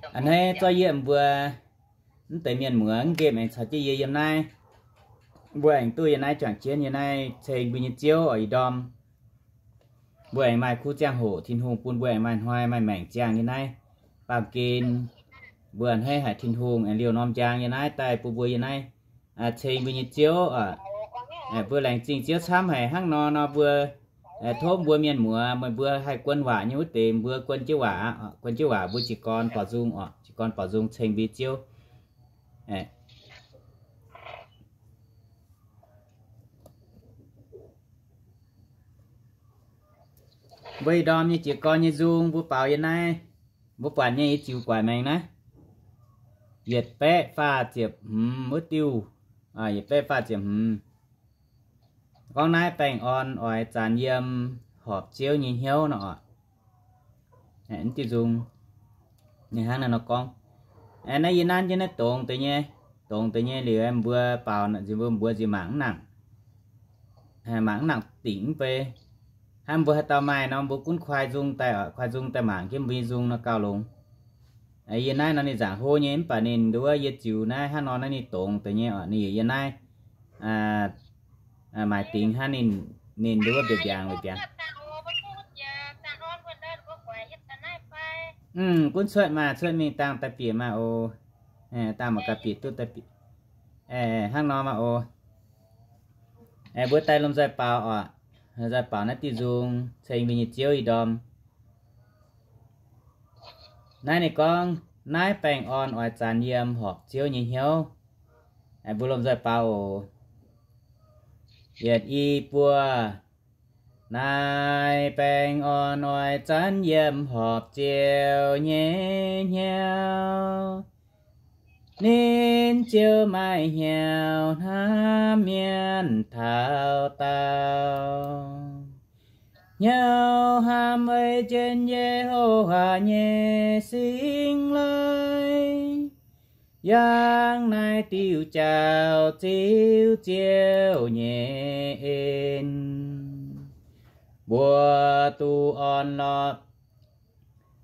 A'hneiv zorqv yie mbuo mv deix mienh muoz mv nqemh aengx caux jienv yie yiem naaiv. Mbuo aengx duqv yiem naaiv juangc jienv yiem naaiv ceng mbuo nyei Ziouv oc ih ndorm. Mbuo aengx maaih kuv ziangh hoc, Tin-Hungh bun mbuo aengx maaih hnoi maaih maengc ziangh yiem naaiv. Baamh gen mbuo a'hneiv haic Tin-Hungh aengx liouh norm njang yiem naaiv daaih bun mbuo yiem naaiv ceng mbuo nyei Ziouv oc. Mbuo laengz zingh Ziouv camv haic hnangv nor nor mbuo tov mbuo mienh muoz, meih mbuo haih guon waac nyei wuov deix mbuo guon jienv waac, guon jienv waac mbuo jiez gorn baaux nzung oc, jiez gorn baaux nzung ceng mbuo Ziouv. Mbuo ih ndorm nyei jiez gorn nyei nzung mbuo baaux yiem naaiv, mbuo buatc nyei yie ziux guaix maengx naaiv, yietc baeqv faah ziepc hmz wuov diuh, yietc baeqv faah ziepc hmz. Gorngv naaiv baengh orn oix zanx yiem horpc Ziouv nyei hnyouv nor oc. Diuh nzung ninh hnangv naaiv nor gorngv. Naaiv yie nanv jienv naaiv dongz deix nyei, dongz deix nyei liuz mbuo baaux, mbuo mbuox nziex mangc mv nangc, mangc mv nangc dingc mv bei. Hnangv mbuo haaix dauh maaih nor mbuo gunv kuaai nzung daaih, kuaai nzung daaih mangc jienv mbuo nyei nzung nor gauh longx. Yie naaiv nor ninh nzaangc hlo nyei mv baac ninh nduov yie ziux naaiv hnangv nor naaiv ninh dongz deix nyei oc, ninh yie naaiv maaiz dingx hnangv ninh, ninh nduov mbiaangc mbiaangc. Gunv cuotv maah, cuotv mingh dangh daaih bieqc maah oc. Dangh mangc gaax bieqc duqv daaih bieqc. Hnangv nor maah oc. Mbuo daaih lomh nzoih baaux oc. Lomh nzoih baaux naaiv diuh nzung ceng mbuo nyei Ziouv ih ndorm. Naaiv ninh gorngv, naaiv baengh orn oix zanx yiem horpc Ziouv nyei hnyouv. Mbuo lomh nzoih baaux oc. Yietc i buo. Naaiv baengh orn oix zanx yiem horpc Ziouv nyei hnyouv. Ninh ziouc maaih hnyouv hnamv mienh taux daauh. Hnyouv hnamv weic jienv Ye^ho^waa nyei singx laic, yangh naaiv diuh jauv ziux Ziouv nyei en. Mbuo duqv orn lorqc,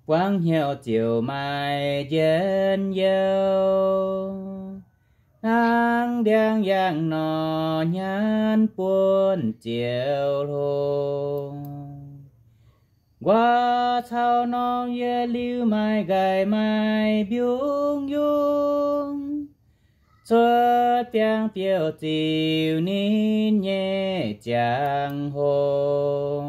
buangv hnyouv ziouc maaih njien-youh, hnangv ndiangx-yaangh nor nyanc buonv Ziouv hlo. Nquaah caux norm yietc liuz maaih nqaih maaih mbiungc yungh, cuotv biangh biouv ziux ninh nyei ziangh hoc.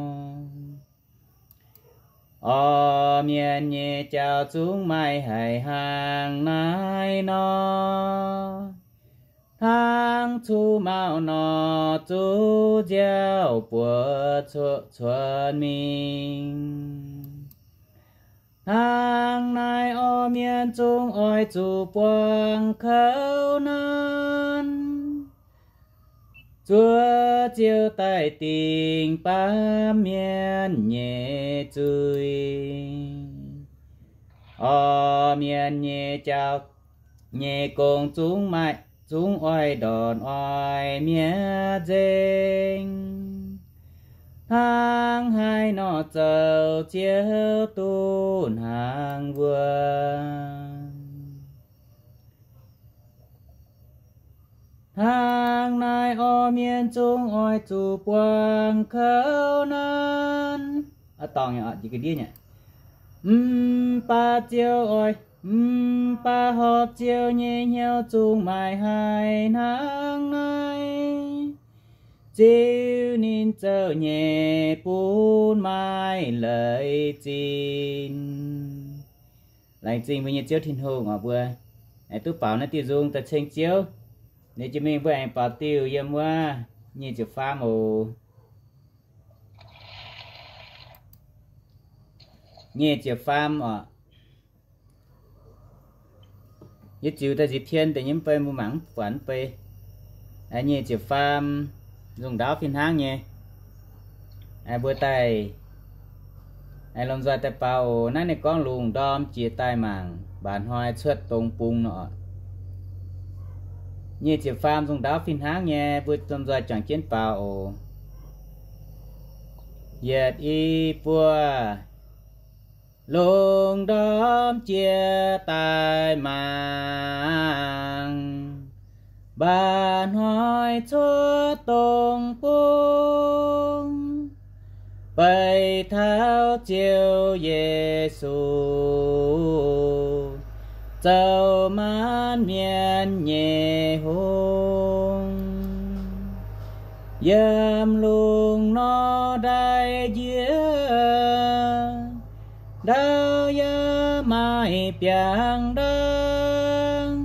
Orv mienh nyei jauv zungv maaih haic hnangv naaiv nor, hnangv cuqv mauh nor zuqv nziaauc buoz cuotv cuotv mingh. Hnangv naaiv orv mienh zungv oix zuqc buangh kouv nanv, zuov Ziouv daaih dingc baamh mienh nyei zuiz. Orv mienh nyei jauv nyei gong zungv maaih, zungv oix ndortv oix mi'aqv nzengc, hnangv haaix nor zoux Ziouv duqv hnangv wuov. Hnangv naaiv orv mienh zungv oix zuqc buangh kouv nanv. Mv baac Ziouv oix, mv baac horpc Ziouv nyei hnyouv zungv maaih haic hnangv naaiv, ziux ninh zouv nyei bun maaih leiz zinh. Laengz zingh mbuo nyei Ziouv Tin-Hungh oc. Mbuo duqv baaux naaiv diuh nzung daaih ceng Ziouv. Ninh jiex mingh mbuo aengx baaux diuh yiem wuov nyic ziepc faam oc. Nyic ziepc faam oc. Yie ziux daaih nziez tien deix nyei mv bei, mbuo mangc mv buatc mv bei. Nyic ziepc faam, nzung ndaauv fih hnangv nyei. Mbuo daaih lomh nzoih daaih baaux oc. Naaiv ninh gorngv lungh ndorm jiex daaih mangc, mbaac hnoi cuotv dong bung nor oc. Nyic ziepc faam nzung ndaauv fih hnangv nyei, mbuo lomh nzoih juangc jienv baaux oc. Yietc i buo. Lungh ndorm jiex daaih mangc, mbaa hnoi cuotv dongh bung, beiv taux Ziouv Yesu, zoux maanc mienh nyei hungh. Yiem lungh nor ndaix njiec, ndau yaac maaih biangh ndaangv,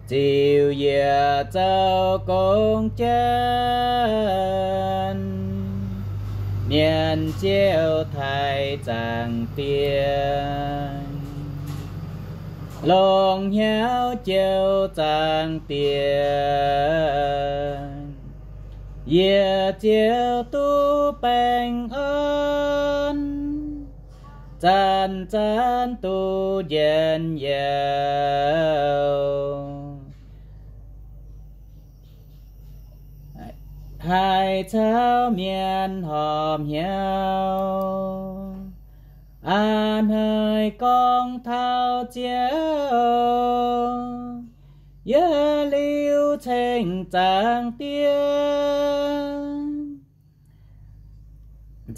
ziux yiec zoux gong janx, mienh ziouc taaih Zaangc Diex. Longc hnyouv joux Zaangc Diex, yie ziouc duqv baengh orn, zanc-zanc duqv njien-youh, haih caux mienh horpc hnyouv. Aa hnoi gorngv taux Ziouv, yiem liuz ceng Zaangc Diex,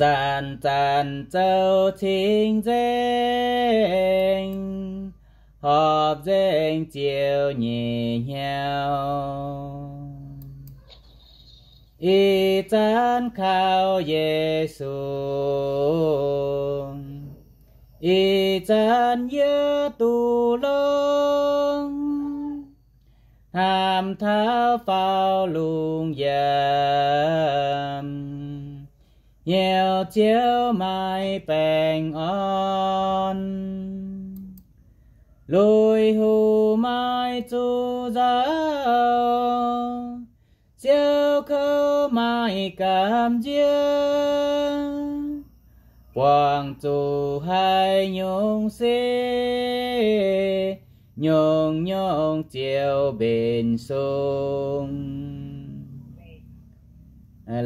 zanc-zanc zoux cing-nzengc, horpc nzengc Ziouv nyei hnyouv. Ih zanc kaux Yesu, ih zanc yie duqv longx, hnamv taux faaux lungh yiem, hnyouv Ziouv maaih baengh orn. Lui-houx maaih zuqc nzauh, siou kouv maaih gamh nziev, buangh zuqc haaix nyungc se, nyungc-nyungc ziouc mbenc sung.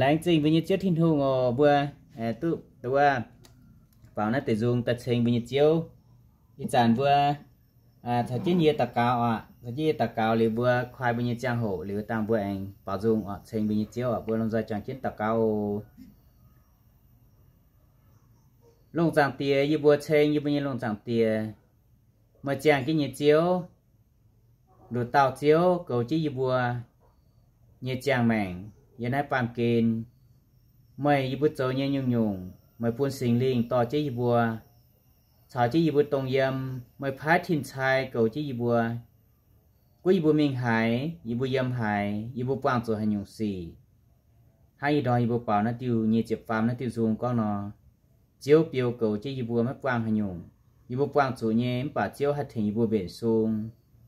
Laengz zingh mbuo nyei Ziouv Tin-Hungh oc. Mbuo duqv wuov faaux naaiv deix nzung daaih ceng mbuo nyei Ziouv. Ih zanc mbuo caux jienv yie daux gaux oc. Caux jienv yie daux gaux liuz, mbuo koi mbuo nyei ziangh hoc liuz dangh mbuo aengx baaux nzung oc, ceng mbuo nyei Ziouv oc. Mbuo lomh nzoih juangc jienv daux gaux oc. Lungh zaangc Diex, yie mbuo ceng yie mbuo nyei lungh zaangc Diex, meih ziangh jienv nyei Ziouv, nduqc dauh Ziouv goux jienv yie mbuo nyei ziangh maengc yiem naaiv baamh gen. Meih, yie mbuo zoux nyei nyungc-nyungc, meih bun Singx Lingh dorh jienv yie mbuo, caux jienv yie mbuo dongh yiem. Meih paaiv tin-cai goux jienv yie mbuo, gunv yie mbuo mingh haaix, yie mbuo yiem haaix, yie mbuo buangh zuqc haaix nyungc sic. Hnangv ih ndorm yie mbuo baaux naaiv diuh nyei ziepc faam naaiv diuh nzung gorngv nor, Ziouv biou goux jienv yie mbuo maiv buangh haaix nyungc. Yie mbuo buangh zuqc nyei mv baac Ziouv haih tengx yie mbuo mbenc sung.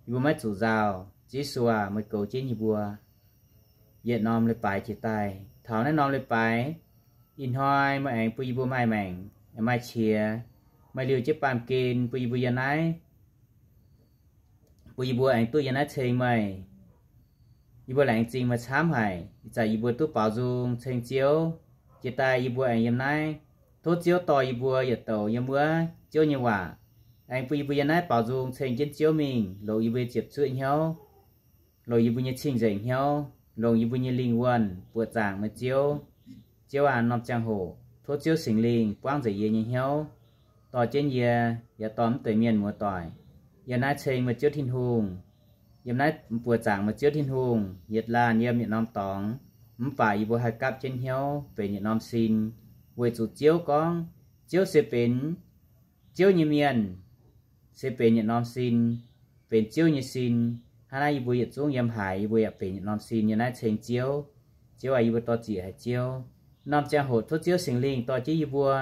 Yie mbuo maiv zuqc nzauh. Ziouv Yesu aac, meih goux jienv yie mbuo yietc norm leiz-baaix jiex daaih. Taux naaiv norm leiz-baaix, ih hnoi meih aengx bun yie mbuo maaih maengc, maaih qiex, maaih liuh jienv baamh gen bun yie mbuo yiem naaiv, bun yie mbuo aengx duqv yiem naaiv ceng meih. Yie mbuo laengz zingh meih camv haic, ih zanc yie mbuo duqv baaux nzung ceng Ziouv jiex daaih, yie mbuo aengx yiem naaiv. Tov Ziouv dorh yie mbuo yietc douc yiem wuov Ziouv nyei waac, aengx bun yie mbuo yiem naaiv baaux nzung ceng jienv Ziouv mingh, longc yie mbuo nyei ziepc zuoqv hnyouv, longc yie mbuo nyei cing-nzengc hnyouv, longc yie mbuo nyei lingh wuonh buoqc zaangc meih Ziouv. Ziouv aac, norm ziangh hoc tov Ziouv Singx Lingh buangv nzengc yie nyei hnyouv, dorh jienv yie, yaac dorh mv deix mienh muoz-doic yiem naaiv ceng meih Ziouv Tin-Hungh, yiem naaiv buoqc zaangc meih Ziouv Tin-Hungh, yietc laanh yiem yietc norm dorngx. Mv baac yie mbuo haih gapv jienv hnyouv benx yietc norm sin, weic zuqc Ziouv gorngv, Ziouv se benx Ziouv nyei mienh, se benx yietc norm sin, benx Ziouv nyei sin. Hnangv naaiv yie mbuo yietc zungv yiem haaix, yie mbuo yaac benx yietc norm sin yiem naaiv ceng Ziouv. Ziouv aac, yie mbuo dorh ziec haic Ziouv. Norm ziangh hoc tov Ziouv Singx Lingh dorh jienv yie mbuo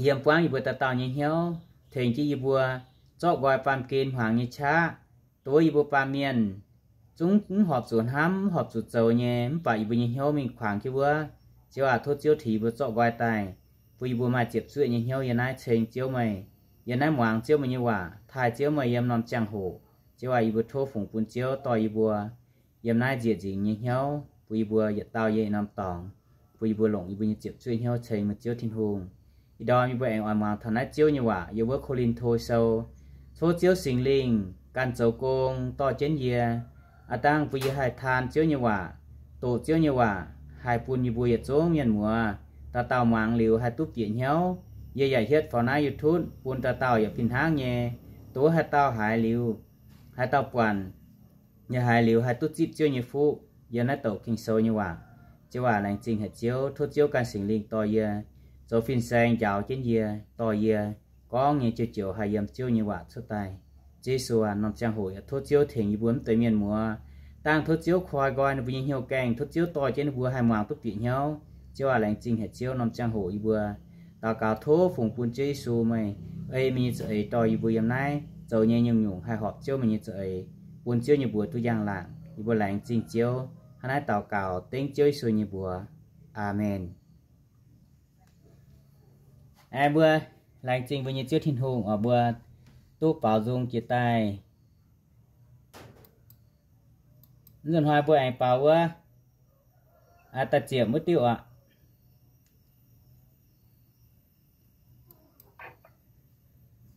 yiem buangv yie mbuo dauh dauh nyei hnyouv, tengx jienv yie mbuo zorqv nqoi baamh gen hmuangx nyei qaqv, dongh wuov yie mbuo baamh mienh zungv mv horpc zuqc hnamv, mv horpc zuqc zoux nyei, mv baac yie mbuo nyei hnyouv mingh kuangx jienv wuov. Ziouv aac, tov Ziouv tengx yie mbuo zorqv nqoi daaih, bun yie mbuo maaih ziepc zuoqv nyei hnyouv yiem naaiv ceng Ziouv meih, yiem naaiv muangx Ziouv meih nyei waac, taaih Ziouv meih yiem norm ziangh hoc. Ziouv aac, yie mbuo tov fungx bun Ziouv dorh yie mbuo yiem naaiv nzieqc nzingx nyei hnyouv, bun yie mbuo yietc dauh yiem norm dorngx, bun yie mbuo longc yie mbuo nyei ziepc zuoqv hnyouv ceng meih Ziouv Tin-Hungh. Ih ndorm yie mbuo aengx oix muangx taux naaiv Ziouv nyei waac yiem wuov Ko^lin^to Sou. Tov Ziouv Singx Lingh ganh zoux gong dorh jienv yie, aav dangh bun yie haih taan Ziouv nyei waac, doqc Ziouv nyei waac, haih bun yie mbuo yietc zungv mienh muoz dauh dauh muangx liuz haih duqv bieqc hnyouv. Yie yaac hietv faaux naaiv YouTube bun dauh dauh yaac fih hnangv nyei, dongh wuov haaix dauh haiz liuz, haaix dauh buatc, yaac haiz liuz haih duqv zipv Ziouv nyei fuqv yiem naaiv douc Ging-Sou nyei waac. Ziouv aac, laengz zingh haic Ziouv. Tov Ziouv ganh Singx Lingh dorh yie zoux fin-saeng njaaux jienv yie, dorh yie gorngv nyei joux-joux haih yiem Ziouv nyei waac cuotv daaih. Ziouv Yesu aac, norm ziangh hoc yaac tov Ziouv tengx yie mbuo mv deix mienh muoz. Dangh tov Ziouv koi nqoi ninh mbuo nyei hnyouv gaengh, tov Ziouv dorh jienv ninh mbuo haih muangx duqv bieqc hnyouv. Ziouv aac, laengz zingh haic Ziouv. Norm ziangh hoc yie mbuo daux gaux tov fungx bun Ziouv Yesu meih ei meih nyei za'eix dorh yie mbuo yiem naaiv zoux nyei nyungc nyungc haih horpc Ziouv meih nyei za'eix, bun Ziouv nyei mbuox duqv njang-laangc. Yie mbuo laengz zingh Ziouv. Hnangv naaiv daux gaux dengv Ziouv Yesu nyei mbuox. Aamen. Aengx mbuo laengz zingh mbuo nyei Ziouv Tin-Hungh oc, mbuo duqv baaux nzung jiex daaih. Nzunc hnoi mbuo aengx baaux wuov da'ziepc wuov diuh oc.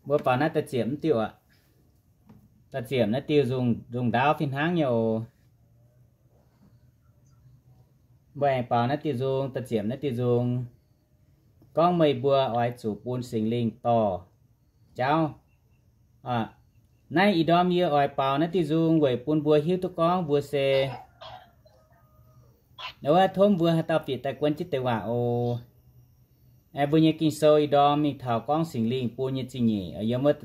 Mbuo baaux naaiv da'ziepc wuov diuh oc. Da'ziepc naaiv diuh nzung, nzung ndaauv fih hnangv nyei oc. Mbuo aengx baaux naaiv diuh nzung, da'ziepc naaiv diuh nzung, gorngv meih mbuo oix zuqc bun Singx Lingh dorh jauv. Naaiv ih ndorm yie oix baaux naaiv diuh nzung weic bun mbuo hiuv duqv gorngv mbuo se wuov, tov mbuo haaix dauh bieqc daaih guon jienv deix waac oc. Mbuo nyei Ging-Sou ih ndorm mingh taux gorngv Singx Lingh bun nyei zingh nyeic yiem wuov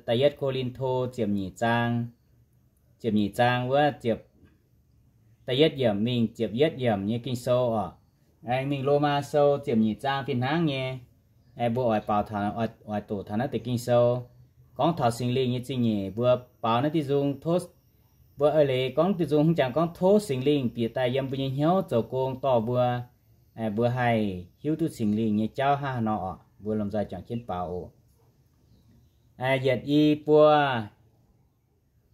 da'yietv Ko^lin^to ziepc nyeic zaang, ziepc nyeic zaang wuov ziepc, da'yietv yiemc mingh ziepc yietv yiemc nyei Ging-Sou oc. Aengx mingh Lomaa Sou ziepc nyeic zaang fih hnangv nyei. Mbuo oix baaux, oix doqc taux naaiv deix Ging-Sou gorngv taux Singx Lingh nyei zingh nyeic. Mbuo baaux naaiv diuh nzung, tov mbuo eix leiz gorngv diuh nzung haaix jangx gorngv tov Singx Lingh bieqc daaih yiem mbuo nyei hnyouv zoux gong dorh mbuo, mbuo haih hiuv duqv Singx Lingh nyei jauv hnangv haaix nor oc. Mbuo lomh nzoih juangc jienv baaux oc. Yietc, i, buo.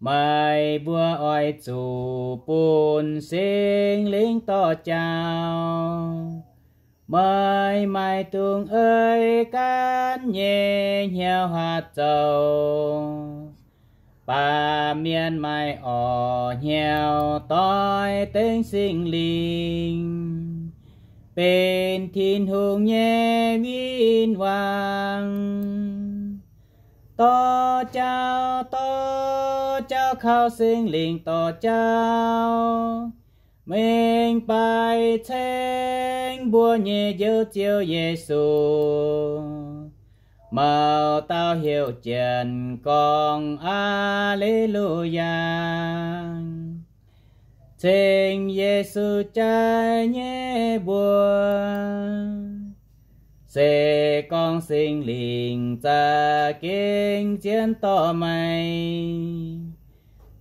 Meih mbuo oix zuqc bun Singx Lingh dorh jauv. Meih maaih dungx ei gaanv nyei hnyouv hatc zoux. Baamh mienh maaih orqc hnyouv doix dengv Singx Lingh, benx Tin-Hungh nyei win-wangv. Dorh jauv, dorh jauv, kaux Singx Lingh dorh jauv, mengh baix ceng mbuo nyei Njoux Ziouv Yesu. Mouz dauh heuc jienv gorngv, Aa^le^lu^yaa. Ceng Yesu jai nyei mbuo, se gorngv Singx Lingh za'gengh zien dorh meih,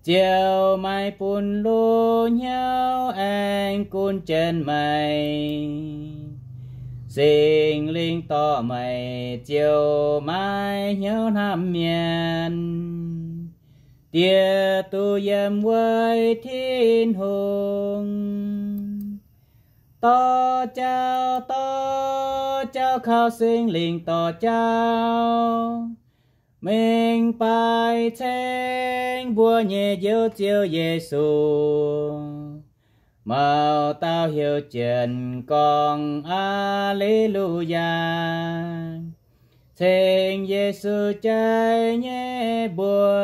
ziouc maaih bun loz-hnyouv aengx gunv jienv meih. Singx Lingh dorh meih ziouc maaih hnyouv hnamv mienh, dieh duqv yiem weic Tin-Hungh. Dorh jauv, dorh jauv, kaux Singx Lingh dorh jauv, mengh baix ceng mbuo nyei Njoux Ziouv Yesu. Mouz dauh heuc jienv gorngv, Aa^le^lu^yaa. Ceng Yesu jai nyei mbuo,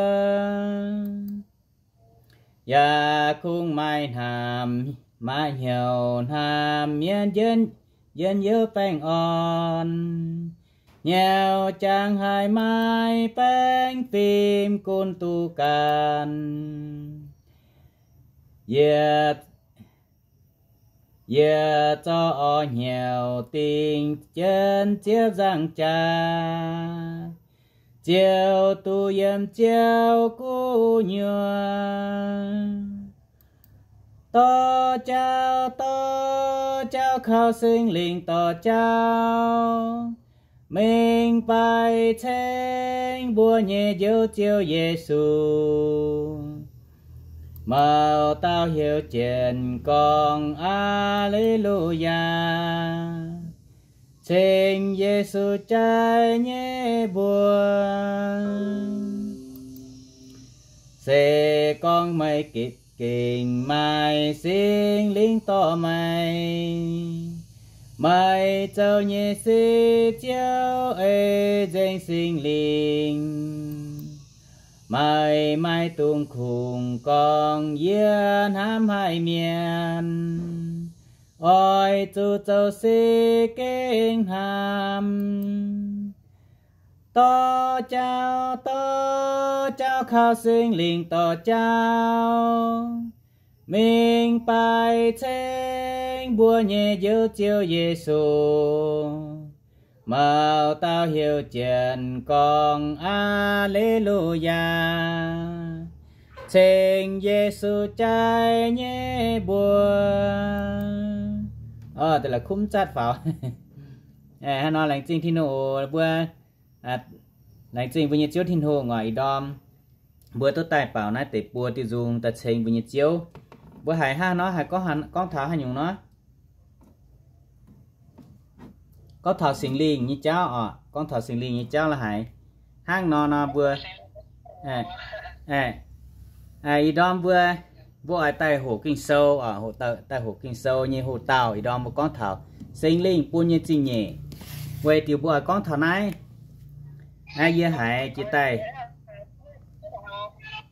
yaac kungx maaih hnamv, maaih hnyouv hnamv mienh njien, njien-youh baengh orn. Hnyouv jangx haic maaih baengh fim gunv duqv ganh. Yie, yie zorqv orv hnyouv dingc jienv ziepv nzangc jaax, ziouc duqv yiem Ziouv gu'nyuoz. Dorh jauv, dorh jauv, kaux Singx Lingh dorh jauv, mengh baix ceng mbuo nyei Njoux Ziouv Yesu. Mouz dauh heuc jienv gorngv, Aa^le^lu^yaa. Ceng Yesu jai nyei mbuo. Se gorngv meih gitv gengh maaih Singx Lingh dorh meih, meih zoux nyei se Ziouv ei nzengc Singx Lingh. Meih maaih dungx kungx gorngv yie hnamv haic mienh, oix zuqc zoux se gengh hnamv. Dorh jauv, dorh jauv, kaux Singx Lingh dorh jauv, mingh baaix ceng mbuo nyei Njoux Ziouv Yesu. Mouc dauh heuc Janx gorngv, Aa^le^lu^yaa, ceng Yesu jai nyei mbuo. Orv, deix la'kuqv zatv faaux. Hnangv nor laengz zingh Tin-Hungh oc mbuo. Laengz zingh mbuo nyei Ziouv Tin-Hungh oc. Ih ndorm mbuo duqv daaih baaux naaiv deix buo diuh nzung daaih ceng mbuo nyei Ziouv. Mbuo haiz hnangv nor haiz gorngv, gorngv taux haaix nyungc nor? Gorngv taux Singx Lingh nyei jauv oc. Gorngv taux Singx Lingh nyei jauv la'haiz. Hnangv nor nor mbuo, ih ndorm mbuo, mbuo oix daaih hoqc Ging-Sou oc, daaih hoqc Ging-Sou nyei hoc-dauh. Ih ndorm mbuo gorngv taux Singx Lingh bun nyei zingh nyeic. Weic diuc mbuo oix gorngv taux naaiv? Yie haiz jiex daaih,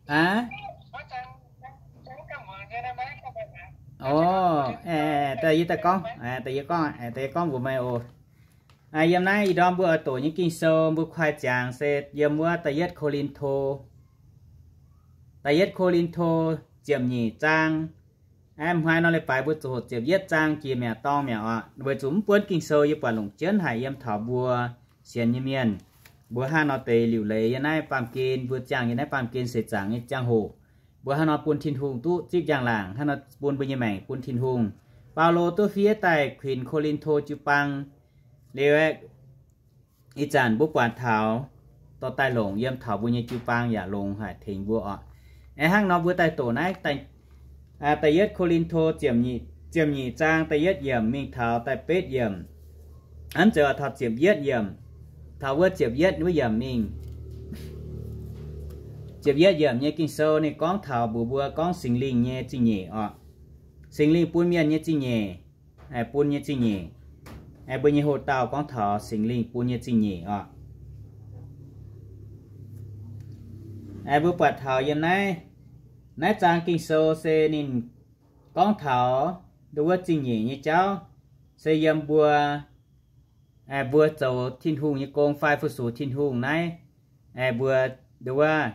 aa, orv, daaih yie daaih gorngv, daaih yie gorngv, daaih yie gorngv mbuox meih oc. Yiem naaiv ih ndorm mbuo oix doqc nyei Ging-Sou mbuo kuaaiv ziangx se yiem wuov da'yietv Ko^lin^to, da'yietv Ko^lin^to ziepc nyeic zaang. Aa, m'hnoi nor leiz-baaix mbuo zuqc hoqc ziepc yietv zaang jiex mi'aqv, dorng mi'aqv oc. Weic zuqc mv buonv Ging-Sou yie buatc longc jienv haic yiem taux mbuo sienx nyei mienh. Mbuo hnangv nor deix liuc leiz yiem naaiv baamh gen, mbuo ziangh yiem naaiv baamh gen seix zaangc nyei ziangh hoc, mbuo hnangv nor bun Tin-Hungh duqv zipv njang-laangc, hnangv nor bun mbuo nyei maengc bun Tin-Hungh. Baulo duqv fiev daaih kuinx Ko^lin^to jiu-baang liuz aeqv, ih zanc mbuo buatc taux dorh daaih longc yiem taux mbuo nyei jiu-baang yaac longx haic tengx mbuo oc. Aeqv, hnangv nor mbuo daaih doqc naaiv da'yietv Ko^lin^to ziepc nyeic zaang da'yietv yiemc mingh taux da'betv yiemc. Hnamv zeiz oix taux ziepc yietv yiemc, taux wuov ziepc yietv wuov yiemc mingh. Ziepc yietv yiemc nyei Ging-Sou ninh gorngv taux mbuox mbuo gorngv Singx Lingh nyei zingh nyeic oc. Singx Lingh bun mienh nyei zingh nyeic, bun nyei zingh nyeic. Mbuo nyei hoc-dauh gorngv taux Singx Lingh bun nyei zingh nyeic oc. Mbuo buatc taux yiem naaiv, naaiv zaang Ging-Sou se ninh gorngv taux nduov wuov zingh nyeic nyei jauv, se yiem mbuo, mbuo zoux Tin-Hungh nyei gong fai fu-sux Tin-Hungh naaiv, mbuo nduov wuov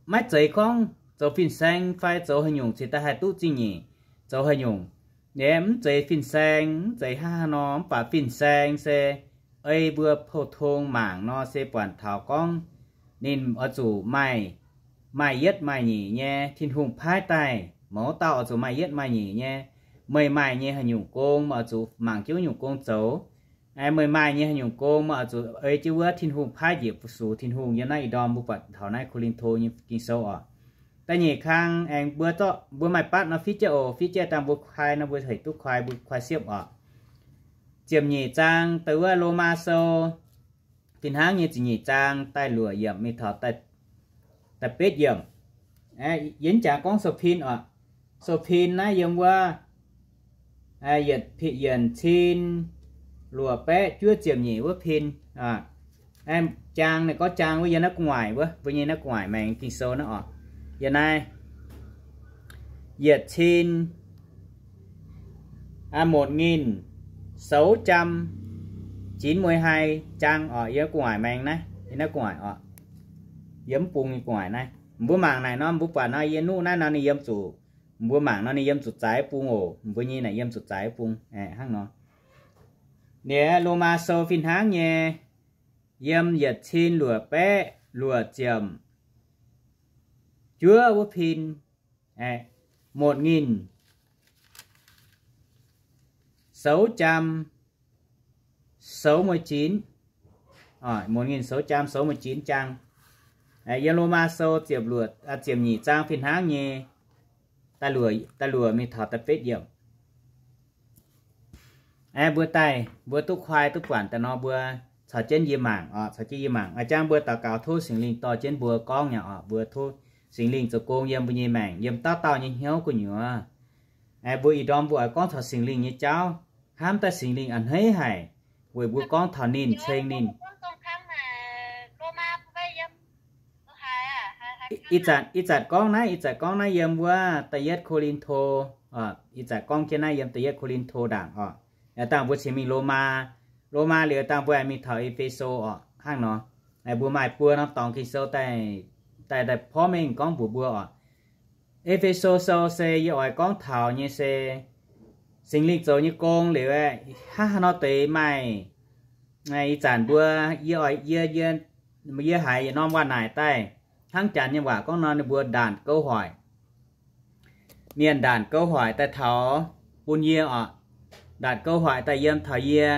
maiv zeiz gorngv zoux fin-saeng fai zoux haaix nyungc cingx daaih haih duqv zingh nyeic, zoux haaix nyungc. Yie mv zeiz fin-saeng, mv zeiz hnangv haaix nor, mv baac fin-saeng se ei mbuo pou-tong mangc nor se buatc taux gorngv ninh oix zuqc maaih, maaih yietv maaih nyeic nyei. Tin-Hungh paaiv daaih mouz dauh oix zuqc maaih yietv maaih nyeic nyei. Meih maaih nyei haaix nyungc gong, meih oix zuqc mangc jienv wuov nyungc gong zoux. Meih maaih nyei haaix nyungc gong, meih oix zuqc ei jienv wuov Tin-Hungh paaiv njiec fu-sux Tin-Hungh. Yiem naaiv ih ndorm mbuo buatc taux naaiv Ko^lin^to nyei Ging-Sou oc. Da'nyeic kang aengx mbuo zorqv, mbuo maaih batv nor fiev jienv oc. Fiev jienv dangh mbuo kuaai nor mbuo hec duqv kuaai, mbuo kuaai siepv oc. Ziepc nyeic zaang da'wuov Lomaa Sou fih hnangv nyei ziepc nyeic zaang da'luoqc yiemc mingh taux da'betv yiemc. Yie jangx gorngv sou-pin oc. Sou-pin naaiv yiem wuov yietc, yietc cin luoqc baeqv juov ziepc nyeic wuov pin. Jaang naaiv gorngv jaang wuov yiem naaiv gu'nguaaic wuov, mbuo nyei naaiv gu'nguaaic maengx Ging-Sou naaiv oc. Yiem naaiv yietc cin, một nghìn sáu trăm chín mươi hai jaang oc, yiem gu'nguaaic maengx naaiv, yiem naaiv gu'nguaaic oc. Yiem mv bung nyei gu'nguaaic naaiv. Mbuo mangc naaic nor, mbuo buatc nor, yiem nuqv naaiv nor ninh yiem zuqc, mbuo mangc nor ninh yiem zuqc zaaix bung oc. Mbuo nyei naaic yiem zuqc zaaix bung hnangv nor. Ninh Lomaa Sou fih hnangv nyei, yiem yietc cin luoqc baeqv luoqc ziepc juov wuov pin, một nghìn sáu trăm sáu mươi chín, một nghìn sáu trăm sáu mươi chín jaang. Yiem Lomaa Sou ziepc luoqc, ziepc nyeic zaang fih hnangv nyei, da'luoqc mingh taux da'betv yiemc. Aeqv, mbuo daaih mbuo duqv kuaai duqv buatc daaih nor, mbuo caux jienv yie mangc oc, caux jienv yie mangc. A'jang mbuo daux gaux tov Singx Lingh dorh jienv mbuo gorngv nyei oc, mbuo tov Singx Lingh zoux gong yiem mbuo nyei maengc, yiem dauh dauh nyei hnyouv gu'nyuoz. Aeqv, mbuo ih ndorm mbuo oix gorngv taux Singx Lingh nyei jauv, hnamv daaih Singx Lingh a'hneiv haic, weic mbuo gorngv taux ninh, ceng ninh. Ih zanc, ih zanc gorngv naaiv, ih zanc gorngv naaiv yiem wuov da'yietv Ko^lin^to, ih zanc gorngv jienv naaiv yiem da'yietv Ko^lin^to ndaangc oc. Dangh mbuo cingx mingh Lomaa, Lomaa liuz dangh mbuo mingh taux E^fe^so oc, hnangv nor. Mbuo maaih buo norm dorngx Ging-Sou daaih, daaih, daaih porv mengh gorngv mbuox mbuo oc. E^fe^so Sou se yie oix gorngv taux nyei se Singx Lingh zoux nyei gong liuz, hnangv haaix nor deix maaih, ih zanc mbuo, yie oix, yie, yie, yie haiz yietc norm waac naaic daaih, hnangv Janx nyei waac gorngv nor, ninh mbuo ndaanc gouv hoic. Mienh ndaanc gouv hoic daaih taux bun yie oc. Ndaanc gouv hoic daaih yiem taux yie.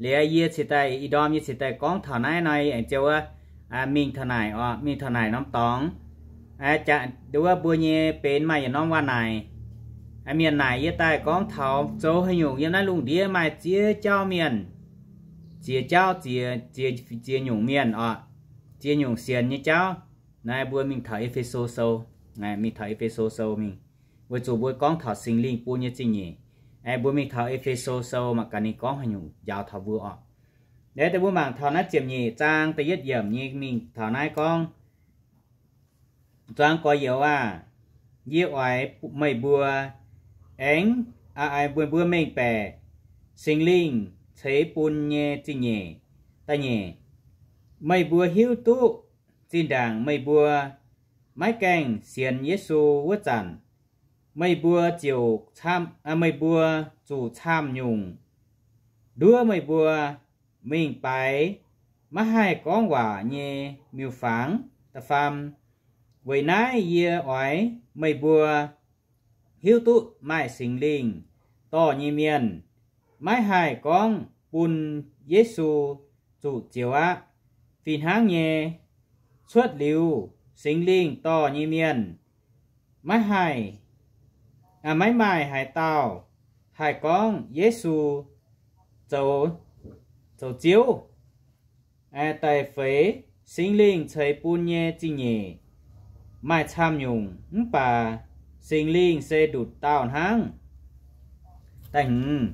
Liuz yie cingx daaih, ih ndorm yie cingx daaih gorngv taux naaiv nor, aengx ziouc wuov, mingh taux naaic oc, mingh taux naaic norm dorngx. Wuov mbuo nyei benx maaih yietc norm waac naaic. Mienh naaic yie daaih gorngv taux zoux haaix nyungc yiem naaiv lungh ndiev maaih ziex jauv mienh, ziex jauv, ziex, ziex nyungc mienh oc, ziex nyungc sienx nyei jauv. Naaiv mbuo mingh taux E^fe^so Sou, mingh taux E^fe^so Sou mingh, weic zuqc mbuo gorngv taux Singx Lingh bun nyei zingh nyeic. Mbuo mingh taux E^fe^so Sou mangc gaax ninh gorngv haaix nyungc njaaux taux mbuo oc. Liuz deix mbuo mangc taux naaiv ziepc nyeic zaang da'yietv yiemc nyei mingh taux naaiv gorngv, Zuangx gorx-youz aah! Yie oix meih mbuo aengx, meih mbuo mengh baeqc Singx Lingh ceix bun nyei zingh nyeic. Da'nyeic, meih mbuo hiuv duqv zinh ndaangc meih mbuo maiv gaengh sienx Yesu wuov zanc, meih mbuo ziouc, meih mbuo zuqc camv nyungc nduov meih mbuo mingh baix maiv haih gorngv waac nyei miuc-fangx. Da'faam, weic naaiv yie oix meih mbuo hiuv duqv maaih Singx Lingh dorh nyei mienh maiv haih gorngv bun Yesu zuqc zioux aqv. Fih hnangv nyei, cuotv liuz Singx Lingh dorh nyei mienh maiv haih, maiv maaih haaix dauh haih gorngv Yesu zoux, zoux Ziouv. Da'feix, Singx Lingh ceix bun nyei zingh nyeic maaih camv nyungc, mv baac Singx Lingh se nduqc dauh hnangv. Da'hmz,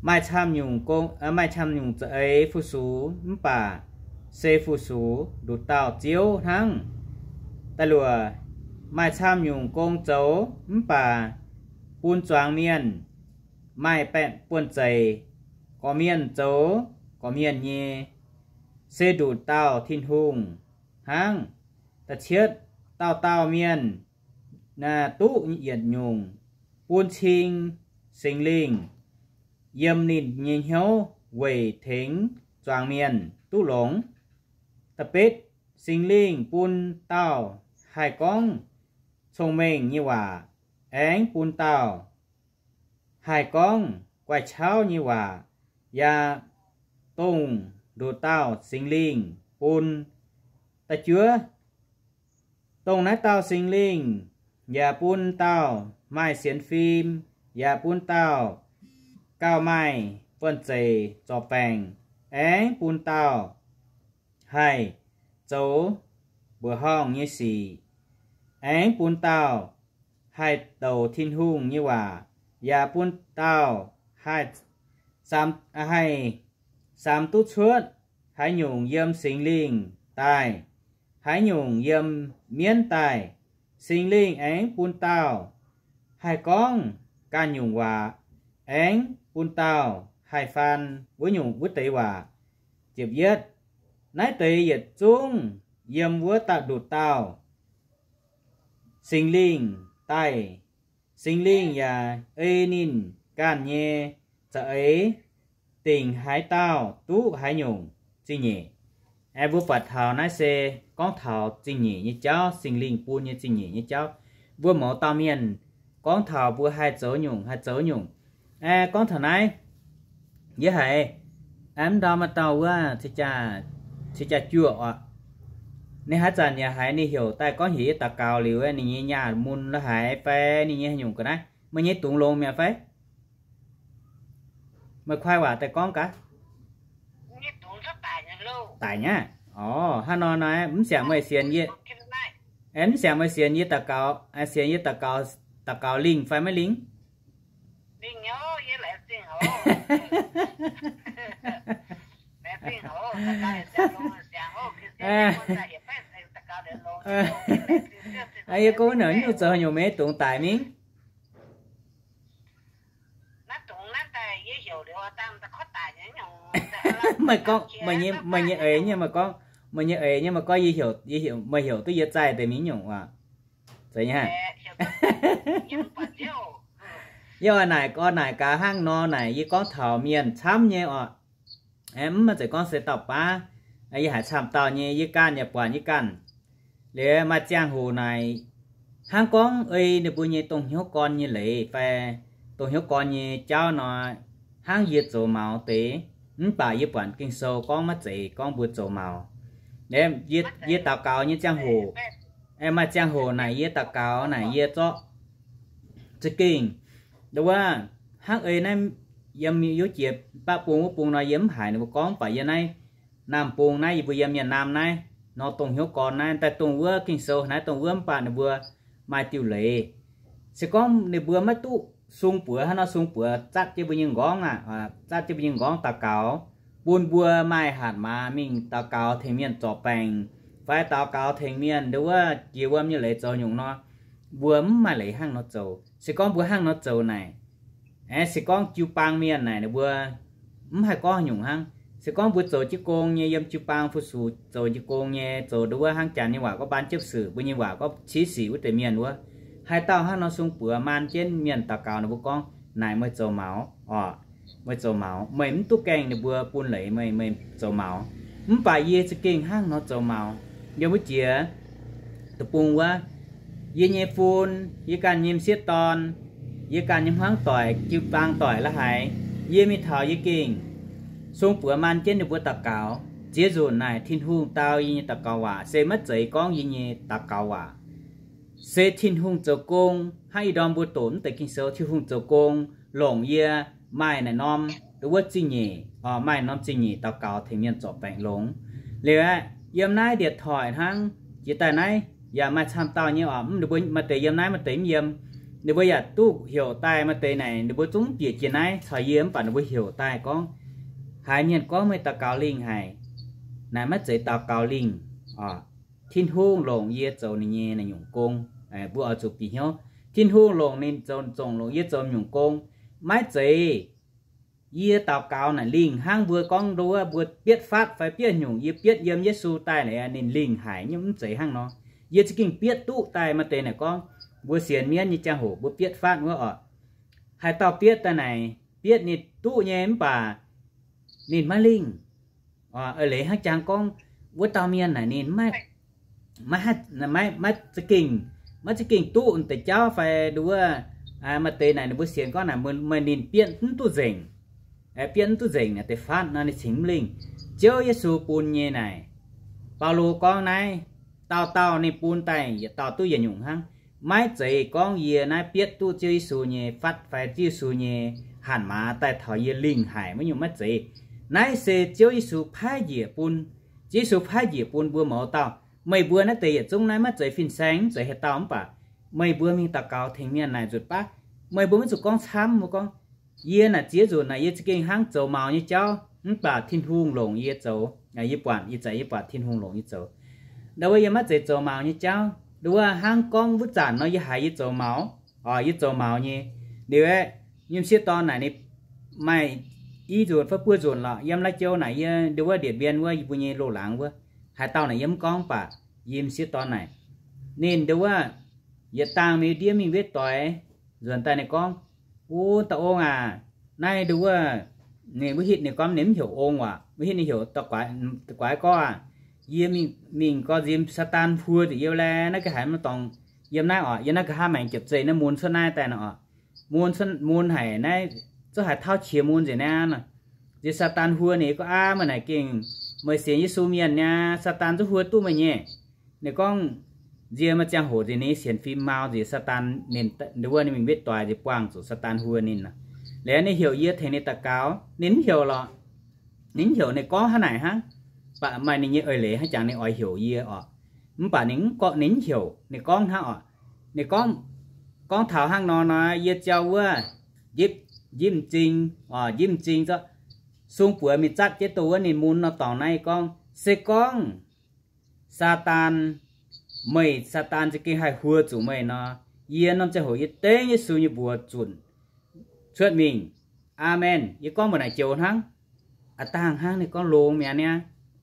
maaih camv nyungc gong, maaih camv nyungc za'eix fu-sux, mv baac se fu-sux nduqc dauh Ziouv hnangv. Da'luoqc, maaih camv nyungc gong zoux, mv baac bun zuangx mienh maaih baeqc buonv-zeic. Gorqv-mienh zoux gorqv-mienh nyei, se nduqc dauh Tin-Hungh hnangv. Da'cietv, dauh dauh mienh duqv yietc nyungc, bun cing Singx Lingh yiem ninh nyei hnyouv weic tengx zuangx mienh duqv longx. Da'betv, Singx Lingh bun dauh haih gorngv cong-mengh nyei waac, aengx bun dauh haih gorngv guai-qauv nyei waac, yaac dongh nduqc dauh Singx Lingh bun. Da'juov, dongh naaiv dauh Singx Lingh yaac bun dauh maaih sienx fim, yaac bun dauh gauh maaih buonv-zeic zorc baengc, aengx bun dauh haih zoux mbuoqc horngh nyei sic, aengx bun dauh haih douc Tin-Hungh nyei waac, yaac bun dauh haih samx, haih samx duqv cuotv haaix nyungc yiem Singx Lingh daaih, haaix nyungc yiem mienv daaih. Singx Lingh aengx bun dauh haih gorngv ganh nyungc waac, aengx bun dauh haih faan wuov nyungc wuov deix waac. Ziepc yietv, naaiv deix yietc zungv yiem wuov dauh nduqc dauh Singx Lingh daaih. Singx Lingh yaac ei ninh ganh nyei za'eix dingc haaix dauh duqv haaix nyungc zingh nyeic. Aeqv, mbuo buatc taux naaiv se gorngv taux zingh nyeic nyei jauv, Singx Lingh bun nyei zingh nyeic nyei jauv. Mbuo mouz dauh mienh gorngv taux mbuo haih zoux nyungc, haih zoux nyungc. Aeqv, gorngv taux naaiv, yie haiz, aeqv, mv ndau maaih dauh wuov, cei jaa juoh oc. Ninh haaix zanc yaac haiz ninh heuc daaih gorngv heuc yie daux gaux liuz, ninh nyei nyaah mun la'haiz fai ninh nyei haaix nyungc ga'naaiv, meih nyei dungx longx mi'aqv fai? Meih kuaaiv waac daaih gorngv gaax. Daic nyei aqv. Orv, hnangv nor nor, mv sienx meih sienx yie, mv sienx meih sienx yie daux gaux, sienx yie daux gaux, daux gaux lingh fai maiv lingh? Yie gorngv naaic nyungc zoux nyungc meih dungx daic mingh. Meih gorngv, meih nyei eix nyei, meih gorngv, meih nyei eix nyei, meih gorngv yie heuc, meih heuc duqv yie zaih deix mingh nyungc waac. Zeiz nyei aqv. Yie oix naaic, oix naaic gaax hnangv nor naaic, yie gorngv taux mienh camv nyei oc. Mv maaih zeiz gorngv se dauh baav, yie haiz camv dauh nyei, yie ganh yaac buatc yie ganh. Liuz maaih ziangh hoc naaic, hnangv gorngv ei ninh mbuo nyei dongh hnyouv gorn nyei leiz fai dongh hnyouv gorn nyei jauv nor, hnangv yie zoux maux deix, mv baac yie buatc Ging-Sou gorngv maiv zeiz gorngv mbuo zoux maux. Yie daux gaux nyei ziangh hoc, maaih ziangh hoc naaic yie daux gaux naaic yie zorqv za'gengh, nduov, hnangv ei naaiv yiem yuv jiex baqv bung wuov bung nor yie mv haiz ninh mbuo gorngv, mv baac yiem naaiv Naamh Bung naaiv, yie mbuo yiem Mienh Naamh naaiv nor, dongh hnyouv gorn naaiv daaih dongh wuov Ging-Sou naaiv dongh wuov, mv baac ninh mbuo maaih diuh leiz. Se gorngv ninh mbuo maiv duqv sung buoz hnangv nor, sung buoz zatv jienv mbuo nyei nqorngv aqv, zatv jienv mbuo nyei nqorngv daux gaux, bun mbuo maaih hatc maaz mingh daux gaux tengx mienh zorc baengc, fai daux gaux tengx mienh nduov wuov jiex wuom nyei leiz zoux nyungc nor, mbuo mv maaih leiz hnangv nor zoux. Se gorngv mbuo hnangv nor zoux naaic, aeqv, se gorngv jiu-baang mienh naaic ninh mbuo mv haih gorngv nyungc hnangv. Se gorngv mbuo zoux jiu-gong nyei, yiem jiu-baang fu-sux zoux jiu-gong nyei, zoux nduov wuov hnangv janx nyei waac gorngv บานเจิกเสรี, mbuo nyei waac gorngv ชี้สี wuov deix mienh wuov, haaix dauh hnangv nor sung buoz maan jienv mienh daux gaux ninh mbuo gorngv, naaic meih zoux maux oc. Meih zoux maux, meih mv duqv gaengh ninh mbuo bun leiz meih, meih zoux maux. Mv baac yie za'gengh hnangv nor zoux maux. Yiem wuov jiex deic-bung wuov, yie nyei fun, yie ganh nyei m'sieqv dorn, yie ganh nyei hmuangv doic, jiu-baang doic la'haaix, yie mingh taux yie gengh sung buoz maan jienv ninh mbuo daux gaux. Ziex nzunc naaic Tin-Hungh dau yie nyei daux gaux waac se maiv zeiz gorngv yie nyei daux gaux waac. Se Tin-Hungh zoux gong, hnangv ih ndorm mbuo doqc mv deix Ging-Sou, Tin-Hungh zoux gong longc yie maaih naaic norm nduov wuov zingh nyeic, maaih norm zingh nyeic daux gaux tengx mienh zorc baengc longx. Liuz aeqv, yiem naaiv điện thoại hnangv, jiex daaih naaiv yaac maaih camv dauh nyei oc, mv, ninh mbuo maaih deix yiem naaiv, maaih deix mv yiem. Ninh mbuo yaac duqv heuc daaih, maaih deix naaic ninh mbuo zungv bieqc jiex naaiv caux yie, mv baac ninh mbuo heuc daaih gorngv, haiz mienh gorngv meih daux gaux lingh haic. Naaic maiv zeiz daux gaux lingh oc. Tin-Hungh longc yie zoux ninh nyei naaiv nyungc gong. Mbuo oix zuqc bieqc hnyouv, Tin-Hungh longc ninh zoux, zongc longc yie zoux nyungc gong. Maiv zeiz yie daux gaux naaic lingh hnangv mbuo gorngv nduov wuov mbuo bietv fatv fai bietv nyungc, yie bietv yiem Yesu daaih naaic ninh lingh haic nyei, mv zeiz hnangv nor. Yie za'gengh bietv duqv daaih. Maaih deix naaic gorngv mbuo sienx mienv nyei ziangh hoc mbuo bietv fatv wuov oc, haaix dauh bietv daaih naaic bietv ninh duqv nyei, mv baac ninh maiv lingh. Eix leiz hnangv jangx gorngv wuov dauh mienh naaic ninh maiv, maiv, maiv za'gengh, maiv za'gengh duqv deix jauv fai nduov wuov, maaih deix naaic ninh mbuo sienx gorngv naaic meih ninh bietv mv duqv nzengc, bietv mv duqv nzengc naaic deix fatv nor ninh cingx mv lingh. Ziouv Yesu bun nyei naaic, Baulo gorngv naaiv, dauh dauh ninh bun daaih yietc dauh duqv yietc nyungc hnangv. Maiv zeiz gorngv yie naaiv bietv duqv Ziouv Yesu nyei fatv fai Ziouv Yesu nyei hatc maaz daaih taux yie lingh haic, maiv nyungc, maiv zeiz. Naaiv se Ziouv Yesu paaiv njiec bun. Ziouv Yesu paaiv njiec bun mbuo mouz dauh. Meih mbuo naaiv deix yietc zungv naaiv maiv zeiz fin-saeng, mv zeiz haaix dauh, mv baac meih mbuo mingh daux gaux tengx mienh naaic nzutc baav. Meih mbuo maiv zuqc gorngv camv, mbuo gorngv, yie naaic ziex nzunc naaic yie za'gengh hnangv zoux maux nyei jauv, mv baac Tin-Hungh longc yie zoux. Yie buatc, ih zanc yie buatc Tin-Hungh longc yie zoux. Ndau wuov yie maiv zeiz zoux maux nyei jauv. Ndau wuov hnangv gorngv wuov zanc nor yie haiz yie zoux maux, oc, yie zoux maux nyei. Liuz aeqv, yie m'sieqv dorn naaic ninh maaih i nzunc fai buo nzunc lorqc, yiem Lai Châu naaic yie ndau wuov Điện Biên wuov yie mbuo nyei loz-laangz wuov, haaix dauh naaic yie mv gorngv, mv baac yie m'sieqv dorn naaic, ninh ndau wuov yietc dangh mingh ndiev mingh wetv doix, nzuonx daaih ninh gorngv, Ov, dauh ong aac, naaiv ndau wuov, ninh wuov hitv ninh gorngv ninh mv heuc ong waac, wuov hitv ninh heuc guaix gorx aac, yie mingh gorx nziex Saadaan huo nzengc yie laeh, naaiv ga'haaix maiv dorngx yiem naaiv oc, yiem naaiv nqa'haav maengx jiepc zeih naaiv mun cuotv naaiv daaih nor oc. Mun, mun haic naaiv, zungv haiz tauv qiex mun nzengc naaiv nor. Nziex Saadaan huo ninh gorngv, Aav, meih naaic gengh meih sienx Yesu mienh niaa, Saadaan zungv huo duqv meih nyei. Ninh gorngv, nziex maaih ziangh hoc nziex ninh sienx fim mau nziex Saadaan, ninh ndau wuov ninh mingh wetv doix nziex buangh zuqc Saadaan huo ninh nor. Liuz ninh heuc yie tengx ninh daux gaux, ninh mv heuc lorqc. Ninh mv heuc, ninh gorngv hnangv naaic hnangv. Baac maaih ninh nyei eix leiz hnangv, jangx ninh oix heuc yie oc. Mv baac ninh mv gorngv, ninh mv heuc, ninh gorngv hnangv oc. Ninh gorngv, gorngv taux hnangv nor nor, yie jauv wuov, njipv, njipv m'zing, njipv m'zing zorqv sung buoz mingh zatv jienv dongh wuov ninh mun nor dorngx naaiv gorngv, se gorngv Saadaan, meih Saadaan za'gengh haih huo zuqc meih nor, yie norm ziangh hoc yie dengv Yesu nyei mbuox zunc cuotv mingh. Aamen. Yie gorngv mbuo naaic joux hnangv. A'dangh hnangv ninh gorngv longx mi'aqv niaa.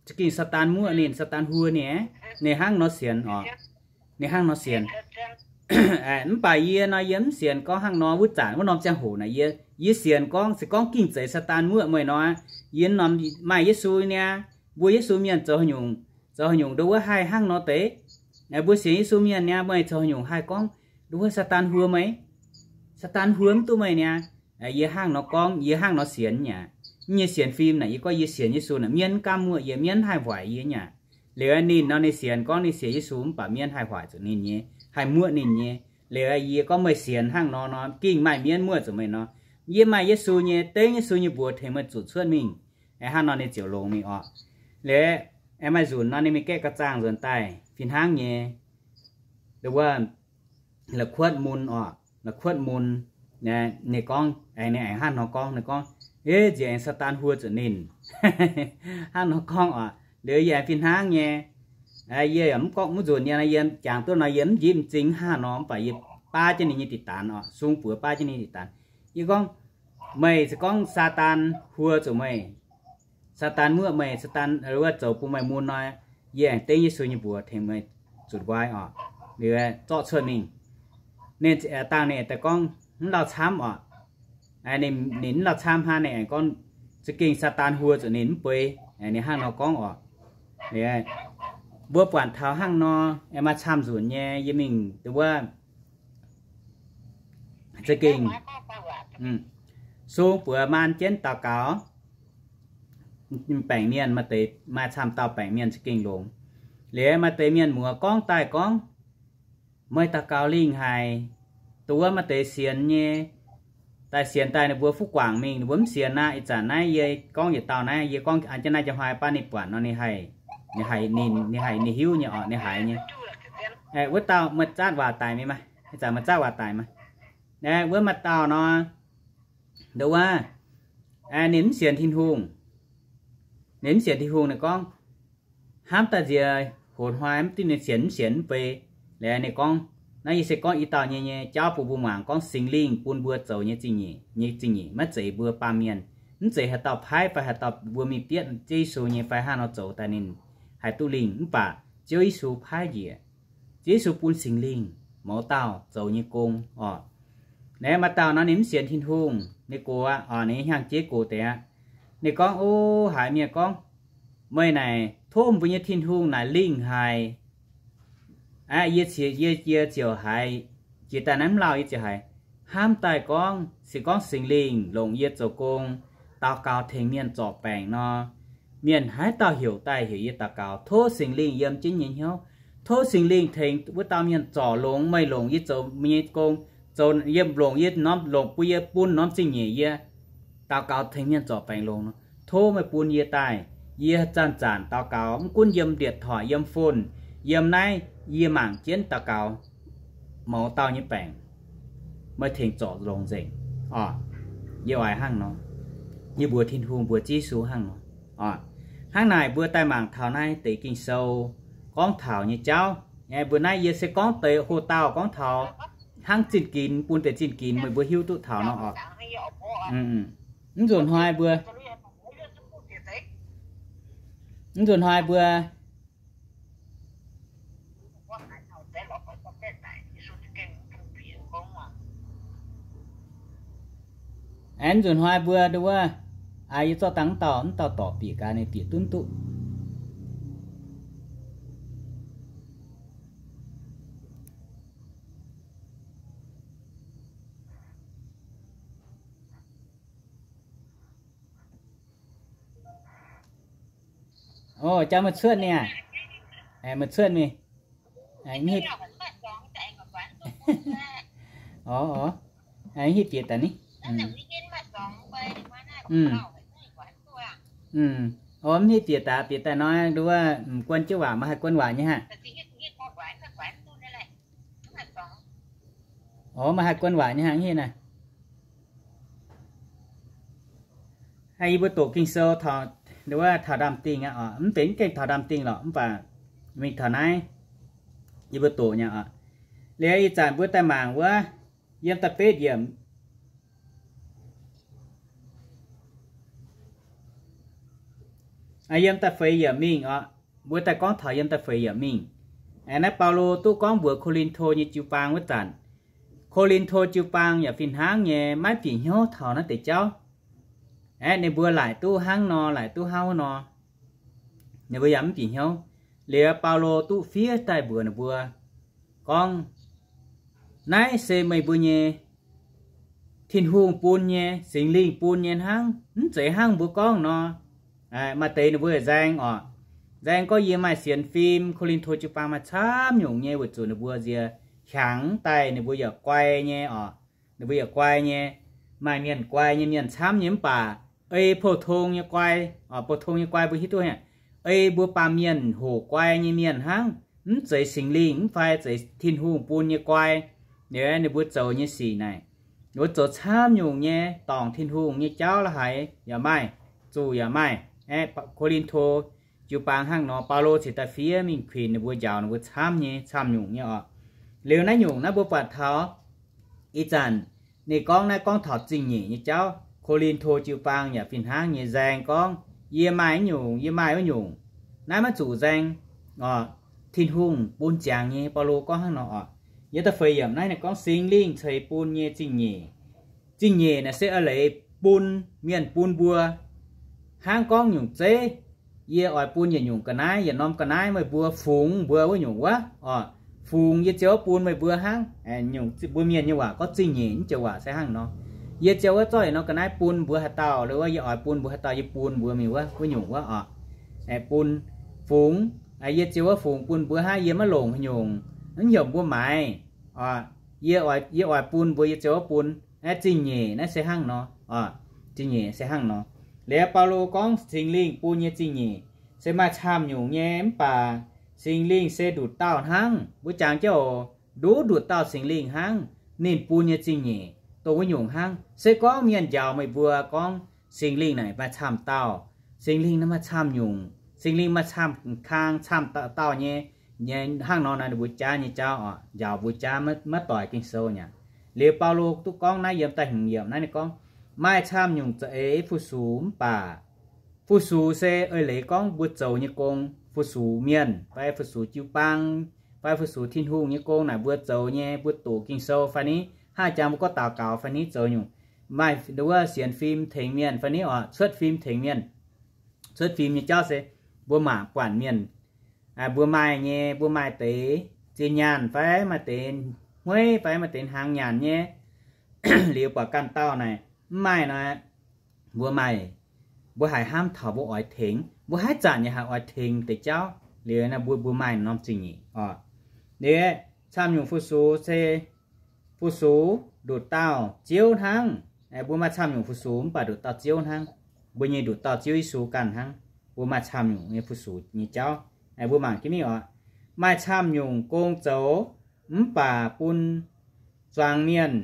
Za'gengh Saadaan muoqv ninh, Saadaan huo ninh, ninh hnangv nor sienx oc. Ninh hnangv nor sienx. Mv baac yie nor, yie mv sienx gorngv hnangv nor. Wuov zanc wuov norm ziangh hoc naaic yie, yie sienx gorngv se gorngv gingh zeiz Saadaan muoqv meih nor, yie norm maaih Yesu niaa, mbuo Yesu mienh zoux haaix nyungc, zoux haaix nyungc nduov wuov haih hnangv nor deix. Mbuo sienx Yesu mienh niaa, meih zoux haaix nyungc haih gorngv nduov wuov Saadaan huo meih? Saadaan huo mv duqv meih niaa. Yie hnangv nor gorngv, yie hnangv nor sienx nyei aqv. Yie nyei sienx fim naaic, yie gorngv yie sienx Yesu naaic, mienv mv gaamv muoqv yie, mienv mv haih waaic yie nyei aqv. Liuz ninh nor ninh sienx gorngv ninh sienx Yesu mv baac mienv haih waaic zuqc ninh nyei, haih muoqv ninh nyei. Liuz yie gorngv meih sienx hnangv nor nor, gengh maaih mienv muoqv zuqc meih nor, yie maaih Yesu nyei, dengv Yesu nyei mbuox tengx meih zunc cuotv mingh. Hnangv nor ninh ziouc longx mingh oc. Liuz aengx maaih nzunc nor ninh mingh gaeqv ga'zaangh nzuonx daaih fih hnangv nyei. Nduov wuov la'kuotv mun oc, la'kuotv mun. Ninh gorngv, aengx ninh aengx hnangv nor gorngv, ninh gorngv, Eix, nziex aengx Saadaan huo zuqc ninh. Hnangv nor gorngv oc. Liuz yie aengx fih hnangv nyei. Yie yaac mv gorngv mv nzunc nyei nor, yie jangx duqv nor yie mv njipv m'zing hnangv nor, mv baac yie baav jienv ninh nyei diqc daanx oc, sung buoz baav jienv ninh diqc daanx. Yie gorngv, meih se gorngv Saadaan huo zuqc meih, Saadaan muoqv meih, Saadaan wuov zoux bun meih mun nor, yie aengx dengv Yesu nyei mbuox tengx meih zutc nqoi oc. Liuz zorqv cuotv mingh. Ninh dangh ninh daaih gorngv mv lauh camv oc. Ninh, ninh mv lauh camv hnangv, ninh aengx gorngv za'gengh Saadaan huo zuqc ninh mv bei. Ninh hnangv nor gorngv oc. Mbuo buatc taux hnangv nor, aengx maaih camv nzunc nyei, yie mingh nduov wuov za'gengh sung buoz maan jienv daux gaux. Baengc mienh maaih deix, maaih camv dauh baengc mienh za'gengh longx. Liuz maaih deix mienh muoz gorngv daaih gorngv, meih daux gaux lingh haic. Nduov wuov maaih deix sienx nyei, daaih sienx daaih ninh mbuo fuqv guangc mingh, ninh mbuo mv sienx aqv. Ih zanc naaiv yie gorngv yietc dauh naaiv, yie gorngv an jienv naaiv njang hnoi baav ninh buatc nor ninh haih, ninh haih ninh, ninh haih ninh hiuv nyei oc, ninh haiz nyei. Wuov dauh meih zaatv waac daic mingh maah, ih zanc meih zaatv waac daic maah. Wuov maaih dauh nor, nduov wuov, ninh mv sienx Tin-Hungh. Ninh mv sienx Tin-Hungh, ninh gorngv, hnamv daaih nziex hoc hnoi mv duqv ninh sienx mv sienx mv bei. Liuz ninh gorngv, naaiv yie se gorngv i dauh nyei nyei jauv bun mbuo muangx, gorngv Singx Lingh bun mbuo zoux nyei zingh nyeic, nyei zingh nyeic maiv zeiz mbuo baamh mienh, mv zeiz haaix dauh paaiv fai haaix dauh mbuo mingh bietv Ziouv Yesu nyei fai hnangv nor zoux daaih ninh haih duqv lingh. Mv baac Ziouv Yesu paaiv njiec, Ziouv Yesu bun Singx Lingh mouz dauh zoux nyei gong oc. Naaiv maaih dauh nor ninh mv sienx Tin-Hungh, ninh gox aqv oc, ninh hnyangx-jeiv gox deix aqv. Ninh gorngv, o, haiz mienh gorngv, meih naaic tov mbuo nyei Tin-Hungh naaic lingh haic. Aqv, yie, yie, yie ziouc haiz, jiex daaih naaiv mv lauh yie ziouc haiz, hnamv daaih gorngv se gorngv Singx Lingh longc yie zoux gong, daux gaux tengx mienh zorc baengc nor, mienh haaix dauh heuc daaih heuc yie daux gaux, tov Singx Lingh yiem jienv nyei hnyouv. Tov Singx Lingh tengx wuov dauh mienh zorc longx meih longc yie zoux nyei gong, zoux yiem longc yie norm, longc bun yie bun norm zingh nyeic yie daux gaux tengx mienh zorc baengc longx nor, tov meih bun yie daaih. Yie zanc-zanc daux gaux, mv gunv yiem điện thoại, yiem phone, yiem naaiv, yie mangc jienv daux gaux mouz dauh nyei baengc, meih tengx zorc longx nzengc oc. Yie oix hnangv nor, yie mbuox Tin-Hungh, mbuox Ziouv Yesu hnangv nor oc. Hnangv naaic mbuo daaih mangc taux naaiv deix Ging-Sou gorngv taux nyei jauv. Mbuo naaiv yie se gorngv deix hoc-dauh gorngv taux hnangv zinh ginx, bun deix zinh ginx meih mbuo hiuv duqv taux nor oc. Mv nzunc hnoi mbuo, mv nzunc hnoi mbuo Aengx nzunc hnoi mbuo nduov wuov, yie zorqv dangh mv dauh, mv dauh dorc bieqc gaax ninh bieqc dunv duqv. O, jang meih cuotv ninh aac? Meih cuotv mingh. Orv, orv. Hitv bieqc daaih ni. Mm. Mm. O, mv hiuv bieqc daaih, bieqc daaih nor, nduov, m'guon jienv waac, maiv haih guon waac nyei hnangv. O, maiv haih guon waac nyei hnangv hiuv naaiv. Yie mbuo doqc Ging-Sou taux, nduov, taux ndaamv-dingh aqv oc. Mv benx gengh taux ndaamv-dingh lorqc, mv baac mingh taux naaiv yie mbuo doqc nyei oc. Liuz ih zanc mbuo daaih mangc wuov, yiem da'betv yiemc, yiem da'feix yiemc mingh oc. Mbuo daaih gorngv taux yiem da'feix yiemc mingh. Aengx naaiv Baulo duqv gorngv mbuox Ko^lin^to nyei jiu-baang wuov zanc, Ko^lin^to jiu-baang yaac fih hnangv nyei maiv bieqc hnyouv taux naaiv deix jauv. Aeqv, ninh mbuo laaic duqv hnangv nor, laaic duqv hnangv nor, ninh mbuo yaac mv bieqc hnyouv. Liuz Baulo duqv fiev daaih mbuox ninh mbuo gorngv, naaiv se meih mbuo nyei Tin-Hungh bun nyei, Singx Lingh bun nyei hnangv, mv zeiz hnangv mbuo gorngv nor. Maaih deix ninh mbuo nzaeng oc, nzaeng gorngv yie maaih sienx fim, Ko^lin^to jiu-baang maaih camv nyungc nyei weic zuqc ninh mbuo nziex hiaangx daaih ninh mbuo yaac guai nyei oc. Ninh mbuo yaac guai nyei, maaih mienh guai nyei mienh camv nyei mv baac ei pou-tong nyei guai, oc, pou-tong nyei guai mbuo hiuv duqv hnangv, ei mbuo baamh mienh hoqc guai nyei mienh hnangv, mv zeiz Singx Lingh mv fai zeiz Tin-Hungh bun nyei guai. Liuz ninh mbuo zoux nyei sic naaic, ninh mbuo zoux camv nyungc nyei dorngc Tin-Hungh nyei jauv la'haiz yaac maaih, zuqc yaac maaih. Aeqv, Ko^lin^to jiu-baang hnangv nor, Baulo cingx daaih fiev mingh kuinx ninh mbuo njaaux ninh mbuo camv nyei, camv nyungc nyei oc. Liuz naaiv nyungc naaiv mbuo buatc taux ih zanc ninh gorngv naaiv gorngv taux zingh nyeic nyei jauv. Ko^lin^to jiu-baang yaac fih hnangv nyei nzaeng gorngv, yie maaih wuov nyungc, yie maaih wuov nyungc. Naaiv maiv zuqc nzaeng oc. Tin-Hungh bun ziangx nyei, Baulo gorngv hnangv nor oc. Yiem da'feix yiemc naaiv ninh gorngv Singx Lingh ceix bun nyei zingh nyeic. Zingh nyeic naaic se a'leiz bun, mienh bun mbuo. Hnangv gorngv nyungc zeiv, yie oix bun yietc nyungc ga'naaiv, yietc norm ga'naaiv meih mbuo fungx mbuo wuov nyungc wuov oc. Fungx yie ziouc bun meih mbuo hnangv. Mbuo mienh nyei waac gorngv zingh nyeic, mv joux waac se hnangv nor. Yie ziouc wuov zorqv yietc norm ga'naaiv bun mbuo haaix dauh, liuz wuov yie oix bun mbuo haaix dauh, yie bun mbuo mingh wuov, wuov nyungc wuov oc. Bun fungx, yie ziouc wuov fungx bun mbuo hnangv, yie maiv longc haaix nyungc, mv heuc mbuo maaiz. Yie, yie oix bun mbuo, yie ziouc wuov bun. Zingh nyeic naaiv se hnangv nor. Zingh nyeic se hnangv nor. Liuz Baulo gorngv Singx Lingh bun nyei zingh nyeic se maaih camv nyungc nyei mv baac Singx Lingh se nduqc dauh hnangv. Mbuo jangx jienv oc, nduqc, nduqc dauh Singx Lingh hnangv. Ninh bun nyei zingh nyeic dongh wuov nyungc hnangv. Se gorngv mienh njaaux meih mbuo gorngv Singx Lingh naaic maaih camv dauh, Singx Lingh naaiv maaih camv nyungc, Singx Lingh maaih camv kang, camv dauh dauh nyei, nyei hnangv nor naaic, ninh mbuo jaav nyei jauv oc, njaaux mbuo jaav maiv doix Ging-Sou nyei. Liuz Baulo duqv gorngv naaiv yiem da'hmz yiemc naaiv ninh gorngv, maaih camv nyungc za'eix fu-sux mv baac fu-sux se eix leiz gorngv mbuo zoux nyei gong, fu-sux mienh fai fu-sux jiu-baang fai fu-sux Tin-Hungh nyei gong naaic, mbuo zoux nyei, mbuo doqc Ging-Sou fai ni, hnangv jangx mbuo gorngv daux gaux fai ni, zoux nyungc, maaih nduov sienx fim tengx mienh fai ni oc, cuotv fim tengx mienh. Cuotv fim nyei jauv se mbuo mangc buatc mienh, mbuo maaih nyei, mbuo maaih deix zinh nyaanh fai maaih deix hmueiv fai maaih deix hnaangx nyanc nyei, liuz buatc ganh dauh naaic mv maaih nor, mbuo maaih, mbuo haiz hnamv taux mbuo oix tengx, mbuo haaix zanc yaac haiz oix tengx deix jauv. Liuz naaiv mbuo, mbuo maaih norm zingh nyeic oc. Liuz camv nyungc fu-sux se fu-sux nduqc dauh Ziouv hnangv. Mbuo maaih camv nyungc fu-sux mv baac nduqc dauh Ziouv hnangv. Mbuo nyei nduqc dauh Ziouv Yesu ganh hnangv. Mbuo maaih camv nyungc nyei fu-sux nyei jauv. Mbuo mangc jienv mingh oc. Maaih camv nyungc gong zoux mv baac bun zuangx mienh,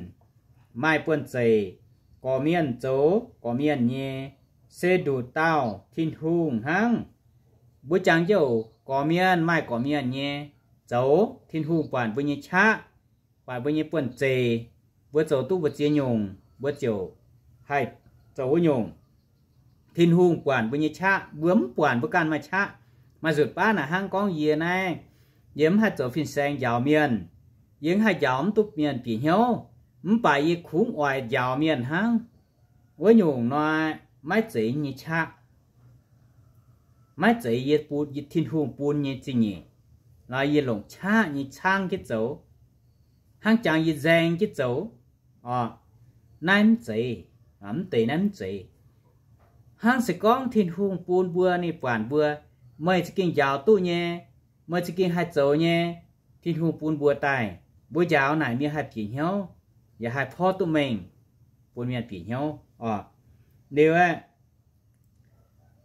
maaih buonv-zeic gorx-mienh zoux gorx-mienh nyei, se nduqc dauh Tin-Hungh hnangv. Mbuo jangx jienv oc, gorx-mienh maaih gorx-mienh nyei zoux, Tin-Hungh buatc mbuo nyei qaqv, buatc mbuo nyei buonv-zeic, mbuo zoux duqv mbu'ziex nyungc, mbuo ziouc haih zoux wuov nyungc. Tin-Hungh buatc mbuo nyei qaqv, mbuo mv buatc mbuo ganh maaih qaqv. Maaih nzutc baav naaic hnangv gorngv yie naaiv, yie mv haih zoux fin-saeng njaaux mienh, yie mv haih njaaux mv duqv mienh bieqc hnyouv, mv baac yie kungx oix njaaux mienh hnangv. Wuov nyungc nor, maiv zeiz nyei qaqv. Maiv zeiz yie bun, yie Tin-Hungh bun nyei zingh nyeic, nor yie longc qaqv nyei caangv jienv zoux, hnangv jangx yie nzaeng jienv zoux. Oc, naaiv mv zeiz, mv deix naaiv mv zeiz. Hnangv se gorngv Tin-Hungh bun mbuo, ninh buatc mbuo, meih za'gengh njaaux duqv nyei, meih za'gengh haih zoux nyei, Tin-Hungh bun mbuo daaih, mbuo njaaux naaic mienh haih bieqc hnyouv, yaac haih porv duqv mengh bun mienh bieqc hnyouv oc. Liuz aeqv,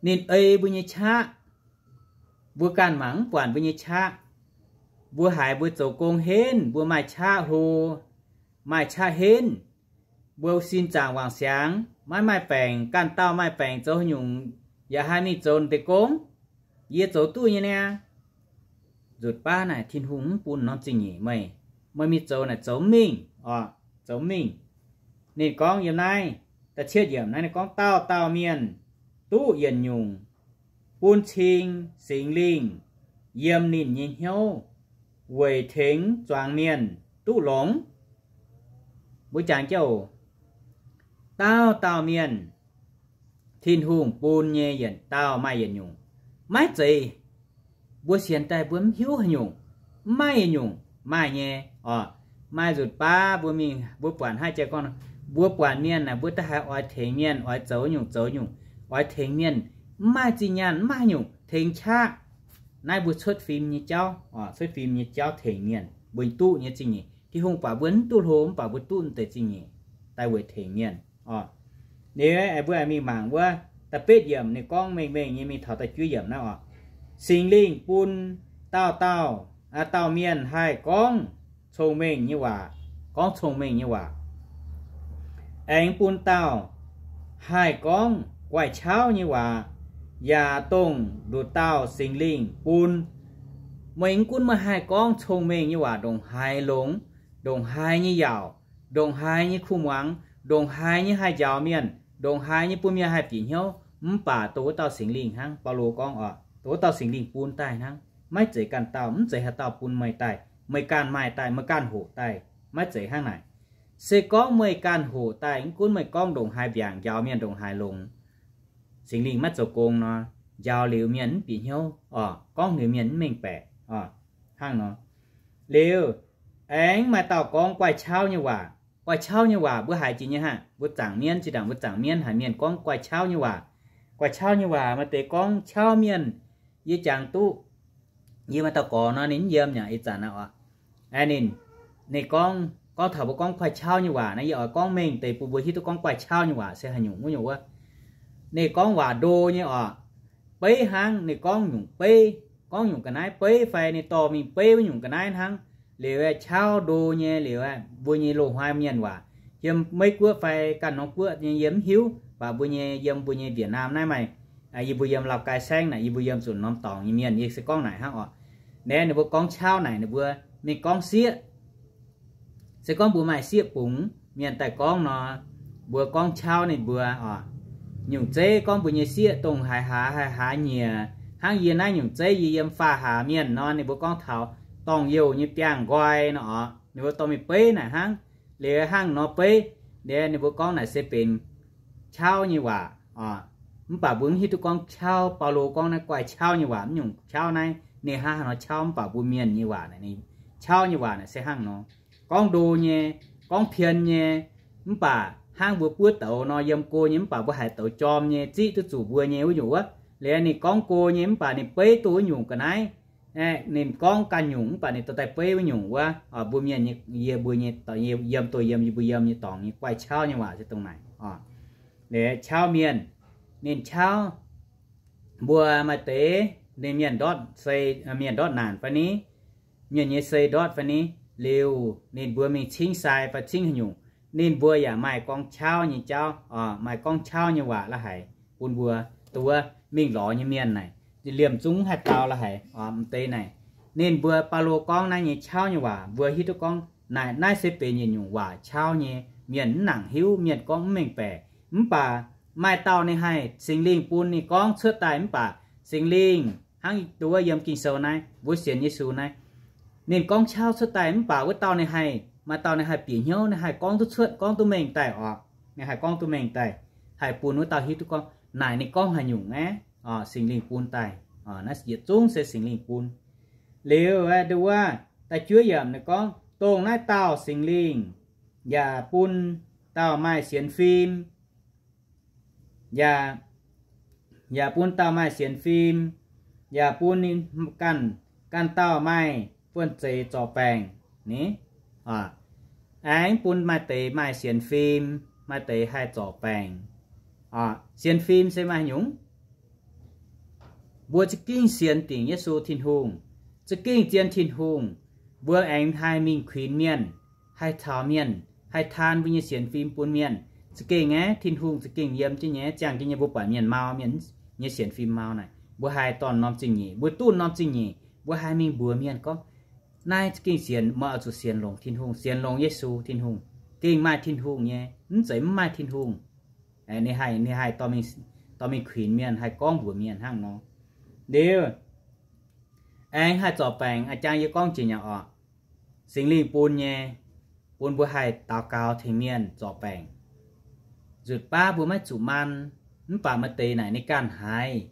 ninh ei mbuo nyei qaqv, mbuo ganh mangc mv buatc mbuo nyei qaqv. Mbuo haiz mbuo zoux gong henv, mbuo maaih qaqv hlo, maaih qaqv henv, mbuo sin zaangc wangc siangx, maiv maaih baengc, ganh dauh maaih baengc zoux haaix nyungc yaac haih mingh zoux deix gong, yie zoux duqv nyei niaa. Nzutc baav naaic Tin-Hungh mv bun norm zingh nyeic meih. Meih mingh zoux naaic zoux mingh oc, zoux mingh. Ninh gorngv yiem naaiv da'cietv yiemc naaiv ninh gorngv, dauh dauh mienh duqv yietc nyungc, bun cing Singx Lingh yiem ninh nyei hnyouv weic tengx zuangx mienh duqv longx. Mbuo jangx jienv oc, dauh dauh mienh Tin-Hungh bun nyei yietc dauh maaih yietc nyungc. Maiv zeiz mbuo sienx daaih mbuo mv hiuv haaix nyungc, mv maaih yietc nyungc maaih nyei oc. Maaih nzutc baav mbuo mingh mbuo buatc haaix jiex gorngv, mbuo buatc mienh naaic mbuo da'haiz oix tengx mienh, oix zoux nyungc zoux nyungc, oix tengx mienh, mv maaih zinh nyaanh, mv maaih nyungc tengx qaqv. Naaiv mbuo cuotv fim nyei jauv oc, cuotv fim nyei jauv tengx mienh, mbuo duqv nyei zingh nyeic. Tin-Hungh baac mbuo mv duqv hlo mv baac mbuo duqv deix zingh nyeic daaih weic tengx mienh oc. Liuz mbuo mingh mangc wuov da'betv yiemc ninh gorngv mengh mengh nyei mingh taux da'juov yiemc naaiv oc. Singx Lingh bun dauh dauh, dauh mienh haih gorngv cong-mengh nyei waac, gorngv cong-mengh nyei waac, aengx bun dauh haih gorngv guaih qauv nyei waac, yaac dongh nduqc dauh Singx Lingh bun. Meih mv gunv meih haih gorngv cong-mengh nyei waac ndongc haaix longx, ndongc haaix nyei yaauc, ndongc haaix nyei kuv muangx, ndongc haaix nyei haih njaaux mienh, ndongc haaix nyei bun mienh haih bieqc hnyouv, mv baac dongh wuov dauh Singx Lingh hnangv. Baulo gorngv oc, dongh wuov dauh Singx Lingh bun daaih hnangv. Maiv zeiz ganh dauh, mv zeiz haaix dauh bun meih daaih, meih ganh maaih daaih, meih ganh hoqc daaih. Maiv zeiz hnangv naaic. Se gorngv meih ganh hoqc daaih, mv gunv meih gorngv ndongc haaix mbiaangc, njaaux mienh ndongc haaix longx, Singx Lingh maiv zoux gong nor, njaaux liuz mienh mv bieqc hnyouv oc, gorngv liuz mienh mv mengh baeqc oc, hnangv nor. Liuz, aengx maaih dauh gorngv guaih qauv nyei waac. Guaih qauv nyei waac mbuo haiz jiex nyei hnangv. Mbuo zaangc mienv, zinh ndaangc mbuo zaangc mienv haiz mienh gorngv guaih qauv nyei waac. Guaih qauv nyei waac maaih deix gorngv qauv mienh, yie jangx duqv. Yie maaih dauh gorx nor, ninh mv yiem yaac ih zanc aqv oc. Ninh, ninh gorngv, gorngv taux mbuo gorngv guaih qauv nyei waac naaiv, yie oix gorngv mengh deix bun mbuo hiuv duqv gorngv guaih qauv nyei waac se haaix nyungc wuov nyungc wuov. Ninh gorngv waac ndo nyei oc. Beiv hnangv, ninh gorngv nyungc beiv, gorngv nyungc ga'naaiv beiv fai ninh dorh mingh beiv wuov nyungc ga'naaiv hnangv. Liuz qauv ndo nyei liuz, mbuo nyei loz-hnoi mienh waac, yiem Meiv Guoqv fai ganh norm guoqv nyei yie mv hiuv, baac mbuo nyei, yiem mbuo nyei Việt Nam naaiv maaih, yie mbuo yiem Lào Cai saengv naaic, yie mbuo yiem zuqc norm dorngx nyei mienh, yie se gorngv naaic hnangv oc. Naaiv ninh mbuo gorngv qauv naaic ninh mbuo mingh gorngv sieqv. Se gorngv mbuo maaih sieqv bungx mienh daaih gorngv nor, mbuo gorngv qauv ninh mbuo oc. Nyungc zeiv gorngv mbuo nyei sieqv dongh haaix hlaax haaix hlaax nyiec, hnangv yie naaiv nyungc zeiv yie yiem faah hlaax mienh nor, ninh mbuo gorngv taux dorngh youh nyei biangh nqoi nor oc, ninh mbuo dorh mingh beiv naaic hnangv. Liuz hnangv nor beiv, liuz ninh mbuo gorngv naaic se benx qauv nyei waac oc. Mv baac mbuo mv hiuv duqv gorngv qauv, Baulo gorngv naaiv guaih qauv nyei waac, mv nyungc qauv naaiv ninh hnangv haaix nor qauv, mv baac mbuo mienh nyei waac naaic, ninh qauv nyei waac naaic se hnangv nor, gorngv ndo nyei, gorngv pien nyei, mv baac hnangv mbuo buov douz nor, yiem go nyei, mv baac mbuo haiz douz jorm nyei, ziqv duqv zuqc mbuo nyei wuov nyungc wuov. Liuz ninh gorngv go nyei, mv baac ninh beiv duqv wuov nyungc ga'naaiv. Ninh gorngv ganh nyungc, mv baac ninh dorh daaih beiv wuov nyungc wuov. Mbuo mienh nyei, yie mbuo nyei, yiem, dongh yiem, yie mbuo yiem nyei dorngx nyei guaih qauv nyei waac se dongh naaic oc. Liuz qauv mienh, ninh qauv mbuo maaih deix ninh mienh ndortv sei, mienh ndortv naanc fai ni, mienh nyei sei ndortv fai ni, liuz ninh mbuo mingh cingv sai fai cingv haaix nyungc, ninh mbuo yaac maaih gorngv qauv nyei jauv, maaih gorngv qauv nyei waac la'haic bun mbuo, dongh wuov mingh lorz nyei mienh naaic, liemh zungv haih dau la'haic m'deix naaic. Ninh mbuo Baulo gorngv naaiv nyei qauv nyei waac mbuo hiuv duqv gorngv naaic, naaiv se benx yietc nyungc waac qauv nyei, mienh mv nangc hiuv, mienh gorngv mv mengh baeqc. Mv baac maaih dauh ninh haih Singx Lingh bun ninh gorngv cuotv daaih, mv baac Singx Lingh hnangv dongh wuov yiem Ging-Sou naaiv, mbuo sienx Yesu naaiv, ninh gorngv qauv cuotv daaih, mv baac wuov dauh ninh haih, maaih dauh ninh haih bieqc hnyouv, ninh haih gorngv duqv cuotv, gorngv duqv mengh daaih oc. Ninh haih gorngv duqv mengh daaih, haih bun wuov dauh hiuv duqv gorngv naaic ninh gorngv haaix nyungc aeqv, Singx Lingh bun daaih. Naaiv yietc zungv se Singx Lingh bun. Liuz dongh wuov da'juov yiemc ninh gorngv, dongh naaiv dauh Singx Lingh yaac bun dauh maaih sienx fim, yaac, yaac bun dauh maaih sienx fim, yaac bun ninh ganh, ganh dauh maaih buonv-zeic zorc baengc ni. Aengx bun maaih deix maaih sienx fim, maaih deix haih zorc baengc. Sienx fim se maaih nyungc. Mbuo za'gengh sienx dingc Yesu Tin-Hungh, za'gengh zien Tin-Hungh, mbuo aengx haih mingh kuinx mienh, haih caux mienh, haih taan mbuo nyei sienx fim bun mienh. Za'gengh aeqv, Tin-Hungh za'gengh yiem jienv nyei, ziangh jienv nyei. Mbuo buatc mienh mau, mienh nyei sienx fim mau naaic, mbuo haih dorh norm zingh nyeic, mbuo duqv norm zingh nyeic, mbuo haih mingh mbuox mienh gorngv, naaiv za'gengh sienx, meih oix zuqc sienx longx Tin-Hungh, sienx longx Yesu Tin-Hungh. Gengh maaih Tin-Hungh nyei, mv zeiz mv maaih Tin-Hungh. Ninh haih, ninh haih dorh mingh kuinx mienh, haih gorngv mbuox mienh hnangv nor. Liuz, aengx haih zorc baengc, a'jang yie gorngv jiex nyei oc. Singx Lingh bun nyei, bun mbuo haih daux gaux tengx mienh zorc baengc. Nzutc baav mbuo maiv zuqc maan, mv baac maaih deix naaic ninh ganh haiz.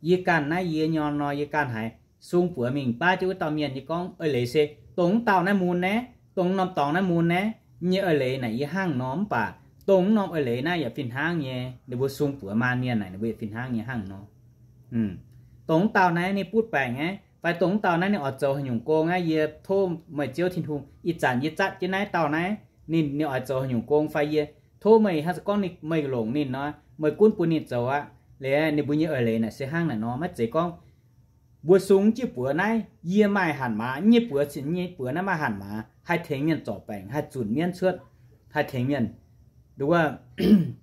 Yie ganh naaiv yie nyorn nor yie ganh haiz. Sung buoz mingh baav jienv wuov dauh mienh nyei gorngv eix leiz se, dongh wuov dauh naaiv mun naaiv, dongh norm dorngx naaiv mun naaiv, nyei eix leiz naaic yie hnangv nor. Mv baac dongh wuov norm eix leiz naaiv yaac fih hnangv nyei. Ninh mbuo sung buoz maan mienh naaic ninh mbuo yaac fih hnangv nyei hnangv nor. Dongh wuov dauh naaiv ninh butv baengc aqv, fai dongh wuov dauh naaiv ninh oix zoux haaix nyungc gong aqv, yie tov meih Ziouv Tin-Hungh, ih zanc yie zatv jienv naaiv dauh naaiv, ninh, ninh oix zoux haaix nyungc gong fai yie tov meih hnangv se gorngv meih longc ninh nor, meih gunv bun ninh zoux aqv. Liuz ninh mbuo nyei eix leiz naaic se hnangv naaic nor. Maiv zeiz gorngv mbuo sung jienv buoz naaiv, yie maaih hanc maaz, nyei buoz cin nyei buoz naaiv maaih hanc maaz, haih tengx mienh zorc baengc, haih zunc mienv cuotv, haih tengx mienh, nduov,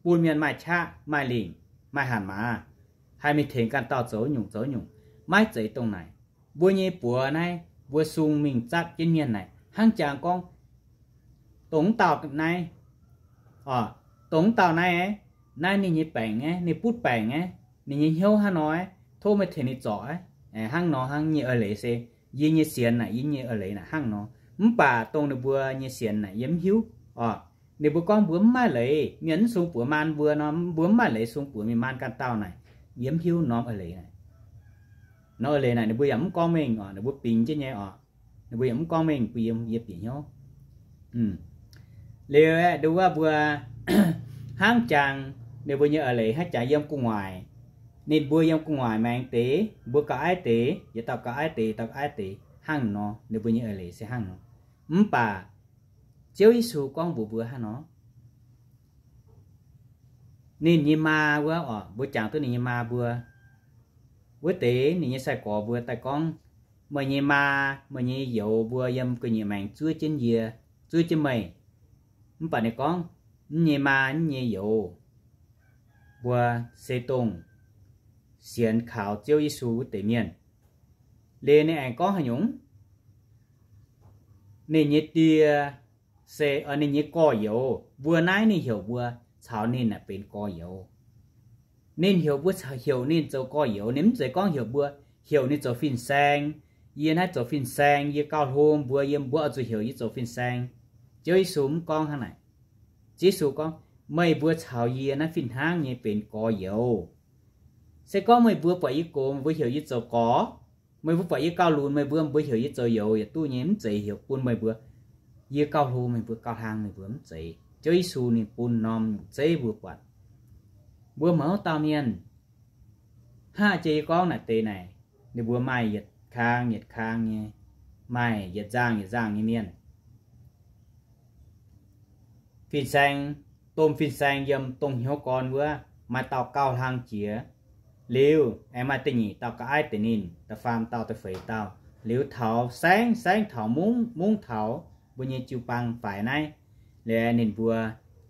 bun mienh maaih qaqv, maaih lingc, maaih hanc maaz, haih mingh tengx ganh dauh zoux nyungc zoux nyungc. Maiv zeiz dongh naaic. Mbuo nyei buoz naaiv, mbuo sung mingh zatv jienv mienh naaic, hnangv jangx gorngv, dongh wuov dauh naaiv, dongh wuov dauh naaiv, naaiv ninh nyei baengc aqv, ninh butv baengc aqv, ninh nyei hnyouv hnangv nor aqv, tov meih tengx ninh zorc aqv. Hnangv nor hnangv nyei eix leiz se, yie nyei sienx naaic, yie nyei eix leiz naaic hnangv nor. Mv baac dongh ninh mbuo nyei sienx naaic yie mv hiuv oc. Ninh mbuo gorngv mbuo mv maaih leiz, mienh mv sung buoz maan mbuo nor, mbuo mv maaih leiz sung buoz mingh maan ganh dauh naaic, yie mv hiuv norm eix leiz naaic. Norm eix leiz naaic ninh mbuo yaac mv gorngv mengh oc, ninh mbuo bingx jienv nyei oc. Ninh mbuo yaac mv gorngv mengh bun yie, yie bieqc hnyouv. Liuz aeqv, nduov mbuo hnangv jangx ninh mbuo nyei eix leiz hnangv jangx yiem gu'nguaaic. Ninh mbuo yiem gu'nguaaic maengx deix, mbuo gauh aiv deix, yietc dauh gauh aiv deix, dauh gauh aiv deix hnangv nor, ninh mbuo nyei eix leiz se hnangv nor. Mv baac Ziouv Yesu gorngv mbuox mbuo hnangv nor, ninh nyei maa wuov oc, mbuo jangx duqv ninh nyei maa mbuo, wuov deix ninh nyei sai-gorx mbuo daaih gorngv, meih nyei maa, meih nyei youz mbuo yiem ga'nyiec maengx zuov jienv yie, zuov jienv meih. Mv baac ninh gorngv, mv nyei maa, mv nyei youz mbuo se dongh sienx kaux Ziouv Yesu wuov deix mienh. Liuz ninh aengx gorngv haaix nyungc? Ninh nyei die se, ninh nyei gorx-youz, mbuo naaiv ninh heuc mbuo caux ninh naaic benx gorx-youz. Ninh heuc mbuo, heuc ninh zoux gorx-youz. Ninh mv zeiz gorngv heuc mbuo, heuc ninh zoux fin-saeng. Yie naaiv zoux fin-saeng, yie gauh hlo mbuo, yie, mbuo oix zuqc heuc yie zoux fin-saeng. Ziouv Yesu mv gorngv hnangv naaic. Ziouv Yesu gorngv, meih mbuo caux yie naaiv fih hnangv nyei benx gorx-youz. Se gorngv meih mbuo buatc yie gox, meih mbuo heuc yie zoux gorx. Meih mbuo buatc yie gauh lunx, meih mbuo, mbuo heuc yie zoux youz yaac duqv nyei, mv zeiz heuc bun meih mbuo, yie gauh hlo meih mbuo, gauh hlang meih mbuo, mv zeiz. Ziouv Yesu ninh bun norm nyungc zeiv mbuo buatc. Mbuo mouz dauh mienh, hnangv jiex yie gorngv naaic deix naaic, ninh mbuo maaih yietc kang yietc kang nyei, maaih yietc nzangh yietc nzangh nyei mienh. Fin-saeng, domh fin-saeng yiem dongh hnyouv gorn wuov, maaih dauh gauh hlang jiex. Liuz aengx maaih da'nyeic dauh ga'aiv deix ninh, da'faam dauh, da'feix dauh. Liuz taux saengv, saengv taux mungv, mungv taux mbuo nyei jiu-baang faix naaiv. Liuz ninh mbuo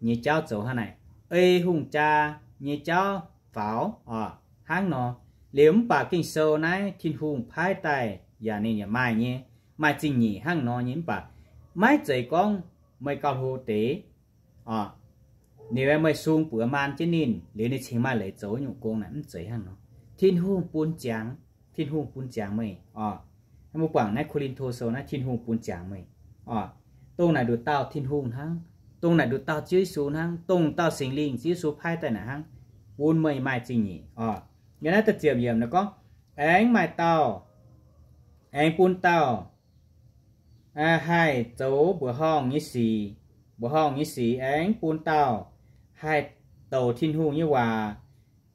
nyei jauv zoux hnangv naaic, ei hungh jaa nyei jauv faaux oc, hnangv nor. Liuz mv baac Ging-Sou naaiv Tin-Hungh paaiv daaih yaac ninh yaac maaih nyei, maaih zingh nyeic hnangv nor nyei. Mv baac maiv zeiz gorngv meih gauh hlo deix oc, liuz meih sung buoz maan jienv ninh, liuz ninh cingx maaih leiz zoux nyungc gong naaic, mv zeiz hnangv nor. Tin-Hungh bun ziangx, Tin-Hungh bun ziangx meih oc. Mbuo buangh naaiv Ko^lin^to Sou naaiv, Tin-Hungh bun ziangx meih oc. Dongh naaic nduqc dauh Tin-Hungh hnangv, dongh naaic nduqc dauh Ziouv Yesu hnangv, dongh dauh Singx Lingh Ziouv Yesu paaiv daaih naaic hnangv, bun meih maaih zingh nyeic oc. Yiem naaiv da'ziepc yiemc naaic gorngv, aengx maaih dauh, aengx bun dauh haih zoux mbuoqc horngh nyei sic, mbuoqc horngh nyei sic aengx bun dauh haih douc Tin-Hungh nyei waac,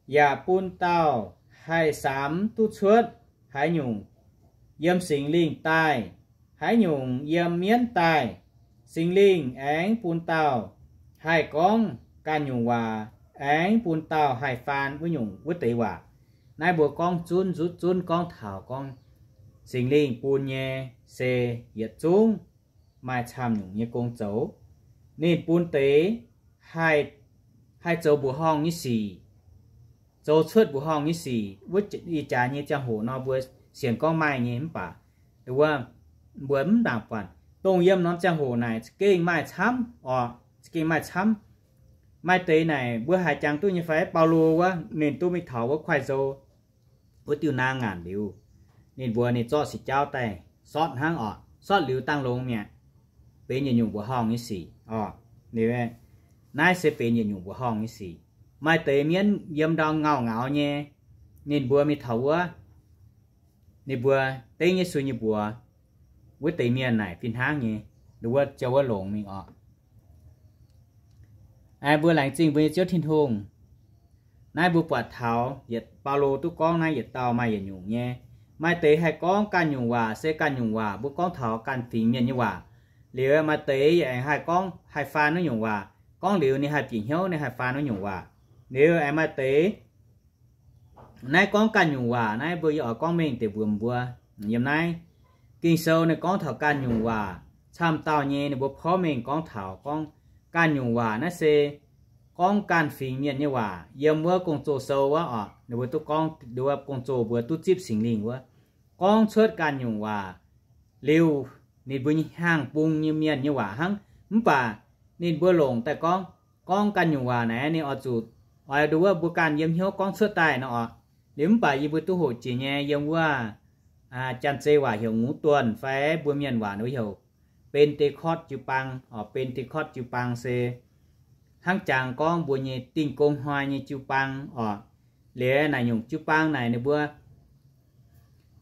yaac bun dauh haih samx duqv cuotv haaix nyungc yiem Singx Lingh daaih, haaix nyungc yiem mienv daaih. Singx Lingh aengx bun dauh haih gorngv ganh nyungc waac, aengx bun dauh haih faan wuov nyungc wuov deix waac. Naaiv mbuo gorngv zunv nzutv zunv gorngv taux gorngv Singx Lingh bun nyei se yietc zungv maaih camv nyungc nyei gong zoux. Ninh bun deix haih, haih zoux mbuoqc horngh nyei sic, zoux cuotv mbuoqc horngh nyei sic. Wuov ih jaax nyei ziangh hoc nor mbuo sienx gorngv maaih nyei mv baac wuov mbuo mv nangc buatc. Dongh yiem norm ziangh hoc naaic za'gengh maaih camv oc, za'gengh maaih camv. Maaih deix naaic mbuo haiz jangx duqv nyei fai? Baulo wuov ninh duqv mingh taux wuov Koiv-Sou wuov diuh naang ngaanc liuz, ninh mbuo ninh zorqv se jauv daaih sortv hnangv oc. Sortv liuz dangh longx mi'aqv, benx yietc nyungc mbuoqc horngh nyei sic oc. Liuz naaiv se benx yietc nyungc mbuoqc horngh nyei sic. Maaih deix mienv yiem ndau ngauh ngaux nyei, ninh mbuo mingh taux wuov, ninh mbuo dengv Yesu nyei mbuox, wuov deix mienh naaic fih hnangv nyei, wuov ziouc wuov longx mingh oc. Mbuo laengz zingh mbuo nyei Ziouv Tin-Hungh. Naaiv mbuo buatc taux yietc Baulo duqv gorngv naaiv yietc dauh maaih yietc nyungc nyei. Maaih deix haih gorngv ganh nyungc waac se ganh nyungc waac, mbuo gorngv taux ganh fingx mienh nyei waac. Liuz maaih deix yaac aengx haih gorngv haih faan wuov nyungc waac. Gorngv liuz ninh haih bieqc hnyouv ninh haih faan wuov nyungc waac. Liuz aengx maaih deix naaiv gorngv ganh nyungc waac naaiv mbuo yie oix gorngv mengh deix mbuox mbuo. Yiem naaiv Ging-Sou ninh gorngv taux ganh nyungc waac camv dauh nyei, ninh mbuo porv mengh gorngv taux gorngv ganh nyungc waac naaiv se gorngv ganh fingx mienh nyei waac. Yiem wuov Gong-Zoh sou wuov oc, ninh mbuo duqv gorngv wuov Gong-Zoh mbuo duqv zipv Singx Lingh wuov, gorngv cuotv ganh nyungc waac liuz, ninh mbuo nyei hnyangx-bung nyei mienh nyei waac hnangv. Mv baac ninh mbuo longc daaih gorngv, gorngv ganh nyungc waac naaiv ninh oix zuqc oix nduov wuov mbuo ganh yiem hnyouv gorngv cuotv daaih nor oc. Liuz mv baac yie mbuo duqv hoqc jiex nyei yiem wuov Janx-Zei waac heuc ngux duonh fai mbuo mienh waac nduov heuc Bendekort jiu-baang oc. Bendekort jiu-baang se hnangv jangx gorngv mbuo nyei Dingh Gong Hnoi nyei jiu-baang oc. Liuz naaic nyungc jiu-baang naaic ninh mbuo,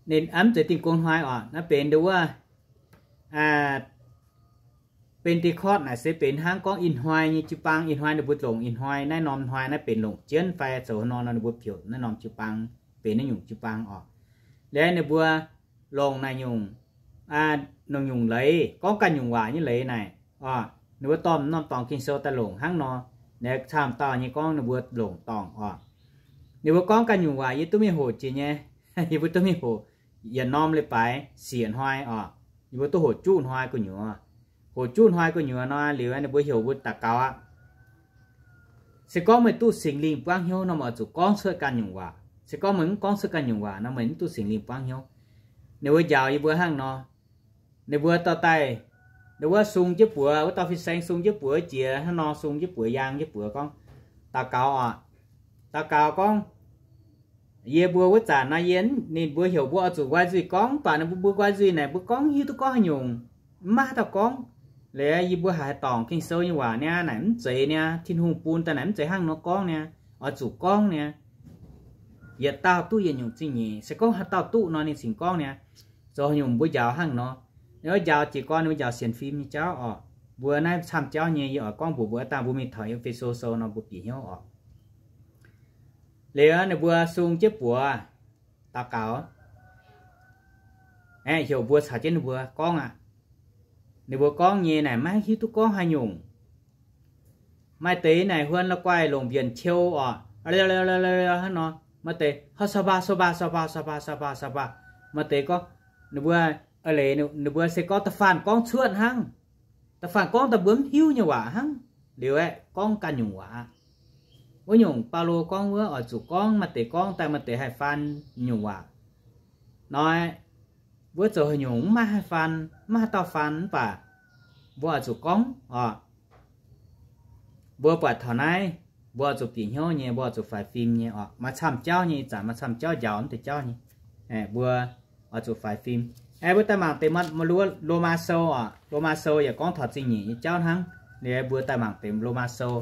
ninh mv zeiz Dingh Gong Hnoi oc, naaiv benx nduov wuov Bendekort naaic se benx hnangv gorngv ih hnoi nyei jiu-baang. Ih hnoi ninh mbuo longc ih hnoi naaiv norm hnoi naaiv benx longc jienv fai zoux haaix nor nor ninh mbuo piouc naaiv norm jiu-baang, benx naaiv nyungc jiu-baang oc. Liuz ninh mbuo longc naaic nyungc, longc nyungc leiz, gorngv ganh nyungc waac nyei leiz naaic oc. Ninh mbuo dorh norm dorngx Ging-Sou daaih longc hnangv nor. Liuz camv dauh nyei gorngv ninh mbuo longc dorngc oc. Ninh mbuo gorngv ganh nyungc waac yie duqv mingh hoqc jiex nyei. Yie mbuo duqv mingh hoqc yietc norm leiz-baaix siec hnoi oc. Yie mbuo duqv hoqc juqv hnoi gu'nyuoz. Hoqc juqv hnoi gu'nyuoz nor liuz ninh mbuo heuc mbuo daux gaux aqv. Se gorngv meih duqv Singx Lingh buangv hnyouv nor, meih oix zuqc gorngv cuotv ganh nyungc waac. Se gorngv meih mv gorngv cuotv ganh nyungc waac nor, meih mv duqv Singx Lingh buangv hnyouv. Ninh mbuo njaaux yie mbuo hnangv nor. Ninh mbuo dorh daaih, ninh wuov sung jienv buoz, wuov dauh fin-saeng sung jienv buoz jiex hnangv nor, sung jienv buoz, yaang jienv buoz gorngv, daux gaux oc. Daux gaux gorngv, yie mbuo wuov zanc nor, yie, ninh mbuo heuc mbuo oix zuqc nqoi nzuih gorngv, mv baac ninh mbuo, mbuo nqoi nzuih naaic mbuo gorngv hiuv duqv gorngv haaix nyungc, mv maaih haaix dauh gorngv. Liuz yie mbuo haiz dorngc Ging-Sou nyei waac niaa, naaic mv zeiz niaa, Tin-Hungh bun daaih naaic mv zeiz hnangv nor gorngv niaa, oix zuqc gorngv niaa. Yietc dauh duqv yietc nyungc zingh nyeic. Se gorngv haaix dauh duqv nor ninh cingx gorngv niaa. Zoux haaix nyungc mbuo njaaux hnangv nor. Ninh mbuo njaaux jiez gorn, ninh mbuo njaaux sienx fim nyei jauv oc. Mbuo naaiv camv jauv nyei, yie oix gorngv mbuox mbuo, dangh mbuo mingh taux E^fe^so Sou nor mbuo bieqc hnyouv oc. Liuz ninh mbuo sung jienv buoz, daux gaux, aeqv, heuc mbuo caux jienv ninh mbuo gorngv aqv. Ninh mbuo gorngv nyei naaic maiv hiuv duqv gorngv haaix nyungc. Maaih deix naaic huon la'guaih longc mbienc qiou oc, hnangv nor. Maaih deix hov sau baac sau baac sau baac sau baac sau baac sau baac. Maaih deix gorngv, ninh mbuo, eix leiz ninh mbuo se gorngv da'faanh gorngv cuotv hnangv. Da'faanh gorngv daaih mbuo mv hiuv nyei waac hnangv. Liuz aeqv, gorngv ganh nyungc waac aqv. Wuov nyungc Baulo gorngv wuov oix zuqc gorngv, maaih deix gorngv daaih maaih deix haih faan nyungc waac. Nor, wuov zoux haaix nyungc mv maaih haih faan, mv maaih haaix dauh faan mv baac mbuo oix zuqc gorngv oc. Mbuo buatc taux naaiv, mbuo oix zuqc bieqc hnyouv nyei, mbuo oix zuqc faix fim nyei oc. Maaih camv jauv nyei, ih zanc maaih camv jauv njaaux mv deix jauv nyei. Aeqv, mbuo oix zuqc faix fim. Aeqv, mbuo daaih mangc deix Lomaa Sou oc. Lomaa Sou yaac gorngv taux zingh nyeic nyei jauv hnangv. Liuz mbuo daaih mangc deix Lomaa Sou.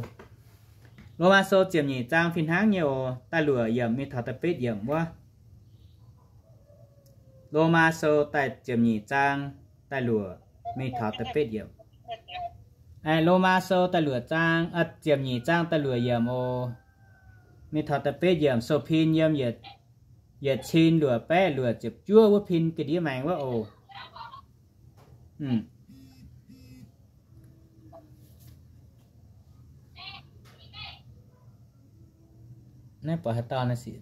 Lomaa Sou ziepc nyeic zaang fih hnangv nyei oc. Da'luoqc yiemc mingh taux da'betv yiemc wuov. Lomaa Sou da'ziepc nyeic zaang da'luoqc mingh taux da'betv yiemc. Lomaa Sou da'luoqc zaang, ziepc nyeic zaang da'luoqc yiemc oc. Mingh taux da'betv yiemc, sou-pin yiem yietc cin luoqc baeqv luoqc ziepc juov wuov pin ga'ndiev maengx wuov oc. Naaiv buatc haaix dauh naaiv sic.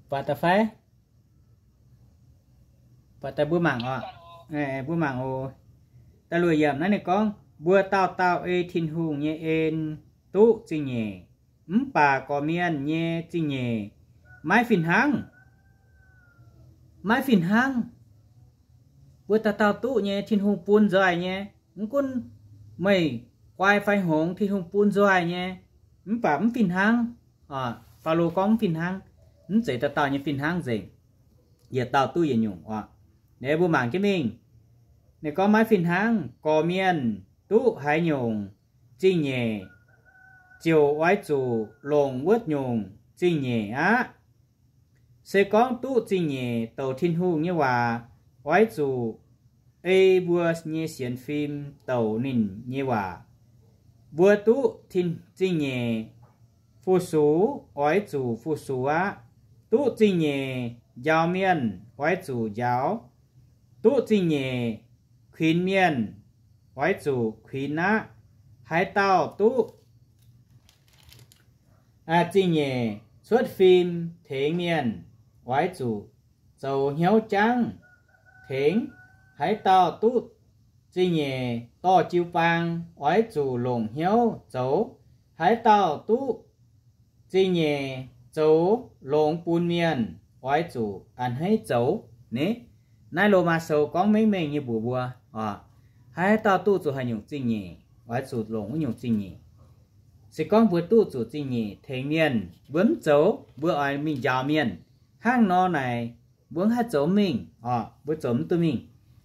Buatc daaih fai? Buatc daaih mbuo mangc oc. Mbuo mangc oc. Da'luoqc yiemc naaiv ninh gorngv, mbuo dauh dauh ei Tin-Hungh nyei en duqv zingh nyeic, mv baac gorqv-mienh nyei zingh nyeic maiv fih hnangv. Maiv fih hnangv. Mbuo dauh dauh duqv nyei, Tin-Hungh bun nzoih nyei. Mv gunv meih guai fai hngongx, Tin-Hungh bun nzoih nyei, mv baac mv fih hnangv. Baulo gorngv mv fih hnangv, mv zeiz dauh dauh nyei fih hnangv nzengc. Yietc dauh duqv yietc nyungc oc. Liuz mbuo mangc jienv mingh. Ninh gorngv maiv fih hnangv, gorqv-mienh duqv haaix nyungc zingh nyeic, ziouc oix zuqc longc wuov nyungc zingh nyeic aqv. Se gorngv duqv zingh nyeic douc Tin-Hungh nyei waac, oix zuqc ei mbuo nyei sienx fim douc ninh nyei waac. Mbuo duqv zingh nyeic fu-sux, oix zuqc fu-sux aqv. Duqv zingh nyeic njaaux mienh, oix zuqc njaaux. Duqv zingh nyeic kuinx mienh, oix zuqc kuinx aqv. Haaix dauh duqv zingh nyeic cuotv fim tengx mienh, oix zuqc zoux hnyouv jangv tengx. Haaix dauh duqv zingh nyeic dorh jiu-baang, oix zuqc longc hnyouv zoux. Haaix dauh duqv zingh nyeic zoux longx bun mienh, oix zuqc a'hneiv zoux. Naaiv Lomaa Sou gorngv mengh mengh nyei mbuox mbuo oc. Haaix dauh duqv zuqc haaix nyungc zingh nyeic, oix zuqc longc wuov nyungc zingh nyeic. Se gorngv mbuo duqv zuqc zingh nyeic tengx mienh, mbuo mv zoux, mbuo oix mingh njaaux mienh, hnangv nor naaic, mbuo mv haih zoux mingh oc, mbuo zoux mv duqv mingh.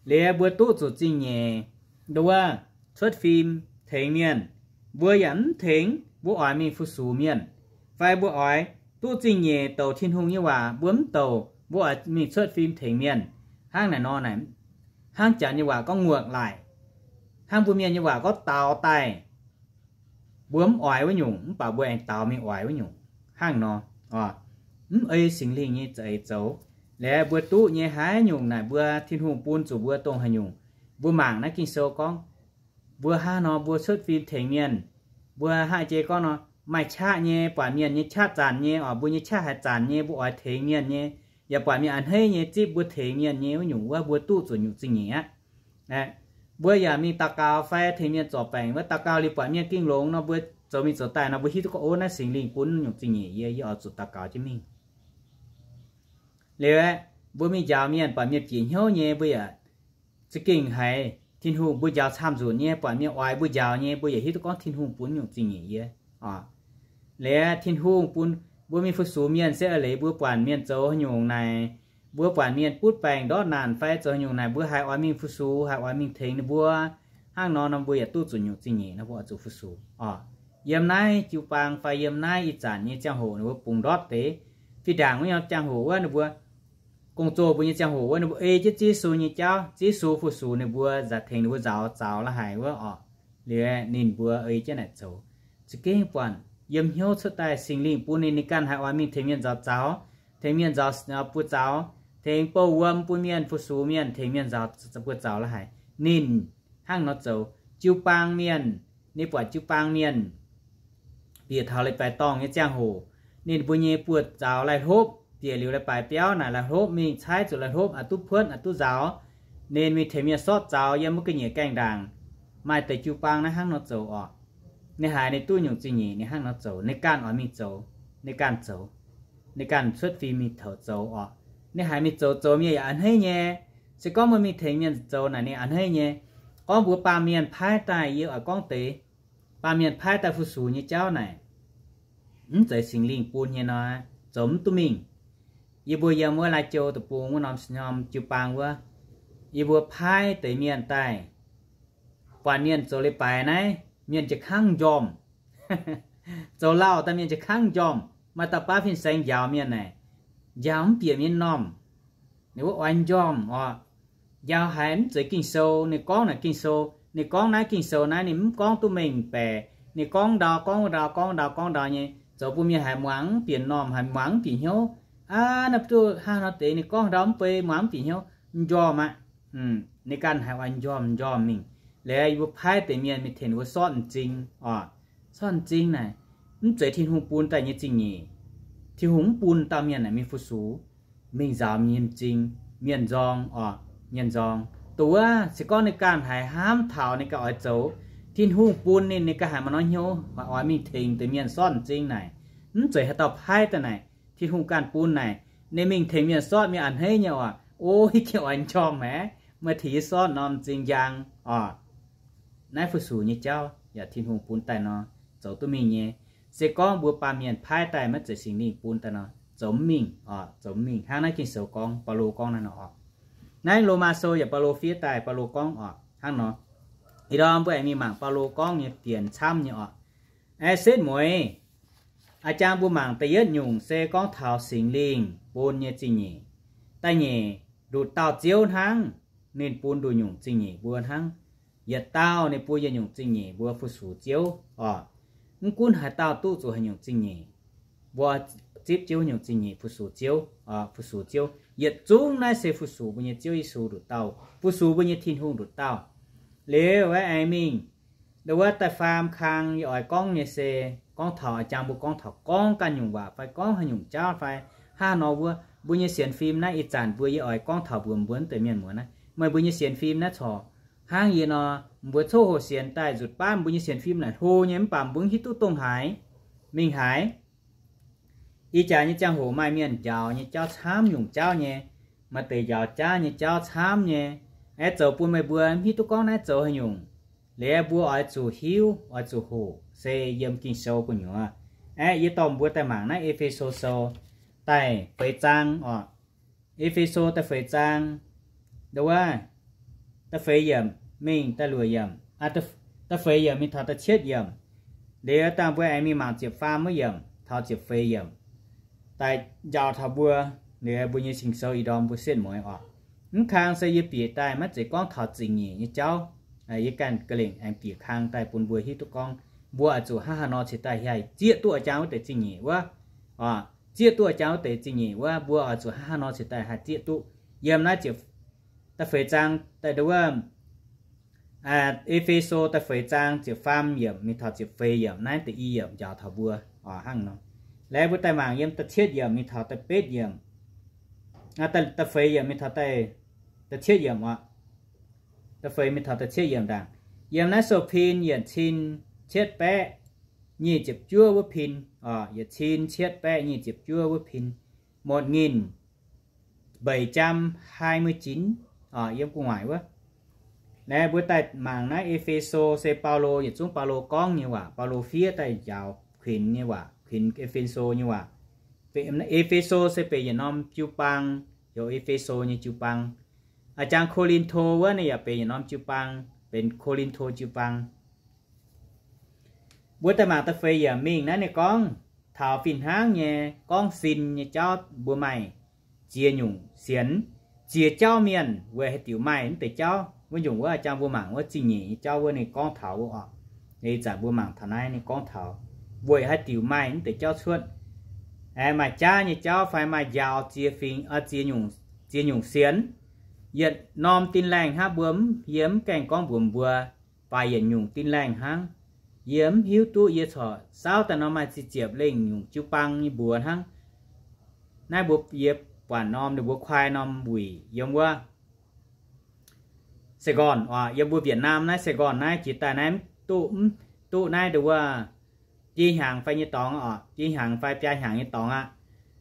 Liuz mbuo duqv zuqc zingh nyeic, nduov, cuotv fim tengx mienh, mbuo yaac mv tengx, mbuo oix mingh fu-sux mienh. Fai mbuo oix duqv zingh nyeic douc Tin-Hungh nyei waac, mbuo mv douc, mbuo oix mingh cuotv fim tengx mienh. Hnangv naaic nor naaic, hnangv Janx nyei waac gorngv ngược lại, hnangv mbuo Mienh nyei waac gorngv daux daaih. Mbuo mv oix wuov nyungc, mv baac mbuo aengx daux mingh oix wuov nyungc. Hnangv nor, mv ei Singx Lingh nyei za'eix zoux. Liuz mbuo duqv nyei haaix nyungc naaic, mbuo Tin-Hungh bun zuqc mbuo dongh haaix nyungc. Mbuo mangc naaiv Ging-Sou gorngv, mbuo hnangv nor mbuo cuotv fim tengx mienh, mbuo hnangv jiex gorngv nor, maaih qaqv nyei, buatc mienh nyei qaqv zanc nyei oc, mbuo nyei qaqv haiz zanc nyei, mbuo oix tengx mienh nyei, yaac buatc mienh a'hneiv nyei zipv mbuo tengx mienh nyei wuov nyungc wuov, mbuo duqv zuqc nyungc zingh nyeic aqv. Mbuo yaac mingh daux gaux fai tengx mienh zorc baengc wuov, daux gaux liuz buatc mienh gengh longx nor, mbuo zoux mingh zoux daaih nor, mbuo hiuv duqv gorngv, ov, naaiv Singx Lingh bun nyungc zingh nyeic yie, yie oix zuqc daux gaux jienv mingh. Liuz aeqv, mbuo mingh njaaux mienh, buatc mienh bieqc hnyouv nyei, mbuo yaac za'gengh haiz Tin-Hungh, mbuo njaaux camv-nzunc nyei, buatc mienh oix mbuo njaaux nyei, mbuo yaac hiuv duqv gorngv Tin-Hungh bun nyungc zingh nyeic yie. Liuz Tin-Hungh bun mbuo mingh fu-sux mienh se a'leiz mbuo buatc mienh zoux haaix nyungc naaic, mbuo buatc mienh butv baengc ndortv naanc fai zoux haaix nyungc naaic, mbuo haiz oix mingh fu-sux, haiz oix mingh tengx ninh mbuo. Hnangv nor nor mbuo yaac duqv zuqc nyungc zingh nyeic nor mbuo oix zuqc fu-sux oc. Yiem naaiv jiu-baang fai yiem naaiv ih zanc nyei ziangh hoc ninh mbuo bungx ndortv deix, fih ndaangc wuov nyei ziangh hoc wuov ninh mbuo gong-zoh mbuo nyei ziangh hoc wuov, ninh mbuo ei jienv Ziouv Yesu nyei jauv, Ziouv Yesu fu-sux ninh mbuo, nzaaux, tengx ninh mbuo nzaaux zaux la'haic wuov oc. Liuz ninh mbuo ei jienv naaic zoux. Za'gengh buatc yiem hnyouv cuotv daaih Singx Lingh bun ninh, ninh ganh haiz oix mingh tengx mienh nzaaux zaux, tengx mienh nzaaux buoz zaux, tengx bouh wuom bun mienh, fu-sux mienh, tengx mienh nzaaux buoz zaux la'haic. Ninh hnangv nor zoux. Jiu-baang mienh, ninh buatc jiu-baang mienh bieqc taux leiz-baaix dorngh nyei ziangh hoc, ninh mbuo nyei buoz zaux laih hlopv, bieqc liuz leiz-baaix biauv naaic laih hlopv, mingh caaiv zuqc laih hlopv, a'duqv puotv a'duqv nzaaux. Ninh mingh tengx mienh sortv zaux yiem wuov ga'nyiec gaengh ndaangc. Maaih deix jiu-baang naaiv hnangv nor zoux oc. Ninh haiz ninh duqv nyungc zingh nyeic ninh hnangv nor zoux, ninh ganh oix mingh zoux, ninh ganh zoux, ninh ganh cuotv fim mingh taux zoux oc. Ninh haiz mingh zoux, zoux mienh yaac a'hneiv nyei. Se gorngv meih mingh tengx mienh zoux naaic ninh a'hneiv nyei. Gorngv mbuo baamh mienh paaiv daaih, yie oix gorngv deix, baamh mienh paaiv daaih fu-sux nyei jauv naaic, mv zeiz Singx Lingh bun nyei nor, zoux mv duqv mingh. Yie mbuo yiem wuov Lai Châu deic-bung wuov norm, norm jiu-baang wuov, yie mbuo paaiv deix mienh daaih, buatc mienh zoux leiz-baaix naaiv, mienh jiez-kangv njormh. Zoux lauh daaih mienh jiez-kangv njormh, maaih dauh baav fin-saeng njaaux mienh naaic, njaaux mv bieqc mienh normh. Ninh wuov oix njormh oc. Njaaux haiz mv zeiz Ging-Sou, ninh gorngv naaic Ging-Sou, ninh gorngv naaiv Ging-Sou naaiv ninh mv gorngv duqv mengh baeqc, ninh gorngv ndau gorngv ndau gorngv ndau gorngv ndau nyei, zoux bun mienh haiz muangx mv bieqc normh, haiz muangx mv bieqc hnyouv. Aav, naaiv duqv hnangv nor deix ninh gorngv ndau mv bei muangx mv bieqc hnyouv, m'njormh aqv. Ninh ganh haiz oix m'njormh m'njormh mingh. Liuz yie mbuo paaiv deix mienh mingh tengx ninh mbuo sortv m'zing oc. Sortv m'zing naaic, mv zeiz Tin-Hungh bun daaih nyei zingh nyeic. Tin-Hungh mv bun dauh mienh naaic mingh fu-sux, mingh nzaaux nyei m'zing, mienh nzorng oc, mienh nzorng. Dongh wuov se gorngv ninh ganh haiz hnamv taux ninh ganh oix zoux, Tin-Hungh bun ninh, ninh ganh haiz maaih norm hnyouv oix mingh tengx deix mienh sortv m'zing naaic, mv zeiz haaix dauh paaiv daaih naaic, Tin-Hungh ganh bun naaic. Ninh mingh tengx mienh sortv, mienh a'hneiv nyei oc. O, yie gengh oix m'njormh haic, meih tengx yie sortv norm m'zing njang oc. Naaiv fu-sux nyei jauv yaac Tin-Hungh bun daaih nor, zoux duqv mingh nyei. Se gorngv mbuo baamh mienh paaiv daaih maiv zeiz Singx Lingh bun daaih nor, zoux mv mingh oc, zoux mv mingh. Hnangv naaiv Ging-Sou gorngv, Baulo gorngv naaiv nor oc. Naaiv Lomaa Sou yaac Baulo fiev daaih, Baulo gorngv oc, hnangv nor. Ih ndorm mbuo aengx mingh mangc Baulo gorngv nyei fienx camv nyei oc. Aeqv, setv mueiz, a'jang mbuo mangc da'yietv nyungc se gorngv taux Singx Lingh bun nyei zingh nyeic. Da'nyeic, nduqc dauh Ziouv hnangv, ninh bun nduqc nyungc zingh nyeic mbuo hnangv. Yietc dauh ninh bun yietc nyungc zingh nyeic mbuo fu-sux Ziouv oc. Mv gunv haaix dauh duqv zuqc haaix nyungc zingh nyeic, mbuo zipv jienv nyungc zingh nyeic fu-sux Ziouv, fu-sux Ziouv. Yietc zungv naaiv se fu-sux mbuo nyei Ziouv Yesu nduqc dauh, fu-sux mbuo nyei Tin-Hungh nduqc dauh. Liuz aengx mingh, ndau wuov da'faam kang yie oix gorngv nyei se gorngv taux a'jang mbuo gorngv taux gorngv ganh nyungc waac fai gorngv haaix nyungc jauv fai hnangv nor wuov, mbuo nyei sienx fim naaiv ih zanc mbuo yie oix gorngv taux mbuox mbuo deix mienh muoz naaiv, meih mbuo nyei sienx fim naaiv corc hnangv yie nor, mbuo coqv hoqc sienx daaih nzutc baav mbuo nyei sienx fim naaic hlo nyei mv baac mbuo mv hiuv duqv dongh haaix mingh haaix. Ih jaax nyei ziangh hoc maaih mienh njaaux nyei jauv camv nyungc jauv nyei, maaih deix njaaux jaav nyei jauv camv nyei. Aeqv, zoux bun meih mbuo mv hiuv duqv gorngv naaiv zoux haaix nyungc. Liuz mbuo oix zuqc hiuv, oix zuqc hoqc se yiem Ging-Sou gu'nyuoz. Aeqv, yie dorh mbuo daaih mangc naaiv E^fe^so Sou da'feix zaang oc. E^fe^so da'feix zaang, ndau wuov, da'feix yiemc mingh da'luoqc yiemc, da'feix yiemc mingh taux da'cietv yiemc. Liuz dangh mbuo aengx mingh mangc ziepc faam wuov yiemc taux ziepc feix yiemc daaih njaaux taux mbuo. Liuz mbuo nyei Singx Sou ih ndorm mbuo setv mueiz oc. Mv kang se yie bieqc daaih maiv zeiz gorngv taux zingh nyeic nyei jauv. Yie ganh ga'lengc aengx bieqc kang daaih bun mbuo hiuv duqv gorngv mbuo oix zuqc hnangv haaix nor cingx daaih haih zieqv duqv a'jang wuov deix zingh nyeic wuov. Zieqv duqv a'jang wuov deix zingh nyeic wuov, mbuo oix zuqc hnangv haaix nor cingx daaih haih zieqv duqv. Yiem naaiv ziepc, da'feix zaang daaih nduov, E^fe^so da'feix zaang ziepc faam yiemc mingh taux ziepc feix yiemc, naaiv da'yi yiemc njaaux taux mbuo oc hnangv nor. Laengz mbuo daaih mangc yiem da'cietv yiemc mingh taux da'betv yiemc, da'feix yiemc mingh taux da'cietv yiemc oc. Da'feix mingh taux da'cietv yiemc ndaangc. Yiem naaiv sou pin yietc cin cietv baeqv nyic ziepc juov wuov pin oc, yietc cin cietv baeqv nyic ziepc juov wuov pin, một nghìn bảy trăm hai mươi chín oc, yiem gu'nguaaic wuov. Naaiv mbuo daaih mangc naaiv E^fe^so se Baulo, yietc zungv Baulo gorngv nyei waac, Baulo fiev daaih njaaux kuinx nyei waac, kuinx E^fe^so nyei waac. E^fe^so se benx yietc norm jiu-baang, heuc E^fe^so nyei jiu-baang. A'jang Ko^lin^to wuov ninh yaac benx yietc norm jiu-baang, benx Ko^lin^to jiu-baang. Mbuo daaih mangc da'feix yiemc mingh naaiv ninh gorngv taux fih hnangv nyei gorngv sin nyei jauv mbuo maaih ziex nyungc sienx, ziex jauv mienh weic haaix diuc maaih mv deix jauv. Wuov nyungc wuov a'jang mbuo mangc wuov zingh nyeic nyei jauv wuov ninh gorngv taux wuov oc. Ih zanc mbuo mangc taux naaiv ninh gorngv taux weic haaix diuc maaih mv deix jauv cuotv. Aengx maaih jaav nyei jauv fai maaih njaaux ziex fingx, ziex nyungc, ziex nyungc sienx. Yietc norm Tin-Laengh hnangv mbuo, yie mv gaengh gorngv mbuox mbuo, baac yietc nyungc Tin-Laengh hnangv. Yie mv hiuv duqv, yie corc saauv daaih nor maaih ziepc ziepc lengh nyungc jiu-baang nyei mbuox hnangv. Naaiv mbuo yie buatc norm ninh mbuo kuaai norm wuic yiem wuov Sài Gòn oc, yiem mbuo Việt Nam naaiv Sài Gòn naaiv jiex daaih naaiv mv duqv, mv duqv naaiv nduov biei hnyangx fai nyei dorngx oc, biei hnyangx fai biaa hnyangx nyei dorngx aqv.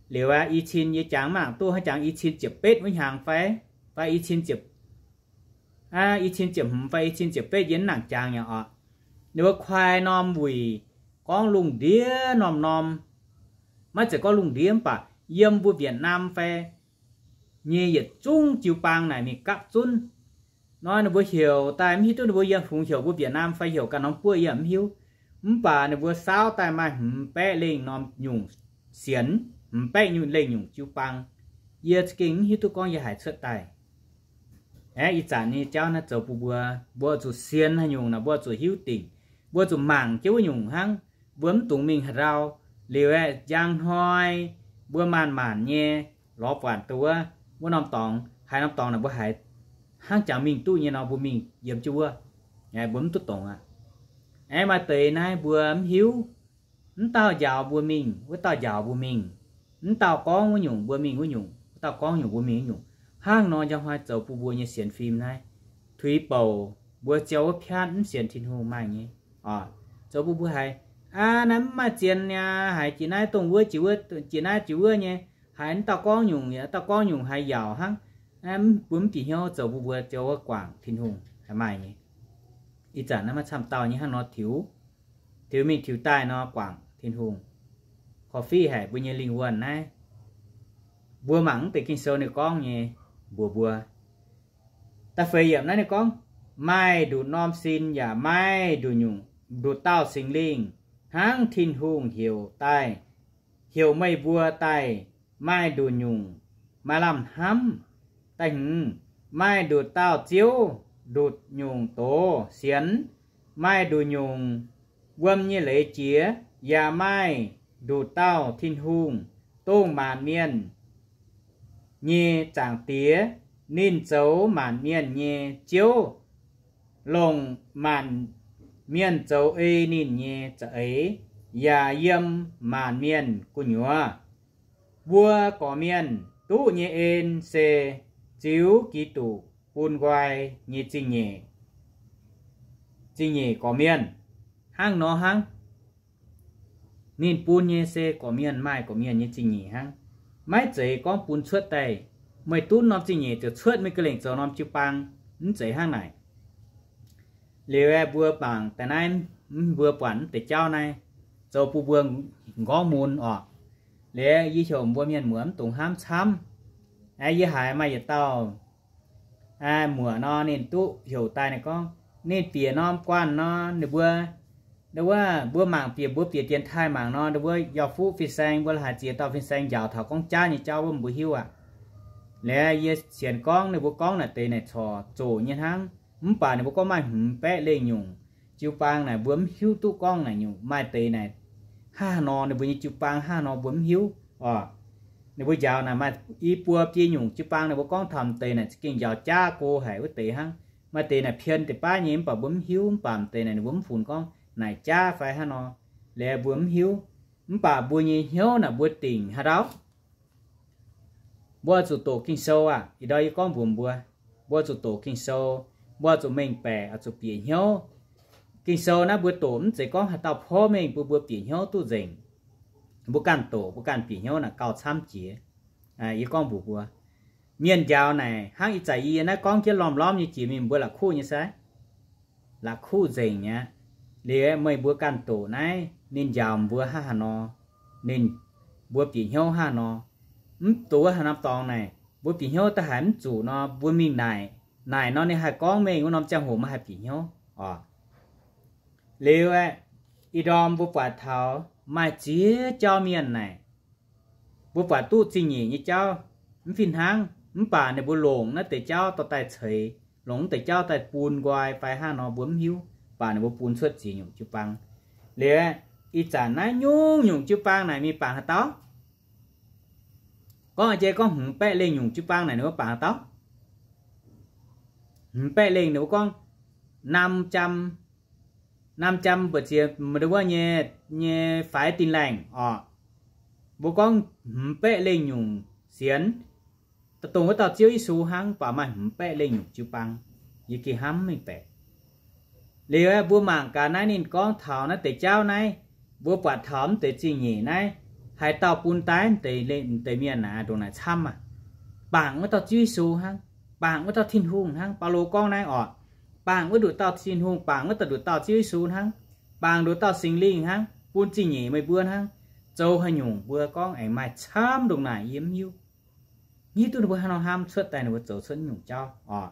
Liuz aqv, i cin yie jangx mv nangc duqv hnangv, jangx i cin ziepc betv wuov hnyangx fai, fai i cin ziepc, i cin ziepc hmz fai i cin ziepc betv yie mv nangc jangx nyei oc. Ninh mbuo kuaai norm wuic gorngv lungh ndiev norm-norm, maiv zeiz gorngv lungh ndiev mv baac yiem mbuo Việt Nam fai nyei yietc zungv jiu-baang naaic mingh gapv zunv. Nor ninh mbuo heuc daaih mv hiuv duqv ninh mbuo yiem fungx heuc mbuo Việt Nam fai heuc ganh norm guoqv yie mv hiuv. Mv baac ninh mbuo saauv daaih maaih hmz baeqv lengh norm nyungc sienx, hmz baeqv nyungc lengh nyungc jiu-baang. Yie za'gengh mv hiuv duqv gorngv yie haaix cuotv daaih. Aeqv, ih zanc nyei jauv naaiv zoux bun mbuo, mbuo zuqc sienx haaix nyungc naaic mbuo zuqc hiuv dingc, mbuo zuqc mangc jienv wuov nyungc hnangv. Mbuo mv dungx mingh haaix ndau. Liuz aeqv, njang hnoi mbuo maanc-maanc nyei lorz buatc dongh wuov, wuov norm dorngx, haaix norm dorngx naaic mbuo haiz hnangv jangx mingh duqv nyei nor, mbuo mingh yiem jienv wuov, mbuo mv duqv dongz aqv. Aeqv, maaih deix naaiv mbuo mv hiuv. Mv dauh njaaux mbuo mingh, wuov dauh njaaux mbuo mingh. Mv dauh gorngv wuov nyungc mbuo mingh wuov nyungc, wuov dauh gorngv nyungc mbuo mingh wuov nyungc. Hnangv nor njang hnoi zoux bun mbuo nyei sienx fim naaiv tuix bouc, mbuo ziouc wuov piatv mv sienx Tin-Hungh maaih nyei. Oc, zoux bun mbuo haiz, aa, naaiv mv maaih zien niaa, haiz jiex naaiv dongh wuov, jiex wuov, jiex naaiv jiex wuov nyei, haiz mv dauh gorngv nyungc, dauh gorngv nyungc haiz yaauc hnangv. Mbuo mv bieqc hnyouv, zoux bun mbuo ziouc wuov guangc Tin-Hungh haiz maaih nyei. Ih zanc naaiv maaih camv dauh nyei hnangv nor tiux, tiux mingh tiux daaih nor guangc Tin-Hungh. Korv-fiqv haic mbuo nyei lingh wuonh naaiv. Mbuo mangc mv deix Ging-Sou ninh gorngv nyei mbuox mbuo, da'feix yiemc naaiv ninh gorngv, maaih nduqc norm sin yaac maaih nduqc nyungc, nduqc dauh Singx Lingh hnangv Tin-Hungh heuc daaih, heuc meih mbuo daaih, maaih nduqc nyungc maaih lamh hnamv. Da'hmz, maaih nduqc dauh Ziouv, nduqc nyungc doz sienx, maaih nduqc nyungc wuom nyei leiz jiex, yaac maaih nduqc dauh Tin-Hungh, dongh maanc mienh nyei Zaangc Diex. Ninh zoux maanc mienh nyei Ziouv, longc maanc mienh zoux ei ninh nyei za'eix, yaac yiem maanc mienh gu'nyuoz. Mbuo gorqv-mienh duqv nyei en se ziux Giduc bun nqoi nyei zingh nyeic, zingh nyeic gorqv-mienh. Hnangv nor hnangv. Ninh bun nyei se gorqv-mienh maaih gorqv-mienh nyei zingh nyeic hnangv. Maiv zeiz gorngv bun cuotv daaih, meih duqv norm zingh nyeic ziouc cuotv meih ga'lengc zoux norm jiu-baang. Mv zeiz hnangv naaic. Liuz aeqv, mbuo mangc daaih naaiv, mbuo buatc mv deix jauv naaiv zoux bun mbuo m'nqorngv mun orqc. Liuz yie heuc mbuo mienh muoz mv dungx hnamv camv. Aeqv, yie haiz maaih yietc dauh muoc nor, ninh duqv heuc daaih, ninh gorngv ninh bieqc norm guanh nor, ninh mbuo, wuov, mbuo mangc bieqc, mbuo bieqc dienx taaih mangc nor, ninh mbuo yaac fuqv fin-saeng, mbuo la'haiz ziex dauh fin-saeng njaaux taux gorngv jaav nyei jauv wuov, mbuo hiuv aqv. Liuz yie sienx gorngv ninh mbuo gorngv naaic deix naaic corc zoqc nyei hnangv. Mv baac ninh mbuo gorngv maaih hmz baeqv lengh nyungc jiu-baang naaic, mbuo mv hiuv duqv gorngv naaic nyungc. Maaih deix naaic hnangv haaix nor, ninh mbuo nyei jiu-baang hnangv haaix nor mbuo mv hiuv orqc. Ninh mbuo njaaux naaic maaih i buo biei nyungc jiu-baang, ninh mbuo gorngv taux m'deix naaic za'gengh njaaux jaav go haic wuov deix hnangv. Maaih deix naaic pien deix baav nyei, mv baac mbuo mv hiuv. Mv baac m'deix naaic ninh mbuo mv funx gorngv naaic jaav fai hnangv nor, liuz mbuo mv hiuv. Mv baac mbuo nyei hnyouv naaic mbuo dingc haaix dauh? Mbuo zuqc doqc Ging-Sou aqv. Ih ndorm yie gorngv mbuox mbuo, mbuo zuqc doqc Ging-Sou. Mbuo zuqc mengh baeqc, zuqc bieqc hnyouv. Ging-Sou naaiv mbuo doqc mv zeiz gorngv haaix dauh porv mengh bun mbuo bieqc hnyouv duqv nzengc. Mbuo ganh doqc, mbuo ganh bieqc hnyouv naaic gauh camv jiex. Yie gorngv mbuox mbuo, mienh njaaux naaic hnangv ih zanc yie naaiv gorngv jienv lormh-lormh nyei jiex mingh, mbuo la'kuqv nyei sai, la'kuqv nzengc nyei aqv. Liuz meih mbuo ganh doqc naaiv ninh njaaux mbuo hnangv haaix nor, ninh, mbuo bieqc hnyouv hnangv haaix nor. Mv dungx wuov haaix norm dorngx naaic mbuo bieqc hnyouv da'haiz mv zuqc nor, mbuo mingh naaic, naaic nor ninh haih gorngv mengh, wuov norm ziangh hoc maiv haih bieqc hnyouv oc. Liuz aeqv, ih ndorm mbuo buatc taux maaih ziex jauv mienh naaic, mbuo buatc duqv zingh nyeic nyei jauv mv fih hnangv, mv baac ninh mbuo longc naaiv deix jauv dorh daaih ceix, longc naaiv deix jauv daaih bun nqoi fai hnangv nor mbuo mv hiuv, baac ninh mbuo bun cuotv ziex nyungc jiu-baang. Liuz aeqv, ih zanc naaiv nyungc-nyungc jiu-baang naaic mingh bangc haaix dauh? Gorngv jiex gorngv hmz baeqv lengh nyungc jiu-baang naaic ninh mbuo bangc haaix dauh? Hmz baeqv lengh ninh mbuo gorngv nam jam, nam jam mbu'ziex mv wuov nyei, nyei faix din laengh oc. Mbuo gorngv hmz baeqv lengh nyungc sienx, dongh wuov dauh Ziouv Yesu hnangv, baac maaih hmz baeqv lengh nyungc jiu-baang. Yie gengh hnamv mengh baeqc. Liuz aeqv, mbuo mangc gaax naaiv ninh gorngv taux naaiv deix jauv naaiv, mbuo buatc taux mv deix zingh nyeic naaiv, haaix dauh bun daaih mv deix, mv deix mienh naaic ndongc naaic camv aqv. Bangc wuov dauh Ziouv Yesu hnangv, bangc wuov dauh Tin-Hungh hnangv. Baulo gorngv naaiv oc, bangc wuov nduqc dauh Tin-Hungh, bangc wuov dauh nduqc dauh Ziouv Yesu hnangv, bangc nduqc dauh Singx Lingh hnangv, bun zingh nyeic meih mbuo hnangv. Zoux haaix nyungc mbuo gorngv aengx maaih camv ndongc naaic yie mv hiuv. Hiuv duqv ninh mbuo haaix nor hnamv cuotv daaih ninh mbuo zoux cuotv nyungc jauv oc.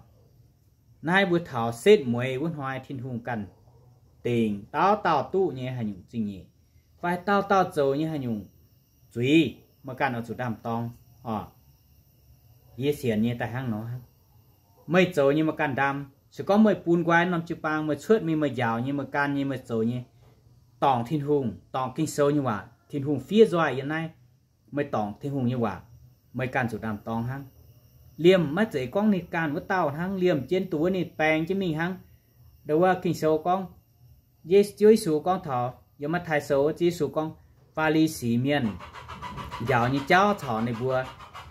Naaiv mbuo taux setv mueiz wuov hnoi Tin-Hungh ganh dingc dauh dauh duqv nyei haaix nyungc zingh nyeic, fai dauh dauh zoux nyei haaix nyungc zuiz, meih ganh oix zuqc ndaam-dorng oc. Yie sienx nyei daaih hnangv nor hnangv. Meih zoux nyei meih ganh ndaam. Se gorngv meih bun nqoi norm jiu-baang, meih cuotv mingh meih njaaux nyei, meih gan nyei, meih zoux nyei, dorngc Tin-Hungh, dorngc Ging-Sou nyei waac, Tin-Hungh fiev nzoih yiem naaiv. meih dorngc Tin-Hungh nyei waac, meih ganh zuqc ndaam-dorng hnangv. Liemh maiv zeiz gorngv ninh ganh wuov dauh hnangv, liemh jienv duqv wuov ninh baeng jienv mingh hnangv. Ndo wuov Ging-Sou gorngv, Ye- Ziouv Yesu gorngv taux yiem Matv^taai Sou, Ziouv Yesu gorngv, Faa^li^si Mienh njaaux nyei jauv caux ninh mbuo,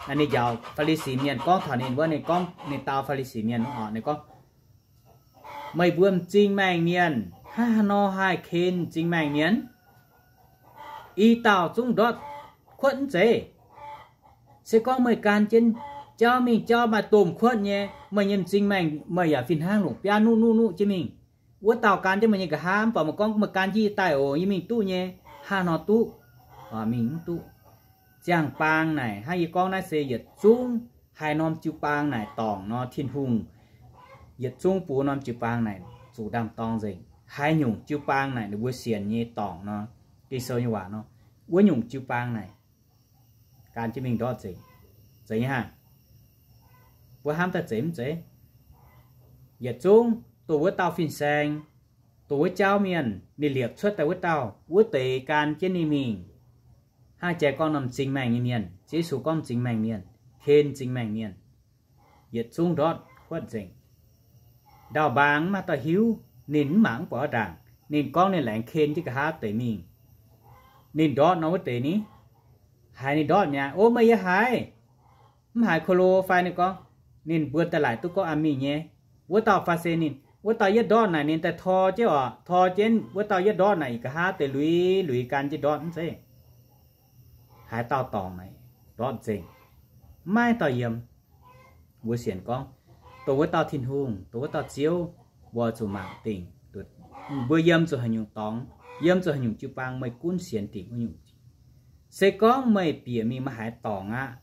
ninh njaaux Faa^li^si Mienh gorngv taux ninh wuov, ninh gorngv ninh dau Faa^li^si Mienh oc, ninh gorngv, Meih mbuo m'zing maengh mienh hnangv haaix nor haih ken m'zing maengh mienh? I dauh zungv ndortv kuotv mv zeiz? Se gorngv meih gan jienv jauv mingh, jauv maaih domh kuotv nyei, meih nyei m'zing maengh meih yaac fih hnangv longc biaav nuqv nuqv nuqv jienv mingh. Wuov dauh gan jienv meih nyei nqa'haav mv baac meih gorngv meih gan jienv yie daaih oc, yie mingh duqv nyei, hnangv haaix nor duqv? Mingh mv duqv. Ziangh baang naaic hnangv yie gorngv naaiv se yietc zungv haaix norm jiu-baang naaic dorngc nor, Tin-Hungh yietc zungv bun norm jiu-baang naaic zuqc ndaam-dorng nzengc. Haaix nyungc jiu-baang naaic ninh mbuo sienx nyei dorngc nor, Ging-Sou nyei waac nor, wuov nyungc jiu-baang naaic gan jienv mingh ndortv nzengc. Zeiz nyei hnangv. Mbuo hnamv daaih zeiz mv zeiz? Yietc zungv dongh wuov dauh fin-saeng, dongh wuov jauv mienh, ninh liepc cuotv daaih wuov dauh, wuov deix gan jienv ninh mingh. Hnangv jai gorngv norm m'zing maengh nyei mienh, Yesu gorngv m'zing maengh mienh, ken m'zing maengh mienh, yietc zungv ndortv huotv nzengc. Ndau-mbaang mv maaih dauh hiuv, ninh mv mangc mv buatc ndaangc, ninh gorngv ninh laengz ken jienv nqa'haav deix mingh. Ninh ndortv nor wuov deix ni, haiz ninh ndortv mi'aqv, O, meih yiem haaix? Mv haiz ko lo fai? Ninh gorngv, ninh mbuo daaih laaic duqv gorngv, Aa, mingh nyei. Wuov dauh faa se ninh, Wuov dauh yietv ndortv naaic ninh daaih tor jienv oc, tor jienv wuov dauh yietv ndortv naaic, ih nqa'haav deix luiz luiz gan jienv ndortv mv zeiz? Haaix dauh dorngc naaic ndortv nzengc, maiv dauh yiem. Mbuo sienx gorngv, dongh wuov dauh Tin-Hungh, dongh wuov dauh Ziouv, mbuo zuqc mangc dingc. Mbuo yiem zuqc haaix nyungc dorngx, yiem zuqc haaix nyungc jiu-baang, meih gunv sienx dingc wuov nyungc. Se gorngv meih bieqc mingh maaih haaix dorngc aqv,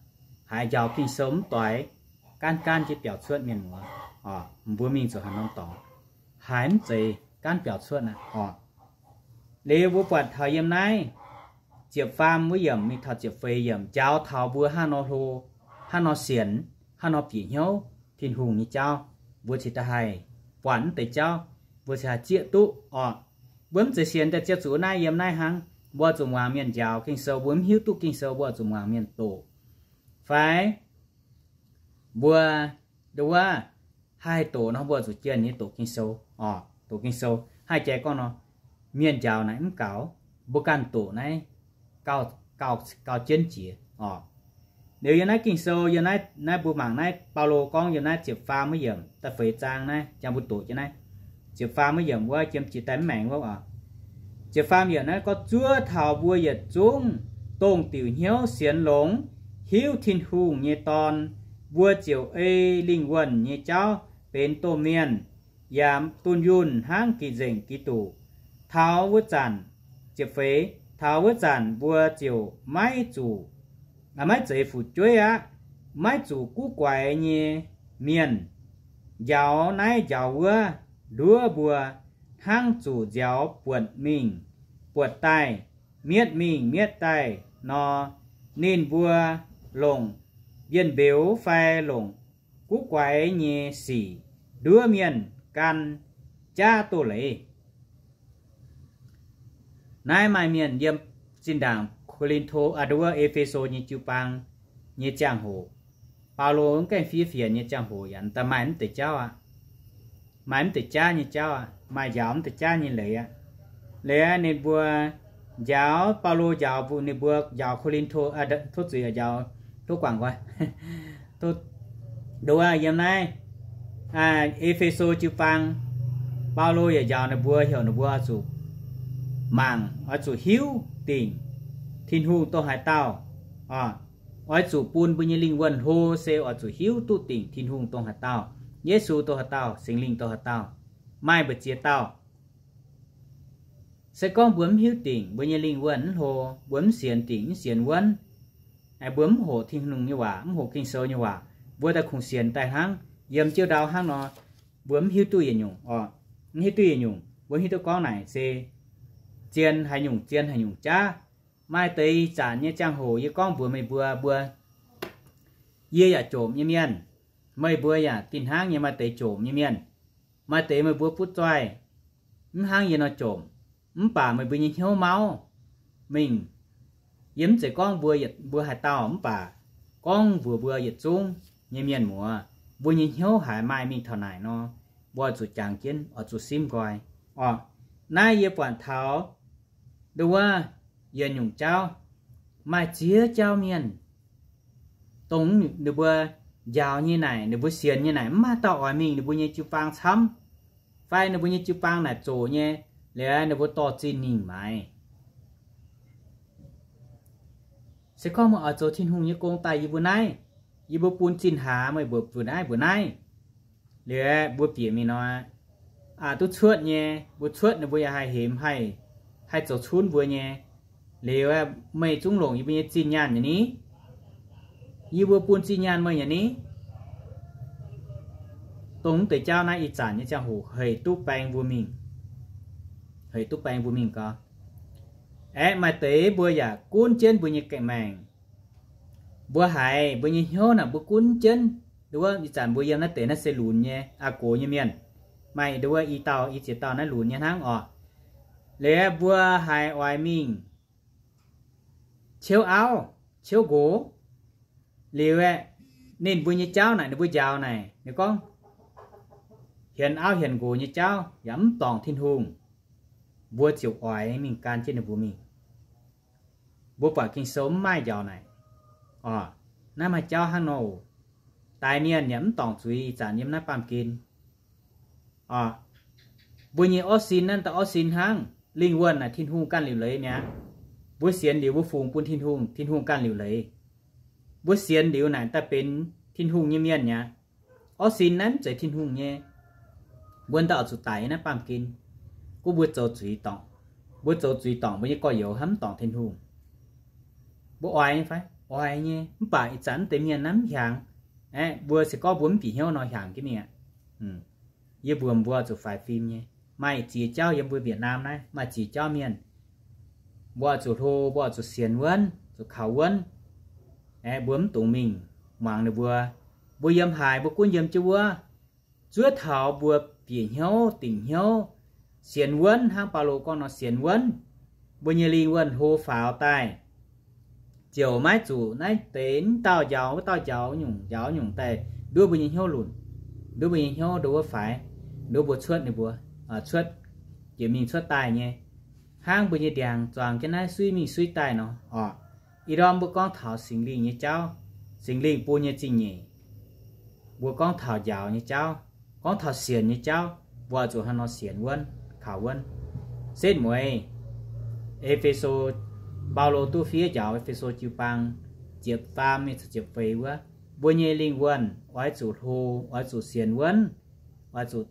haaix njaaux Ging-Sou mv doix, gaanv gaanv jienv biaux cuotv mienh muoz, mbuo mingh zuqc haaix norm dorngx, haiz mv zeiz gaanv biaux cuotv aqv oc. Liuz mbuo buatc taux yiem naaiv ziepc faam wuov yiemc mingh taux ziepc feix yiemc njaaux taux mbuo hnangv nor hlo, hnangv nor sienx, hnangv nor bieqc hnyouv Tin-Hungh nyei jauv, mbuo cingx daaih haih buatc mv deix jauv, mbuo cingx haih zieqv duqv oc. Mbuo mv zeiz sienx daaih ziouc zuqc naaiv yiem naaiv hnangv. Mbuo zuqc muangx mienh njaaux Ging-Sou, mbuo mv hiuv duqv Ging-Sou mbuo zuqc muangx mienh doqc. Fai mbuo ndo wuov haih doqc nor, mbuo zuqc jienh nyei doqc Ging-Sou oc. Doqc Ging-Sou haih jai gorngv nor, mienh njaaux naaic mv gaux, mbuo ganh doqc naaiv gauh, gauh jienv jiex oc. Liuz yiem naaiv Ging-Sou, yiem naaiv, naaiv mbuo mangc naaiv Baulo gorngv yiem naaiv ziepc faam wuov yiemc da'feix zaang naaiv, jangx mbuo doqc jienv naaiv. Ziepc faam wuov yiemc wuov, jiem jiex daaih mv maengx wuov oc. Ziepc faam yiemc naaiv gorngv, Zuov taux mbuo yietc zungv dongh diuc hnyouv sienx longx, hiuv Tin-Hungh nyei Dorn, mbuo ziouc ei lingh wuonh nyei jauv benx domh mienh, yaac dunh yunh hnangv gix nzengc Giduc. Taux wuov zanc, ziepc feix, taux wuov zanc mbuo ziouc maiv zuqc, maiv zeiz fu'jueiv aqv, maiv zuqc guv guaix nyei mienh njaaux naaiv njaaux wuov nduov mbuo, hnangv zuqc nziaaux buonc mingh buonc daaih, mietv mingh mietv daaih nor. Ninh mbuo longc njien-mbeux fai longc guv guaix nyei sic nduov mienh gan jaav doz-leiz. Naaiv maaih mienh yiem zinh ndaangc Ko^lin^to, aa, ndo wuov E^fe^so nyei jiu-baang nyei ziangh hoc, Baulo mv gaengh fiev fienx nyei ziangh hoc yaac daaih maaih mv deix jauv aqv. Maaih mv deix jaav nyei jauv aqv, maaih njaaux mv deix jaav nyei leiz aqv. Leiz aqv, ninh mbuo njaaux, Baulo njaaux mbuo, ninh mbuo njaaux Ko^lin^to, tov zuiz njaaux, tov guangc nqoi, ndo wuov yiem naaiv E^fe^so jiu-baang, Baulo yaac njaaux ninh mbuo, heuc ninh mbuo oix zuqc mangc, oix zuqc hiuv dingc Tin-Hungh dongh haaix dauh. Oix zuqc bun mbuo nyei lingh wuonh hlo se oix zuqc hiuv duqv dingc Tin-Hungh dongh haaix dauh, Yesu dongh haaix dauh, Singx Lingh dongh haaix dauh, maaih mbu'ziex dauh. Se gorngv mbuo mv hiuv dingc, mbuo nyei lingh wuonh mv hlo, mbuo mv sienx dingc mv sienx wuonv, mbuo mv hoqc Tin-Hungh nyei waac, mv hoqc Ging-Sou nyei waac, mbuo daaih kungx sienx daaih hnangv, yiem jiu ndau hnangv nor, mbuo mv hiuv duqv yietc nyungc oc. Mv hiuv duqv yietc nyungc, mbuo hiuv duqv gorngv naaic se zien haaix nyungc zien haaix nyungc jaav. Maaih deix ih zanc nyei ziangh hoc yie gorngv mbuox meih mbuo, mbuo, yie yaac jomc nyei mienh, meih mbuo yaac fih hnangv nyei maaih deix jomc nyei mienh. Maaih deix meih mbuo butv zoih, mv hnangv yie nor jomc, mv baac meih mbuo nyei hnyouv mauv mingh, Yie mv zeiz gorngv mbuo, mbuo haaix dauh, mv baac gorngv mbuox mbuo yietc zungv nyei mienh muoz, mbuo nyei hnyouv haiz maaih mingh taux naaic nor, mbuo oix zuqc jangx jienv, oix zuqc simv nqoi. Orqc, naaiv yie buatc taux nduov wuov yietc nyungc jauv, maaih ziex jauv mienh, dongh ninh mbuo njaaux nyei naaic, ninh mbuo sienx nyei naaic, mv maaih dauh oix mingh ninh mbuo nyei jiu-baang camv, fai ninh mbuo nyei jiu-baang naaic zoqc nyei, liuz ninh mbuo dorh zinh mingh maaiz. Se gorngv meih oix zoux Tin-Hungh nyei gong daaih yie mbuo naaiv, yie mbuo bun zinh haax meih mbuo mbuox naaiv mbuox naaiv. Liuz mbuo bieqc mingh nor, aqc duqv cuotv nyei, mbuo cuotv ninh mbuo yaac haih hemx, haih zoux cunv mbuo nyei. Liuz meih zungv longc yie mbuo nyei zinh nyaanh nyei ni? Yie mbuo bun zinh nyaanh meih nyei ni? Dongh mv deix jauv naaiv ih zanc nyei ziangh hoc hec duqv baeng mbuo mingh, hec duqv baeng mbuo mingh gau. Aeqv, maaih deix mbuo yaac gunv jienv mbuo nyei maengc. Mbuo haiz mbuo nyei hnyouv naaic mbuo gunv jienv, nduov wuov ih zanc mbuo yiem naaiv deix naaiv se lunx nyei, aa, gox nyei mienh. Maaih nduov wuov i dauh i ziex dauh naaiv lunx nyei hnangv orqc. Liuz mbuo haiz oix mingh ciouv auv, ciouv nqox. Liuz aeqv, ninh mbuo nyei jauv naaic, ninh mbuo njaaux naaic, ninh gorngv hienx auv hienx nqox nyei jauv yaac mv dorngc Tin-Hungh. Mbuo ziouc oix mingh gan jienv ninh mbuo mingh. Mbuo buatc Ging-Sou mv maaih njaaux naaic. Orqc, naaiv maaih jauv hnangv nor oc. Daix mienh yaac mv dorngc zuiz ih zanc yiem naaiv baamh gen. Orqc, mbuo nyei orv sin naaiv daaih orv sin hnangv. Lingh wuonh naaic Tin-Hungh ganh liuc leiz mi'aqv. Mbuo sienx liuz mbuo fungx bun Tin-Hungh, Tin-Hungh ganh liuc leiz. Mbuo sienx liuz naaic daaih benx Tin-Hungh nyei mienh mi'aqv. Orv sin naaiv mv zeiz Tin-Hungh nyei. Mbuo daaih oix zuqc daic naaiv baamh gen. Gunv mbuo zoux zuiz dorngc, mbuo zoux zuiz dorngc mbuo nyei gorx-youz hnamv mv dorngc Tin-Hungh. Mbuo oix nyei fai? Oix nyei. Mv baac ih zanc mv deix mienh naaiv mv hiaangx. Aeqv, mbuo se gorngv mbuo mv bieqc hnyouv nor hiaangx jienv mingh aqv. Yie mbuox mbuo zuqc faix fim nyei. Maaih ziex jauv yiem mbuo Việt Nam naaiv, maaih ziex jauv mienh. Mbuo oix zuqc hlo, mbuo oix zuqc sienx wuonv, zuqc kaux wuonv. Aeqv, mbuo mv dungx mingh muangx ninh mbuo. Mbuo yiem haaix mbuo gunv yiem jienv wuov. Zuov taux mbuo bieqc hnyouv, dingc hnyouv, sienx wuonv hnangv Baulo gorngv nor sienx wuonv, mbuo nyei lingh wuonh hlo faaux daaih, ziouc maiv zuqc naaiv deix mv dauh njaaux wuov dauh, njaaux nyungc njaaux nyungc daaih nduov mbuo nyei hnyouv lunc, nduov mbuo nyei hnyouv nduov wuov faix, nduov mbuo cuotv ninh mbuo, cuotv, jiex mingh cuotv daaih nyei, hnangv mbuo nyei ndiangx zuangx jienv naaiv suiv mingh suiv daaih nor orqc. Ih ndorm mbuo gorngv taux Singx Lingh nyei jauv, Singx Lingh bun nyei zingh nyeic, mbuo gorngv taux njaaux nyei jauv, gorngv taux sienx nyei jauv, mbuo oix zuqc hnangv nor sienx wuonv, kaux wuonv. Setv mueiz E^fe^so, Baulo duqv fiev njaaux E^fe^so jiu-baang ziepc faam mingh ziepc feix wuov, mbuo nyei lingh wuonh oix zuqc hlo, oix zuqc sienx wuonv, oix zuqc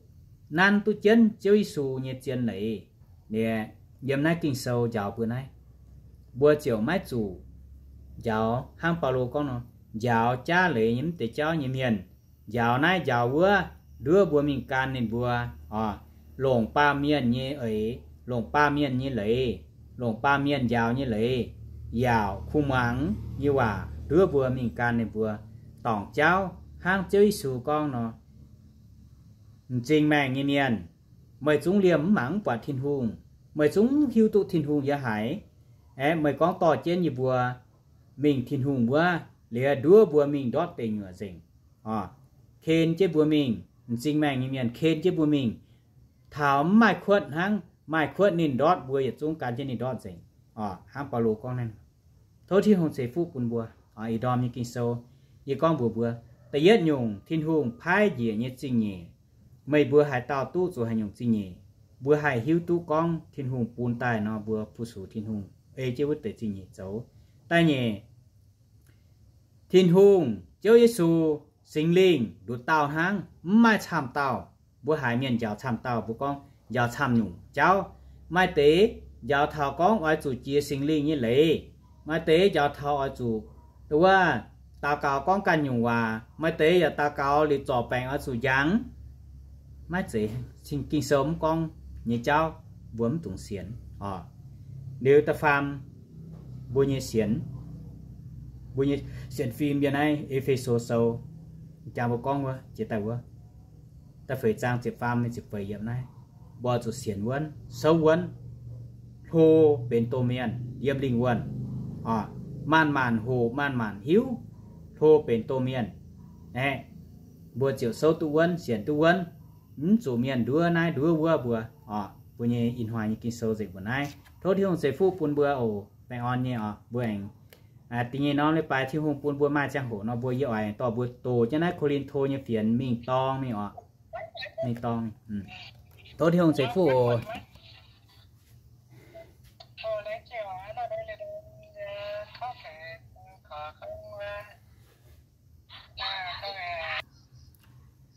nanv duqv jienv Ziouv Yesu nyei zien leiz. Yiem naaiv Ging-Sou njaaux mbuo naaiv, mbuo ziouc maiv zuqc njaaux hnangv Baulo gorngv nor, njaaux jaav leiz nyei mv deix jauv nyei mienh, njaaux naaiv njaaux wuov, nduov mbuo mingh gan ninh mbuo, longc baamh mienh nyei eix, longc baamh mienh nyei leiz, longc baamh mienh njaaux nyei leiz, yaauc kuh muangx nyei waac nduov mbuo mingh gan ninh mbuo, dorngc jauv hnangv Ziouv Yesu gorngv nor, m'zing maengh nyei mienh, meih zungv liemh mv mangc mv buatc Tin-Hungh, meih zungv hiuv duqv Tin-Hungh yiem haaix. Aeqv, meih gorngv dorh jienv yie mbuo mingh Tin-Hungh wuov, liuz nduov mbuo mingh ndortv deic nyuoqc nzengc. Ken jienv mbuo mingh, m'zing maengh nyei mienh ken jienv mbuo mingh, taux mv maaih kuotv hnangv, maaih kuotv ninh ndortv mbuo yietc zungv gan jienv ninh ndortv nzengc. Hnangv Baulo gorngv naaiv, tov Tin-Hungh ceix fuqv bun mbuo. Ih ndorm nyei Ging-Sou, yie gorngv mbuox mbuo, da'yietv nyungc Tin-Hungh paaiv njiec nyei zingh nyeic, meih mbuo haaix dauh duqv zuqc haaix nyungc zingh nyeic, mbuo haih hiuv duqv gorngv Tin-Hungh bun daaih nor mbuo fu-sux Tin-Hungh ei jienv wuov deix zingh nyeic zoux. Da'nyeic, Tin-Hungh, Ziouv Yesu, Singx Lingh nduqc dauh hnangv, mv maaih camv dauh. Mbuo haiz mienh njaaux camv dauh, mbuo gorngv njaaux camv nyungc jauv. Maaih deix njaaux taux gorngv oix zuqc jiex Singx Lingh nyei leiz. Maaih deix njaaux taux oix zuqc, wuov, daux gaux gorngv ganh nyungc waac. Maaih deix yaac daux gaux liuz zorc baengc oix zuqc njangx. Maiv zeiz, Ging-Sou mv gorngv nyei jauv, mbuo mv dungx sienx. Liuz da'faam, mbuo nyei sienx, mbuo nyei sienx fim yiem naaiv E^fe^so Sou, jangx mbuo gorngv wuov, jiex daaih wuov, da'feix zaang ziepc faam mingh ziepc feix yiemc naaiv, mbuo zuqc sienx wuonv, souv wuonv, hlo benx domh mienh yiem lingh wuonh. oc, maanc-maanc hoqc, maanc-maanc hiuv, hlo benx doh mienh. Aeqv, mbuo ziouc souv duqv wuonv, sienx duqv wuonv, mv zuqc mienh nduov naaiv nduov wuov mbuo oc. Mbuo nyei ih hnoi nyei Ging-Sou nzengc mbuo naaiv. Tov Tin-Hungh ceix fuqv bun mbuo oc, baengh orn nyei oc. Mbuo aengx dingc nyei norm leiz-baaix Tin-Hungh bun mbuo maaih ziangh hoc nor, mbuo yie oix dorh mbuo doqc jienv naaiv Ko^lin^to nyei fienx mingh dorng mingh oc. Mingh dorng. Tov Tin-Hungh ceix fuqv oc.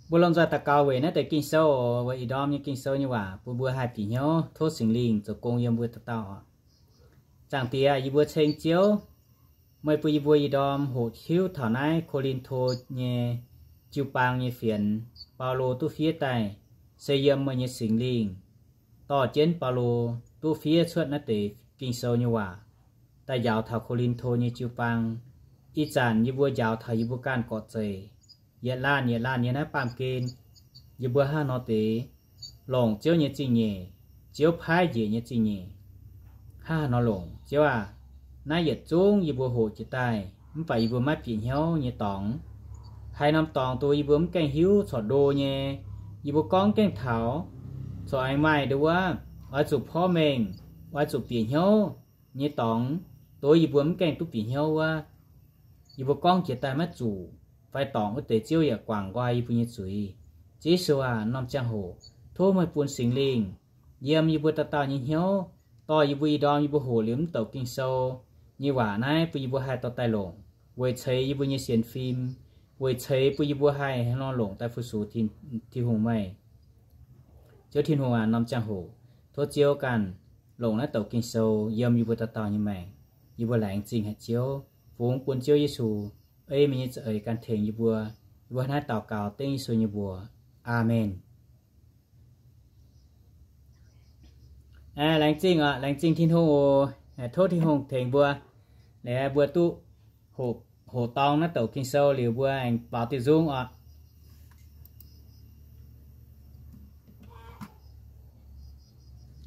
Mbuo lomh nzoih daux gaux weic naaiv deix Ging-Sou oc, weic ih ndorm nyei Ging-Sou nyei waac bun mbuo haih bieqc hnyouv. Tov Singx Lingh zoux gong yiem mbuo dauh dauh oc. Zaangc Diex, yie mbuo ceng Ziouv, meih bun yie mbuo ih ndorm hoqc hiuv taux naaiv Ko^lin^to nyei jiu-baang nyei fienx, Baulo duqv fiev daaih, se yiem meih nyei Singx Lingh dorh jienv Baulo duqv fiev cuotv naaiv deix Ging-Sou nyei waac daaih njaaux taux Ko^lin^to nyei jiu-baang. Ih zanc yie mbuo njaaux taux yie mbuo ganh gorqv-zeih, yietc laanh yietc laanh nyei naaiv baamh gen, yie mbuo hnangv haaix nor deix longc Ziouv nyei zingh nyeic, Ziouv paaiv njiec nyei zingh nyeic, hnangv haaix nor longc. Ziouv aac, naaiv yietc zungv yie mbuo hoqc jiex daaih mv baac yie mbuo maiv bieqc hnyouv nyei dorngx. Haaix norm dorngx dongh yie mbuo mv gaengh hiuv corc ndo nyei, yie mbuo gorngv gaengh taux, corc aengx maaih ndo wuov, oix zuqc porv mengh, oix zuqc bieqc hnyouv nyei dorngx, dongh yie mbuo mv gaengh duqv bieqc hnyouv wuov, yie mbuo gorngv jiex daaih maiv zuqc, fai dorngc wuov deix Ziouv yaac guangc nqoi yie mbuo nyei zuiz. Ziouv Yesu aac, norm ziangh hoc tov meih bun Singx Lingh yiem yie mbuo dauh dauh nyei hnyouv, dorh yie mbuo ih ndorm yie mbuo hoqc liuz mv douc Ging-Sou nyei waac naaiv bun yie mbuo haih dorh daaih longc, weic ceix yie mbuo nyei sienx fim, weic ceix bun yie mbuo haih hnangv nor longc daaih fu-sux Tin-Hungh meih. Ziouv Tin-Hungh aac, norm ziangh hoc tov Ziouv ganh longc naaiv douc Ging-Sou yiem yie mbuo dauh dauh nyei maengc. Yie mbuo laengz zingh haic Ziouv, fungx bun Ziouv Yesu ei meih nyei za'eix ganh tengx yie mbuo. Yie mbuo hnangv naaiv daux gaux dengv Yesu nyei mbuox. Aamen. Laengz zingh oc, laengz zingh Tin-Hungh oc. Tov Tin-Hungh tengx mbuo, liuz mbuo duqv hoqc dorng naaiv douc Ging-Sou liuz mbuo aengx baaux diuh nzung oc.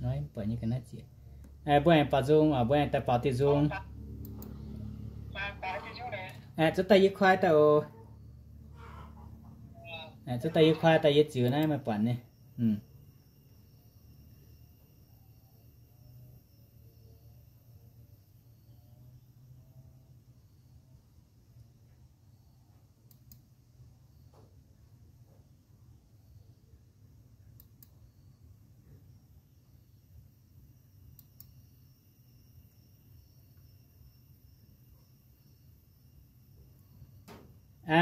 Mbuo aengx baaux nzung oc, mbuo aengx daaih baaux diuh nzung. Zuov daaih yie kuaai daaih oc. Zuov daaih yie kuaai daaih yie ziux naaiv meih buatc nyei.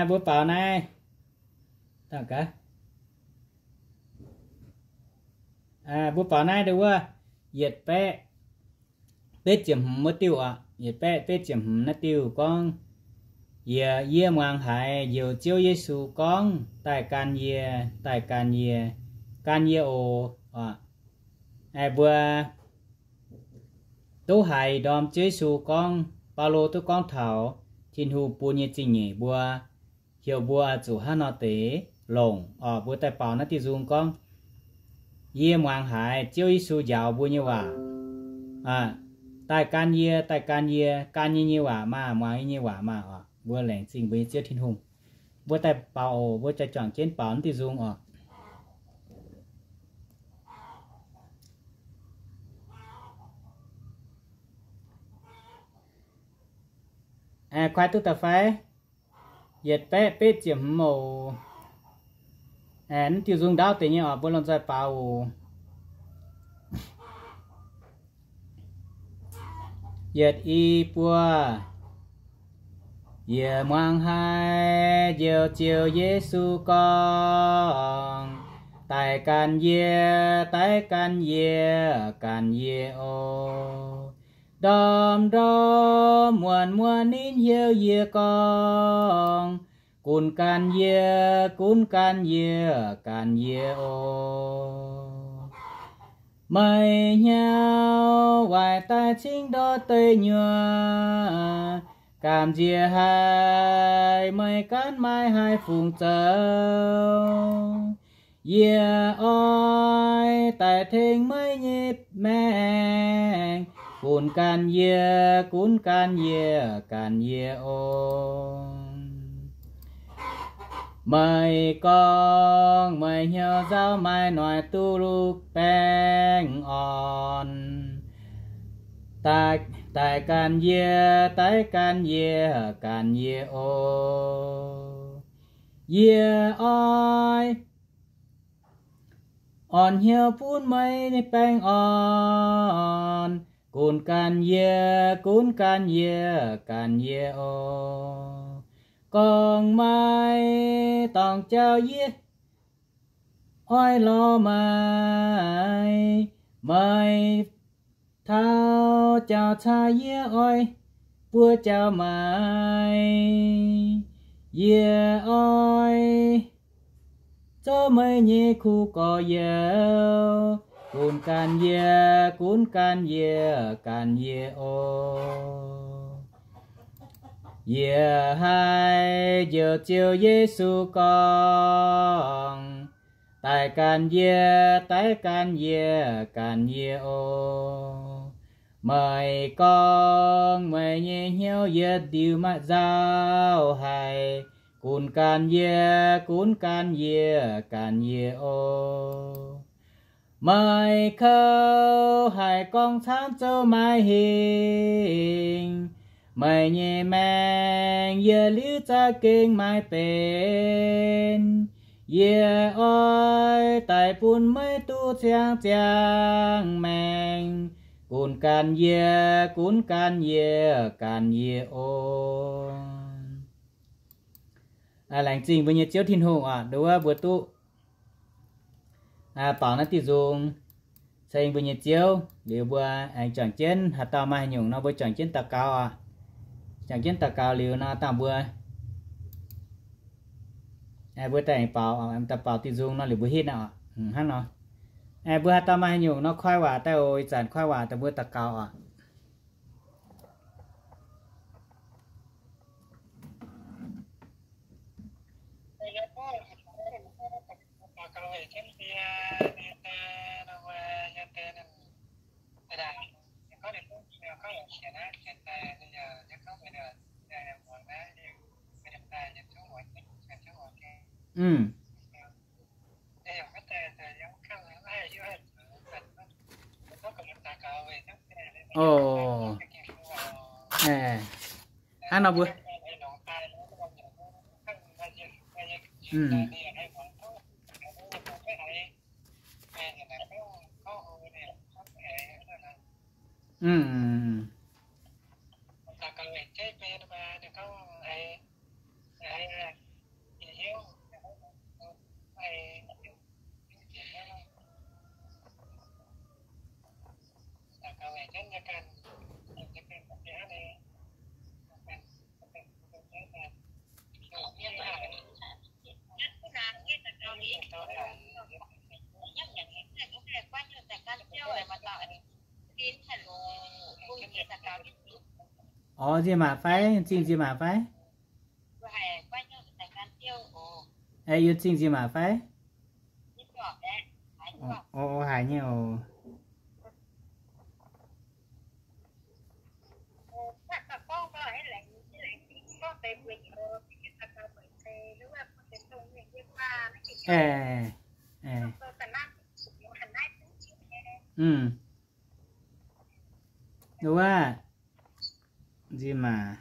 Mbuo baaux naaiv, mbuo baaux naaiv ndo wuov, yietc baeqv betv ziepc hmz wuov diuh oc. Yietc baeqv betv ziepc hmz naaiv diuh gorngv, Yie, yie muangx haiz njoux Ziouv Yesu gorngv, Daaih gan yie, daaih gan yie, gan yie oc. Mbuo duqv haiz ndorm Ziouv Yesu gorngv, Baulo duqv gorngv taux Tin-Hungh bun nyei zingh nyeic mbuo, heuc mbuo zuqc hnangv nor deix longc oc. Mbuo daaih baaux naaiv diuh nzung gorngv, Yie muangx haiz Ziouv Yesu njaaux mbuo nyei waac, Daaih gan yie, daaih gan yie, gan yie nyei waac maah, muangx yie nyei waac maah oc. Mbuo laengz zingh mbuo nyei Ziouv Tin-Hungh. Mbuo daaih baaux oc, mbuo jaa-juangc jienv baaux naaiv diuh nzung oc. Kuaai duqv daaih fai? Yietc baeqv betv ziepc hmz oc. Naaiv diuh nzung ndaauv deix nyei oc, mbuo lomh nzoih baaux oc. Yietc, i, buo. Yie muangx haiz njoux Ziouv Yesu gorngv, Daaih gan yie, daaih gan yie, gan yie oc. Ndorm ndorm muonz muonz ninh heuc yie gorngv, Gunv gan yie, gunv gan yie, gan yie oc. Meih hnyouv waaic daaih cingv ndortv deic nyuoqc, gamh nziex haic meih gaanv maaih haih fungc zoux. Yie oix daaih tengx meih nyei maengc Gunv gan yie, gunv gan yie, gan yie o. Meih gorngv meih hnyouv nzauh maaih noic duqv baengh orn, daic gan yie, daiv gan yie, gan yie o. Yie oix orn hnyouv bun meih baengh orn. Gunv gan yie, gunv gan yie, gan yie o. Gorngv maiv dorngc jauv yie oix lorz maaiz, meih taux jauv caa yie oix buo jauv maaiz. Yie oix zoux meih nyei kuv gorx-youz. Gunv gan yie, gunv gan yie, gan yie o. Yie haiz njoux Ziouv Yesu gorngv, daic gan yie, daiv gan yie, gan yie o. Meih gorngv meih nyei hnyouv yietc liuz maiv nzauh haic, gunv gan yie, gunv gan yie, gan yie o. Meih kouv haic gorngv camv zoux maaih hingh, meih nyei maengc yietc liuz za'gengh maaih benx. Yie oix daic bun meih duqv ciangv ziangh maengc. Gunv gan yie, gunv gan yie, gan yie o. Laengz zingh mbuo nyei Ziouv Tin-Hungh oc, nduov mbuo duqv baaux naaiv diuh nzung ceng mbuo nyei Ziouv liuz, mbuo aengx juangc jienv haaix dauh maaih haaix nyungc nor, mbuo juangc jienv daux gaux oc. Juangc jienv daux gaux liuz nor, dangh mbuo, mbuo daaih baaux, daaih baaux diuh nzung nor liuz mbuo hitv naaiv oc. Hnangv nor, mbuo haaix dauh maaih haaix nyungc nor, koi waac daaih oc. Ih zanc koi waac daaih mbuo daux gaux oc. Hnangv nor mbuo, Orv, nziex maac fai? Zingh nziex maac fai? Yie zingh nziex maac fai? Orv, haiz nyei oc. Wuov, nziex maac.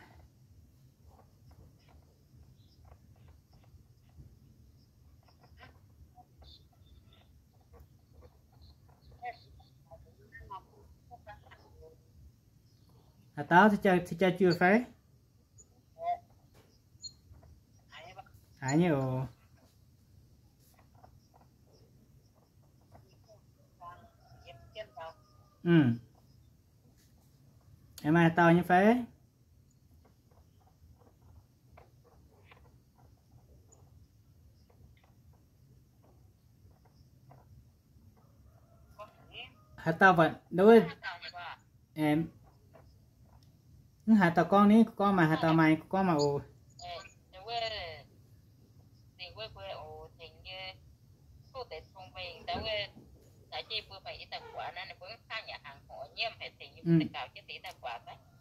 Haaix dauh, cing jaa jui fai? Haiz nyei oc. Aengx maaih haaix dauh nyei fai? Haaix dauh, mv haaix dauh gorngv ni, gorngv maaih, haaix dauh maaih, gorngv maaih oc.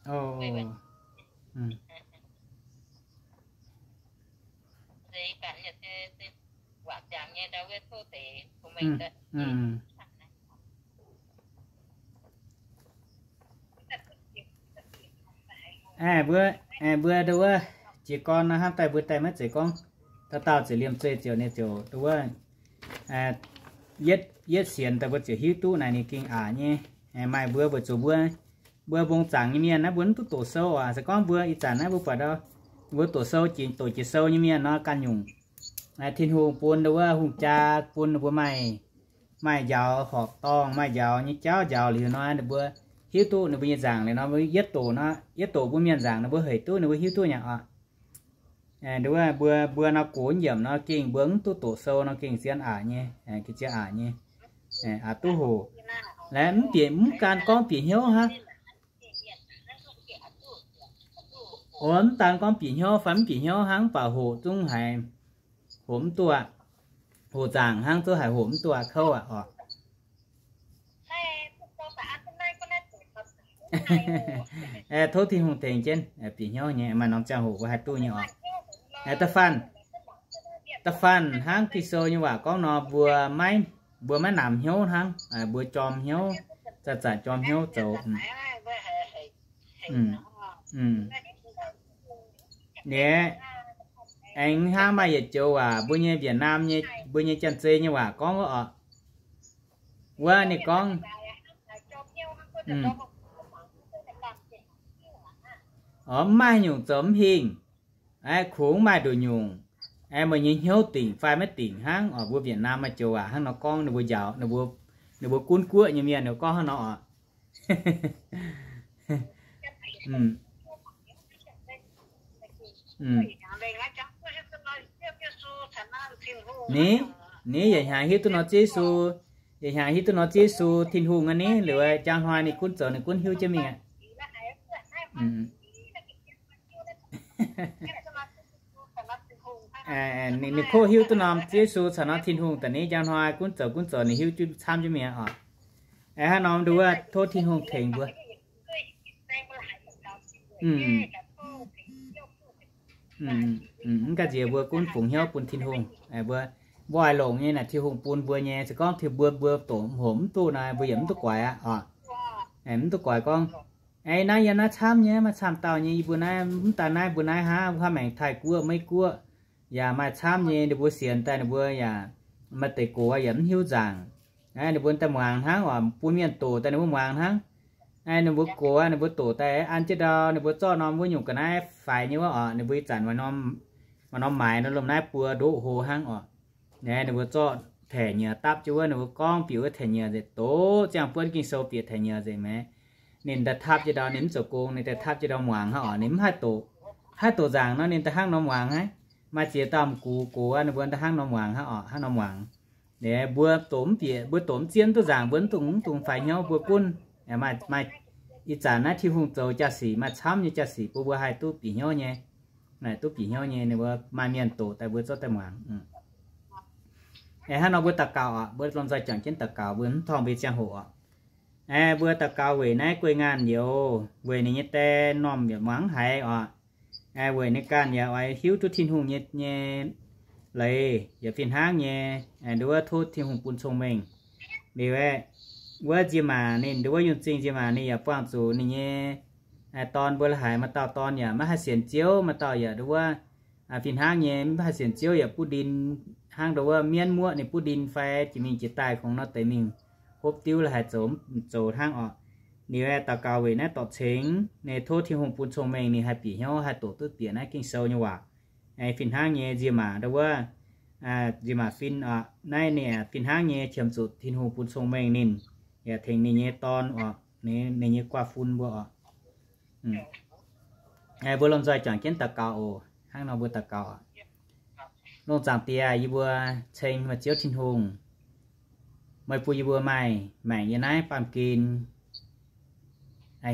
Mbuo, mbuo ndau wuov jiez gorn nor hnamv daaih mbuo daaih maiv zeiz gorngv dauh dauh ziouc liemh zeih ziouc ninh ziouc ndau wuov, yietv, yietv sienx daaih mbuo ziouc hiuv duqv naaic ninh gengh aqc nyei. Maaih mbuo weic zuqc mbuo, mbuo mbong zaangc nyei mienh naaiv mbuo mv duqv doqc sou aqv. Se gorngv mbuo ih zanc naaiv mbuo buatc ndau, mbuo doqc sou jiex, doqc jiex sou nyei mienh nor ganh nyungc, Tin-Hungh bun ndau wuov hungh jaa bun mbuo maaih, maaih njaaux horqc dorngh, maaih njaaux nyei jauv njaaux liuz nor ninh mbuo hiuv duqv ninh mbuo nyei nzaangc liuz nor mbuo yietv doqc nor, yietv doqc mbuo mienh nzaangc ninh mbuo hec duqv ninh mbuo hiuv duqv nyei oc. Ndau wuov mbuo, mbuo nor gox yiemc nor gengh mbuo mv duqv doqc sou nor gengh zien aqc nyei, gengh zien aqc nyei, aqc duqv hoqc. Laeh mv bieqc, mv gan gorngv bieqc hnyouv hnangv. O, mv daan gorngv bieqc hnyouv fai mv bieqc hnyouv hnangv, mv baac hoqc zungv haiz hoqc mv duqv, hoqc nzaangc hnangv zungv haiz hoqc mv duqv kouv aqv oc. Tov Tin-Hungh tengx jienv, bieqc hnyouv nyei maaih norm ziangh hoc mbuo haih duqv nyei oc. Da'faanh, da'faanh hnangv Ging-Sou nyei waac gorngv nor, mbuo maiv, mbuo maiv namx hnyouv hnangv, mbuo jorm hnyouv, zanc-zanc jorm hnyouv zoux. Nyei, aengx hnangv maaih yietc joux waac mbuo nyei Việt Nam nyei, mbuo nyei Janx-Zei nyei waac gorngv wuov oc. Wuov ninh gorngv, o, mv maaih nyungc zoux mv hingh, aeqv, kungx maaih nduqc nyungc, aeqv, meih nyei hnyouv dingc fai maiv dingc hnangv oc. Mbuo Việt Nam maaih joux waac hnangv nor gorngv, ninh mbuo njaaux, ninh mbuo, ninh mbuo gunv guoqv nyei mienh ninh mbuo gorngv hnangv nor oc. Ni, ni yietc hnyangx hiuv duqv nor Ziouv Yesu, yietc hnyangx hiuv duqv nor Ziouv Yesu Tin-Hungh aqv ni, liuz njang hnoi ninh gunv zoux ninh gunv hiuv jienv mingh aqv. Ninh, ninh kov hiuv duqv norm Ziouv Yesu caux norm Tin-Hungh daaih ni, njang hnoi gunv zoux gunv zoux ninh hiuv jienv camv jienv mingh aqv oc. Hnangv norm nduov tov Tin-Hungh tengx mbuo. Mv ganh nziex mbuo gunv fungx hnyouv bun Tin-Hungh. Mbuo, mbuo oix longc nyei naaic Tin-Hungh bun mbuo nyei. Se gorngv Tin, mbuo, mbuo doqc hoqc mv duqv nor, mbuo yaac mv duqv guaix aqv oc. Mv duqv guaix gorngv, aeqv, naaiv yiem naaiv camv nyei, maaih camv dauh nyei, yie mbuo naaiv mv daan naaiv mbuo naaiv hnangv, mbuo hnangv maengx Taiv-Guoqv, Meiv-Guoqv, yaac maaih camv nyei. Ninh mbuo sienx daaih ninh mbuo yaac maaih deix gox yaac mv hiuv nzaangc. Ninh mbuo daaih muangx hnangv oc, bun mienh doqc daaih ninh mbuo muangx hnangv. Ninh mbuo gox ninh mbuo doqc daaih an jienv ndau, ninh mbuo zorqv norm wuov nyungc ga'naaiv faix nyei wuov oc, ninh mbuo ih zanc maaih norm maaiz nor lomh naaiv buo ndoqv hlo hnangv oc. Ninh mbuo zorqv taeqv nyuoz dapv jienv wuov, ninh mbuo gorngv bieqc wuov taeqv nyuoz nzengc, doqc ziangh buonv Ging-Sou bieqc taeqv nyuoz nzengc maah. Ninh daaih tapv jienv ndau, ninh mv zoux gong, ninh daaih tapv jienv ndau muangx hnangv oc. Ninh mv haih doqc, haih doqc nzaangc nor ninh daaih hnangv nor muangx hnangv. Maaih ziex dauh m'gux gox ninh mbuo daaih hnangv nor muangx hnangv oc, hnangv nor muangx. Mbuo doqc mv bieqc, mbuo doqc mv zien duqv nzaangc, mbuo mv dungx, mv dungx faix hnyouv, mbuo gunv. Maaih, maaih ih zanc naaiv Tin-Hungh zoux jaa-sic, maaih camv nyei jaa-sic bun mbuo haih duqv bieqc hnyouv nyei. Duqv bieqc hnyouv nyei, ninh mbuo maaih mienh doqc daaih mbuo zorqv daaih muangx. Hnangv nor mbuo daux gaux oc, mbuo lomh nzoih juangc jienv daux gaux, mbuo mv torngv mbuo nyei ziangh hoc oc. Mbuo daux gaux weic naaiv guei ngaanh youz, weic ninh nyei die m'normh yaac muangx haiz oc. Weic ninh ganh yaac oix hiuv duqv Tin-Hungh nyei, nyei leiz yaac fih hnangv nyei. Nduov tov Tin-Hungh bun cong-mengh. Liuz aeqv, wuov nzie maac ninh, nduov Yunh Zingh nzie maac ninh yaac buangh zuqc ninh nyei dorn mbuo la'haic, maaih dauh dorn yaac maiv haih sienx Ziouv, maaih dauh yaac nduov fih hnangv nyei mv haih sienx Ziouv yaac butv ndin, hnangv nduov mienv muoqv ninh butv ndin fai jiex mingh jiex daaih kungx nor deix mingh hopv diuv la'haic zoux, zoux hnangv oc. Ninh daux gaux weic naaiv dorh cengx, ninh tov Tin-Hungh bun cong-mengh ninh haih bieqc hnyouv haih doqc duqv bieqc naaiv Ging-Sou nyei waac. Fih hnangv nyei nzie maac nduov, nzie maac fin oc, naaiv ninh fih hnangv nyei qiemx zuqc Tin-Hungh bun cong-mengh ninh, yaac tengx ninh nyei dorn oc, ninh nyei guaa fun mbuo oc. Mbuo lomh nzoih juangc jienv daux gaux oc. Hnangv nor mbuo daux gaux oc. Lungh zaangc Diex, yie mbuo ceng meih Ziouv Tin-Hungh. Meih bun yie mbuo maaih maengc yiem naaiv baamh gen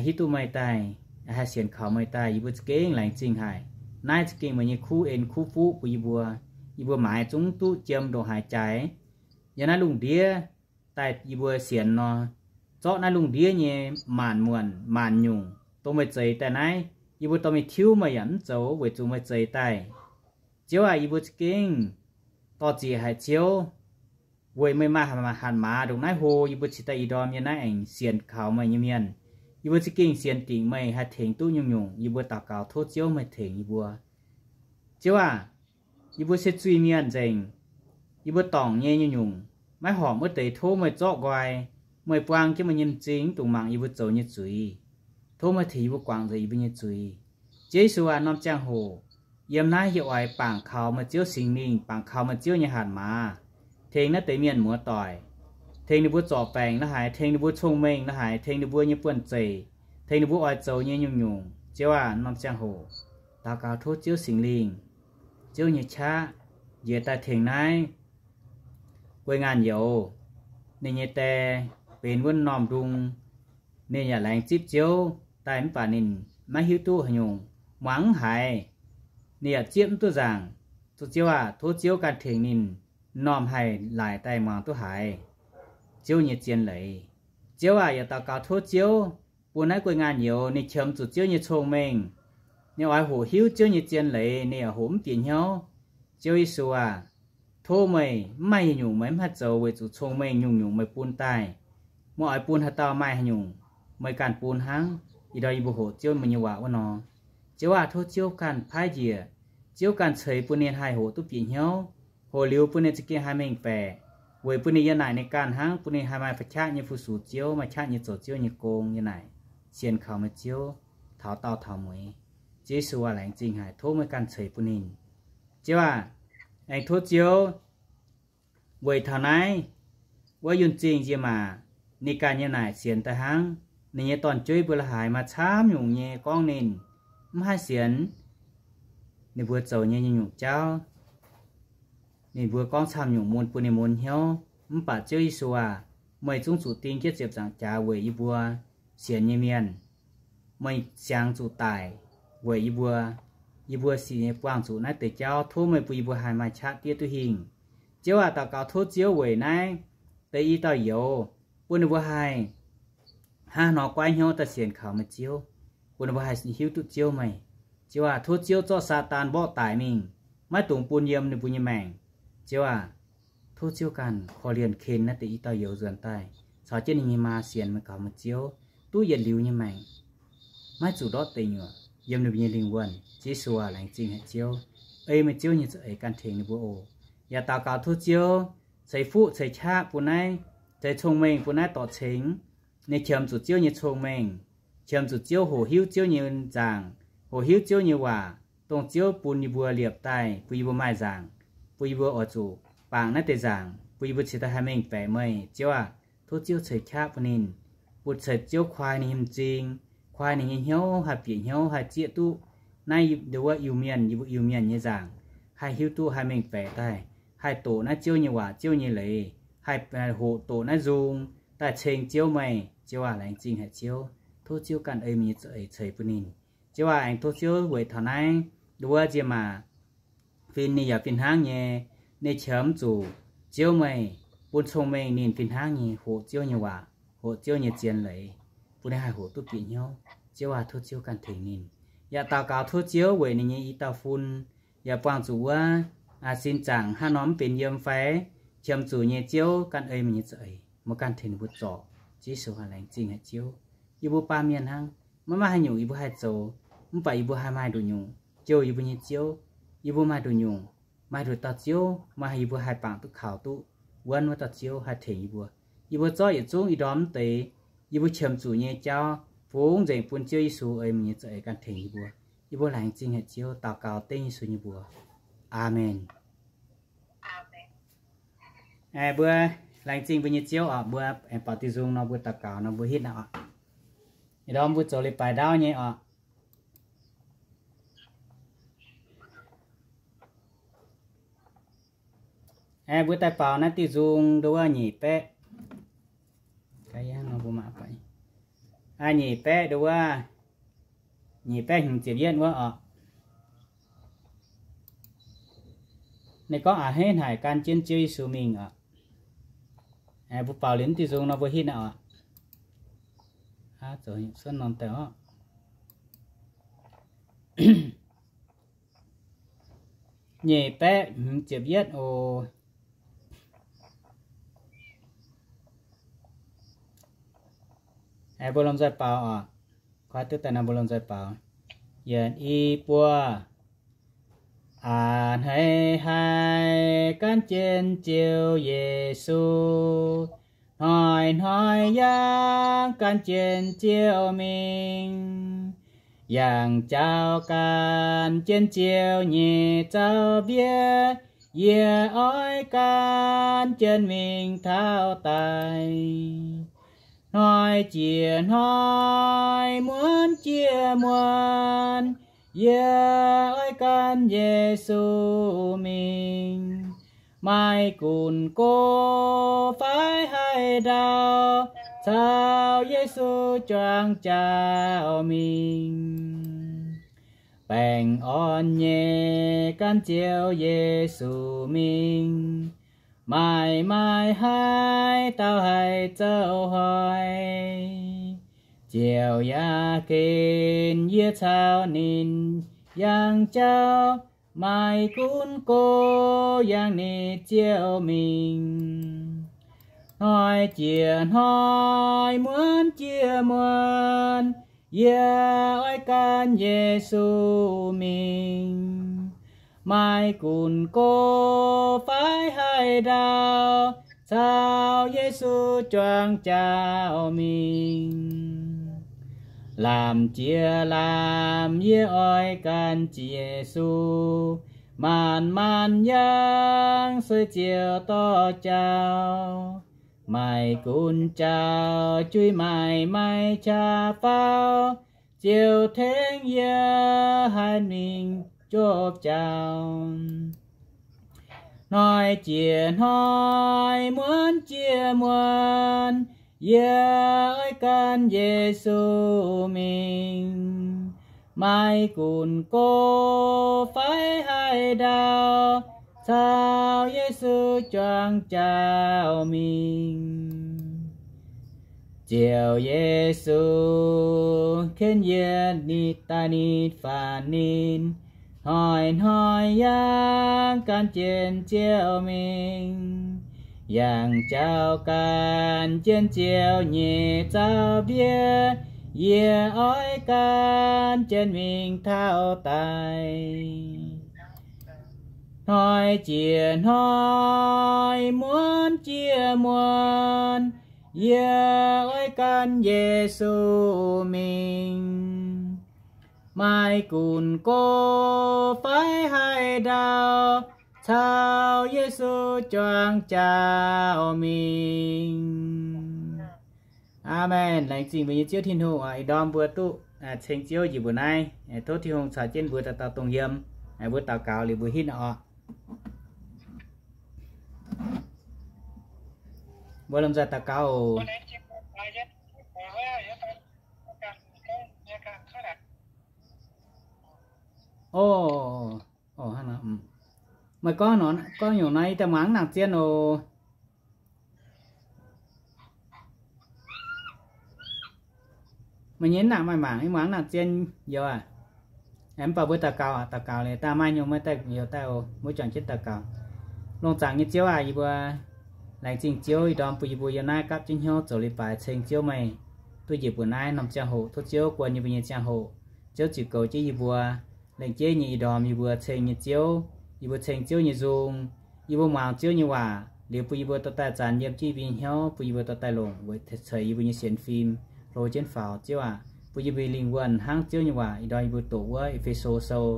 hiuv duqv meih daaih, haih sienx kaux meih daaih, yie mbuo za'gengh laengz zingh haic. Naaiv za'gengh meih nyei kuv en kuv fuqv bun yie mbuo. Yie mbuo maaiz zungv duqv jiem ndongc haaix jaaix. Yiem naaiv lungh ndiev daaih yie mbuo sienx nor, zorqv naaiv lungh ndiev nyei maanc muonc maanc nyungc, dongh meih zeix daaih naaiv, yie mbuo dorh mingh tiuv meih yaac mv zoux weic zuqc meih zeix daaih. Ziouv aac, yie mbuo za'gengh dor-ziec haic Ziouv, weic meih maaih hatc maaz ndongc naaiv hlo, yie mbuo cingx daaih ih ndorm yiem naaiv aengx sienx kaux meih nyei mienh. Yie mbuo za'gengh sienx dingc meih haih tengx duqv nyungc-nyungc. Yie mbuo daux gaux tov Ziouv meih tengx yie mbuo. Ziouv aac, yie mbuo se zuiz-mienh nzengc. Yie mbuo dorngc nyei nyungc-nyungc maiv horpc wuov deix, tov meih zorqv nqoi. Meih buang jienv meih nyei m'zing dongh mangc yie mbuo zoux nyei zuiz. Tov meih tengx yie mbuo guangc nzengc yie mbuo nyei zuiz. Ziouv Yesu aac, norm ziangh hoc yiem naaiv yie oix bangc kaux meih Ziouv Singx Lingh, bangc kaux meih Ziouv nyei hatc maaz, tengx naaiv deix mienh muoz-doic, tengx ninh mbuo zorc baengc la'haiz, tengx ninh mbuo cong-mengh la'haiz, tengx ninh mbuo nyei buonv-zeic, tengx ninh mbuo oix zoux nyei nyungc-nyungc. Ziouv aac, norm ziangh hoc daux gaux tov Ziouv Singx Lingh, Ziouv nyei qaqv njiec daaih tengx naaiv guei ngaanh youz. Ninh nyei die benx wuov norm ndung, ninh yaac laengz zipv Ziouv daaih mv baac ninh maiv hiuv duqv haaix nyungc, muangx mv haiz. Ninh yaac zieqv mv duqv nzaangc. Zuqc Ziouv aac, tov Ziouv ganh tengx ninh m'normh haih laaic daaih muangx duqv haiz. Ziouv nyei zien leiz. Ziouv aac, yaac daux gaux tov Ziouv bun naaiv guei ngaanh youz ninh qiemx zuqc Ziouv nyei cong-mengh. Ninh oix hoqc hiuv Ziouv nyei zien leiz, ninh yaac hoqc mv bieqc hnyouv. Ziouv Yesu aac, tov meih, mv maaih haaix nyungc meih mv haih zoux weic zuqc cong-mengh nyungc-nyungc meih bun daaih. Meih oix bun haaix dauh maaih haaix nyungc, meih ganh bun hnangv. Ih ndorm yie mbuo hoqc Ziouv meih nyei waac wuov nor, Ziouv aac, tov Ziouv ganh paaiv njiec. Ziouv ganh ceix bun ninh haih hoqc duqv bieqc hnyouv. Hoqc liuz bun ninh za'gengh haih mengh baeqc, weic bun ninh yiem naaic ninh ganh hnangv, bun ninh haih maaih faqv qaqv nyei fu-sux Ziouv, maaih qaqv nyei zoux Ziouv nyei gong yiem naaic, sienx kaux meih Ziouv taux daauh taux mueiz. Ziouv Yesu aac, laengz zingh haic, tov meih ganh ceix bun ninh. Ziouv aac, aengx tov Ziouv weic taux naaiv wuov Yunh Zingh nzie maac, ninh ganh yiem naaic sienx daaih hnangv. Ninh nyei dorn-jueiv mbuo la'haaix maaih camv nyungc nyei gorngv ninh mv haih sienx ninh mbuo zoux nyei nyungc-nyungc jauv. Ninh mbuo gorngv camv nyungc mun bun ninh mun hnyouv. Mv baac Ziouv Yesu aac, meih zungv zuqc ding jienv ziepc nzaangc jaax weic yie mbuo sienx nyei mienh. Meih siangx zuqc daic weic yie mbuo. Yie mbuo sic nyei buangh zuqc naaiv deix jauv, tov meih bun yie mbuo haih maaih qaqv diev duqv hingh. Ziouv aac, daux gaux tov Ziouv weic naaiv deix i dauh youz, bun ninh mbuo haih hnangv nor goiv hnyouv daaih sienx kaux meih Ziouv, bun ninh mbuo haih hiuv duqv Ziouv meih. Ziouv aac, tov Ziouv zorqv Saadaan mborqv daic mingh, maiv dungx bun yiem ninh mbuo nyei maengc. Ziouv aac, tov Ziouv ganh korv-lienh ken naaiv deix i dauh youz nzuonx daaih, caux jienv ninh nyei maa sienx meih gaux meih Ziouv, duqv yietc liuz nyei maengc, maiv zuqc ndortv deic nyuoqc yiem ninh mbuo nyei lingh wuonh. Yesu aac, laengz zingh haic Ziouv. Ei meih Ziouv nyei za'eix ganh tengx ninh mbuo oc. Yaac daux gaux tov Ziouv ceix fuqv ceix qaqv bun naaiv, ceix cong-mengh bun naaiv dorh cengx. Ninh qiemx zuqc Ziouv nyei cong-mengh, qiemx zuqc Ziouv hoqc hiuv Ziouv nyei nzaangc, hoqc hiuv Ziouv nyei waac, dongh Ziouv bun yie mbuo liepc daaih, bun yie mbuo maaih nzaangc, bun yie mbuo oix zuqc bangc naaiv deix nzaangc, bun yie mbuo cingx daaih haih mengh baeqc meih. Ziouv aac, tov Ziouv ceix qaqv bun ninh, bun ceix Ziouv kuaai ninh nyei m'zing, kuaai ninh nyei hnyouv haih bieqc hnyouv, haih zieqv duqv naaiv nduov wuov Iu-Mienh, yie mbuo Iu-Mienh nyei nzaangc, haih hiuv duqv haih mengh baeqc daaih, haih doqc naaiv Ziouv nyei waac, Ziouv nyei leiz, haih hoqc doqc naaiv nzung daaih ceng Ziouv meih. Ziouv aac, laengz zingh haic Ziouv. Tov Ziouv ganh ei meih nyei za'eix ceix bun ninh. Ziouv aac, aengx tov Ziouv weic taux naaiv nduov wuov nzie maac, fin ninh yaac fih hnangv nyei, ninh qiemx zuqc Ziouv meih bun cong-mengh ninh fih hnangv nyei hoqc Ziouv nyei waac, hoqc Ziouv nyei zien leiz, bun ninh haih hoqc duqv bieqc hnyouv. Ziouv aac, tov Ziouv ganh tengx ninh. Yaac daux gaux tov Ziouv weic ninh nyei i dauh fun, yaac buangh zuqc wuov sin zaangc hnangv nor mv benx yiem fai, qiemx zuqc nyei Ziouv ganh ei meih nyei za'eix, meih ganh tengx ninh mbuo zorc. Yesu aac, laengz zingh haic Ziouv. Yie mbuo baamh mienh hnangv, maiv maaih haaix nyungc yie mbuo haih zoux, mv baac yie mbuo haih maaih nduqc nyungc jouh yie mbuo nyei Ziouv. Yie mbuo maaih nduqc nyungc, maaih nduqc dauh Ziouv, maaih yie mbuo haih bangc duqv kaux duqv wuonv wuov dauh Ziouv haih tengx yie mbuo. Yie mbuo zorqv yietc zungv ih ndorm mv deix yie mbuo qiemx zuqc nyei jauv fungx nzengc bun Ziouv Yesu ei meih nyei za'eix ganh tengx yie mbuo. Yie mbuo laengz zingh haic Ziouv, daux gaux dengv Yesu nyei mbuox. Aamen. Aengx mbuo laengz zingh mbuo nyei Ziouv oc. Mbuo aengx baaux diuh nzung nor mbuo daux gaux nor mbuo hitv aqv oc. Ih ndorm mbuo zoux leiz-baaix ndaauv nyei oc. Aengx mbuo daaih baaux naaiv diuh nzung nduov wuov nyic baeqv. Nyic baeqv nduov wuov, nyic baeqv hmz ziepc yietv wuov oc. Ninh gorngv a'hneiv haic gan jienv Ziouv Yesu mingh oc. Mbuo baaux liuz diuh nzung nor mbuo hitv aqv oc. Zoux suonv norm daaih oc. nyic baeqv hmz ziepc yietv oc. Mbuo lomh nzoih baaux oc. Koi duqv daaih nor mbuo lomh nzoih baaux. Yietc, i, buo. A'hneiv haih gan jienv Ziouv Yesu, hnoi-hnoi yangh gan jienv Ziouv mingh. Yangh jauv gan jienv Ziouv nyei zaux-mbieiv, yie oix gan jienv mingh taux daic. Hnoi jiex hnoi, muonz jiex muonz, yie oix gan Yesu mingh. Maaih gunv go fai haaix ndau, caux Yesu juangc jauv mingh. Baengh orn nyei gan Ziouv Yesu mingh, maaih maaih haaix dauh haih zoux hnoi. Ziouv yaac ginv yie caux ninh yangh jauv, maaih gunv go yangh ninh Ziouv mingh. Hnoi jiex hnoi, muonz jiex muonz, yie oix gan Yesu mingh. Maaih gunv go fai haaix ndau, caux Yesu juangc jauv mingh. Lamh jiex lamh yie oix gan Yesu, maanc maanc yangh se Ziouv dorh jauv. Maaih gunv jauv juiv maaih maiv qaqv faaux, Ziouv tengx yie haih mingh jopv jauv. Hnoi jiex hnoi, muonz jiex muonz, yie oix gan Yesu mingh. Maaih gunv go fai haaix ndau, caux Yesu juangc jauv mingh. Ziouv Yesu kenv yie, nitv daaih nitv faanv ninh, hnoi-hnoi yangh gan jienv Ziouv mingh. Yangh jauv gan jienv Ziouv nyei zaux-mbieiv, yie oix gan jienv mingh taux daic. Hnoi jiex hnoi, muonz jiex muonz, yie oix gan Yesu mingh. Maaih gunv go fai haaix ndau, caux Yesu juangc jauv mingh. Aamen. Laengz zingh mbuo nyei Ziouv Tin-Hungh oc. Ih ndorm mbuo duqv ceng Ziouv njiec mbuo naaiv. Tov Tin-Hungh caux jienv mbuo dauh dauh dongh yiem. Mbuo daux gaux liuz mbuo hitv oc. Mbuo lomh nzoih daux gaux oc. Oc, oc, meih gorngv, gorngv nyungc naaiv yie daaih muangx nangc zien oc. Meih nyei nangc maaih mangc, yie muangx nangc zien youz aac. Mv baac mbuo daux gaux, daux gaux liuz daaih maaih nyungc meih daaih youz daaih oc. Mbuo juangc jienv daux gaux. Longc zaangc nyei Ziouv aac, yie mbuo laengz zingh Ziouv ih ndorm bun yie mbuo yiem naaiv gapv jienv hnyouv zoux leiz-baaix ceng Ziouv meih duqv njiec mbuo naaiv norm ziangh hoc. Tov Ziouv guon yie mbuo nyei ziangh hoc. Ziouv ziux goux jienv yie mbuo, lengc jeiv nyei ih ndorm yie mbuo ceng nyei Ziouv, yie mbuo ceng Ziouv nyei nzung, yie mbuo muangx Ziouv nyei waac liuz bun yie mbuo dorh daaih zanc yiem jienv yie mbuo nyei hnyouv, bun yie mbuo dorh daaih longc weic ceix yie mbuo nyei sienx fim hlo jienv faaux. Ziouv aac, bun yie mbuo lingh wuonh hnangv Ziouv nyei waac ih ndorm yie mbuo doqc wuov E^fe^so Sou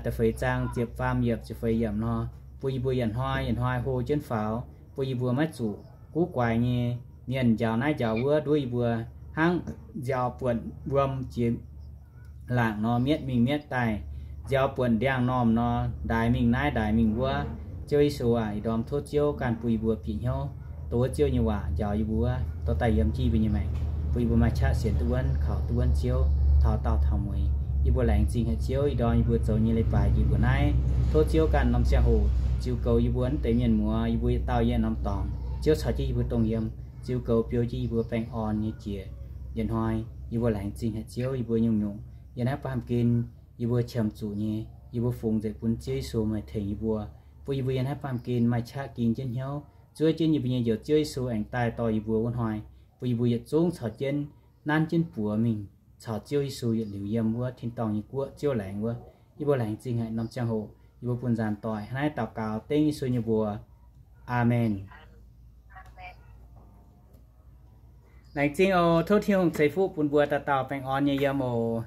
da'feix zaang ziepc faam yiemc, ziepc feix yiemc nor, bun yie mbuo yietc hnoi yietc hnoi hlo jienv faaux, bun yie mbuo maiv zuqc guv guaix nyei mienh njaaux naaiv njaaux wuov nduov yie mbuo, hnangv nziaaux buonc wuom jiex laangc nor mietv mingh mietv daaih, nziaaux buonc ndiangx-normh nor ndaix mingh naaiv ndaix mingh wuov. Ziouv Yesu aac, ih ndorm tov Ziouv ganh bun yie mbuo bieqc hnyouv dongh wuov Ziouv nyei waac njaaux yie mbuo wuov, dorh daaih yiem jienv yie mbuo nyei maengc, bun yie mbuo maaih qaqv sienx duqv wuonv, kaux duqv wuonv Ziouv taux daauh taux mueiz. Yie mbuo laengz zingh haic Ziouv ih ndorm yie mbuo zoux nyei leiz-baaix njiec mbuo naaiv. Tov Ziouv ganh norm ziangh hoc ziux goux yie mbuo naaiv deix mienh muoz, yie mbuo yietc dauh yie norm dorngx. Ziouv caux jienv yie mbuo dongh yiem, ziux goux biou jienv yie mbuo baengh orn nyei jiex. Yietc hnoi yie mbuo laengz zingh haic Ziouv, yie mbuo nyungc-nyungc yiem naaiv baamh gen yie mbuo qiemx zuqc nyei, Yie mbuo fungx nzengc bun Ziouv Yesu meih tengx yie mbuo, bun yie mbuo yiem naaiv baamh gen maaih qaqv ging jienv hnyouv, zuov jienv yie mbuo nyei Njoux Ziouv Yesu aengx daaih dorh yie mbuo wuov hnoi, bun yie mbuo yietc zungv caux jienv nanv jienv buoz mingh caux Ziouv Yesu yietc liuz yiem wuov tin-dorngh nyei guoqv Ziouv laengz wuov. Yie mbuo laengz zingh haic norm ziangh hoc yie mbuo bun nzaanx doic hnangv naaiv daux gaux dengv Yesu nyei mbuox. Aamen. Laengz zingh oc. Tov Tin-Hungh ceix fuqv bun mbuo dauh dauh baengh orn nyei yiem oc.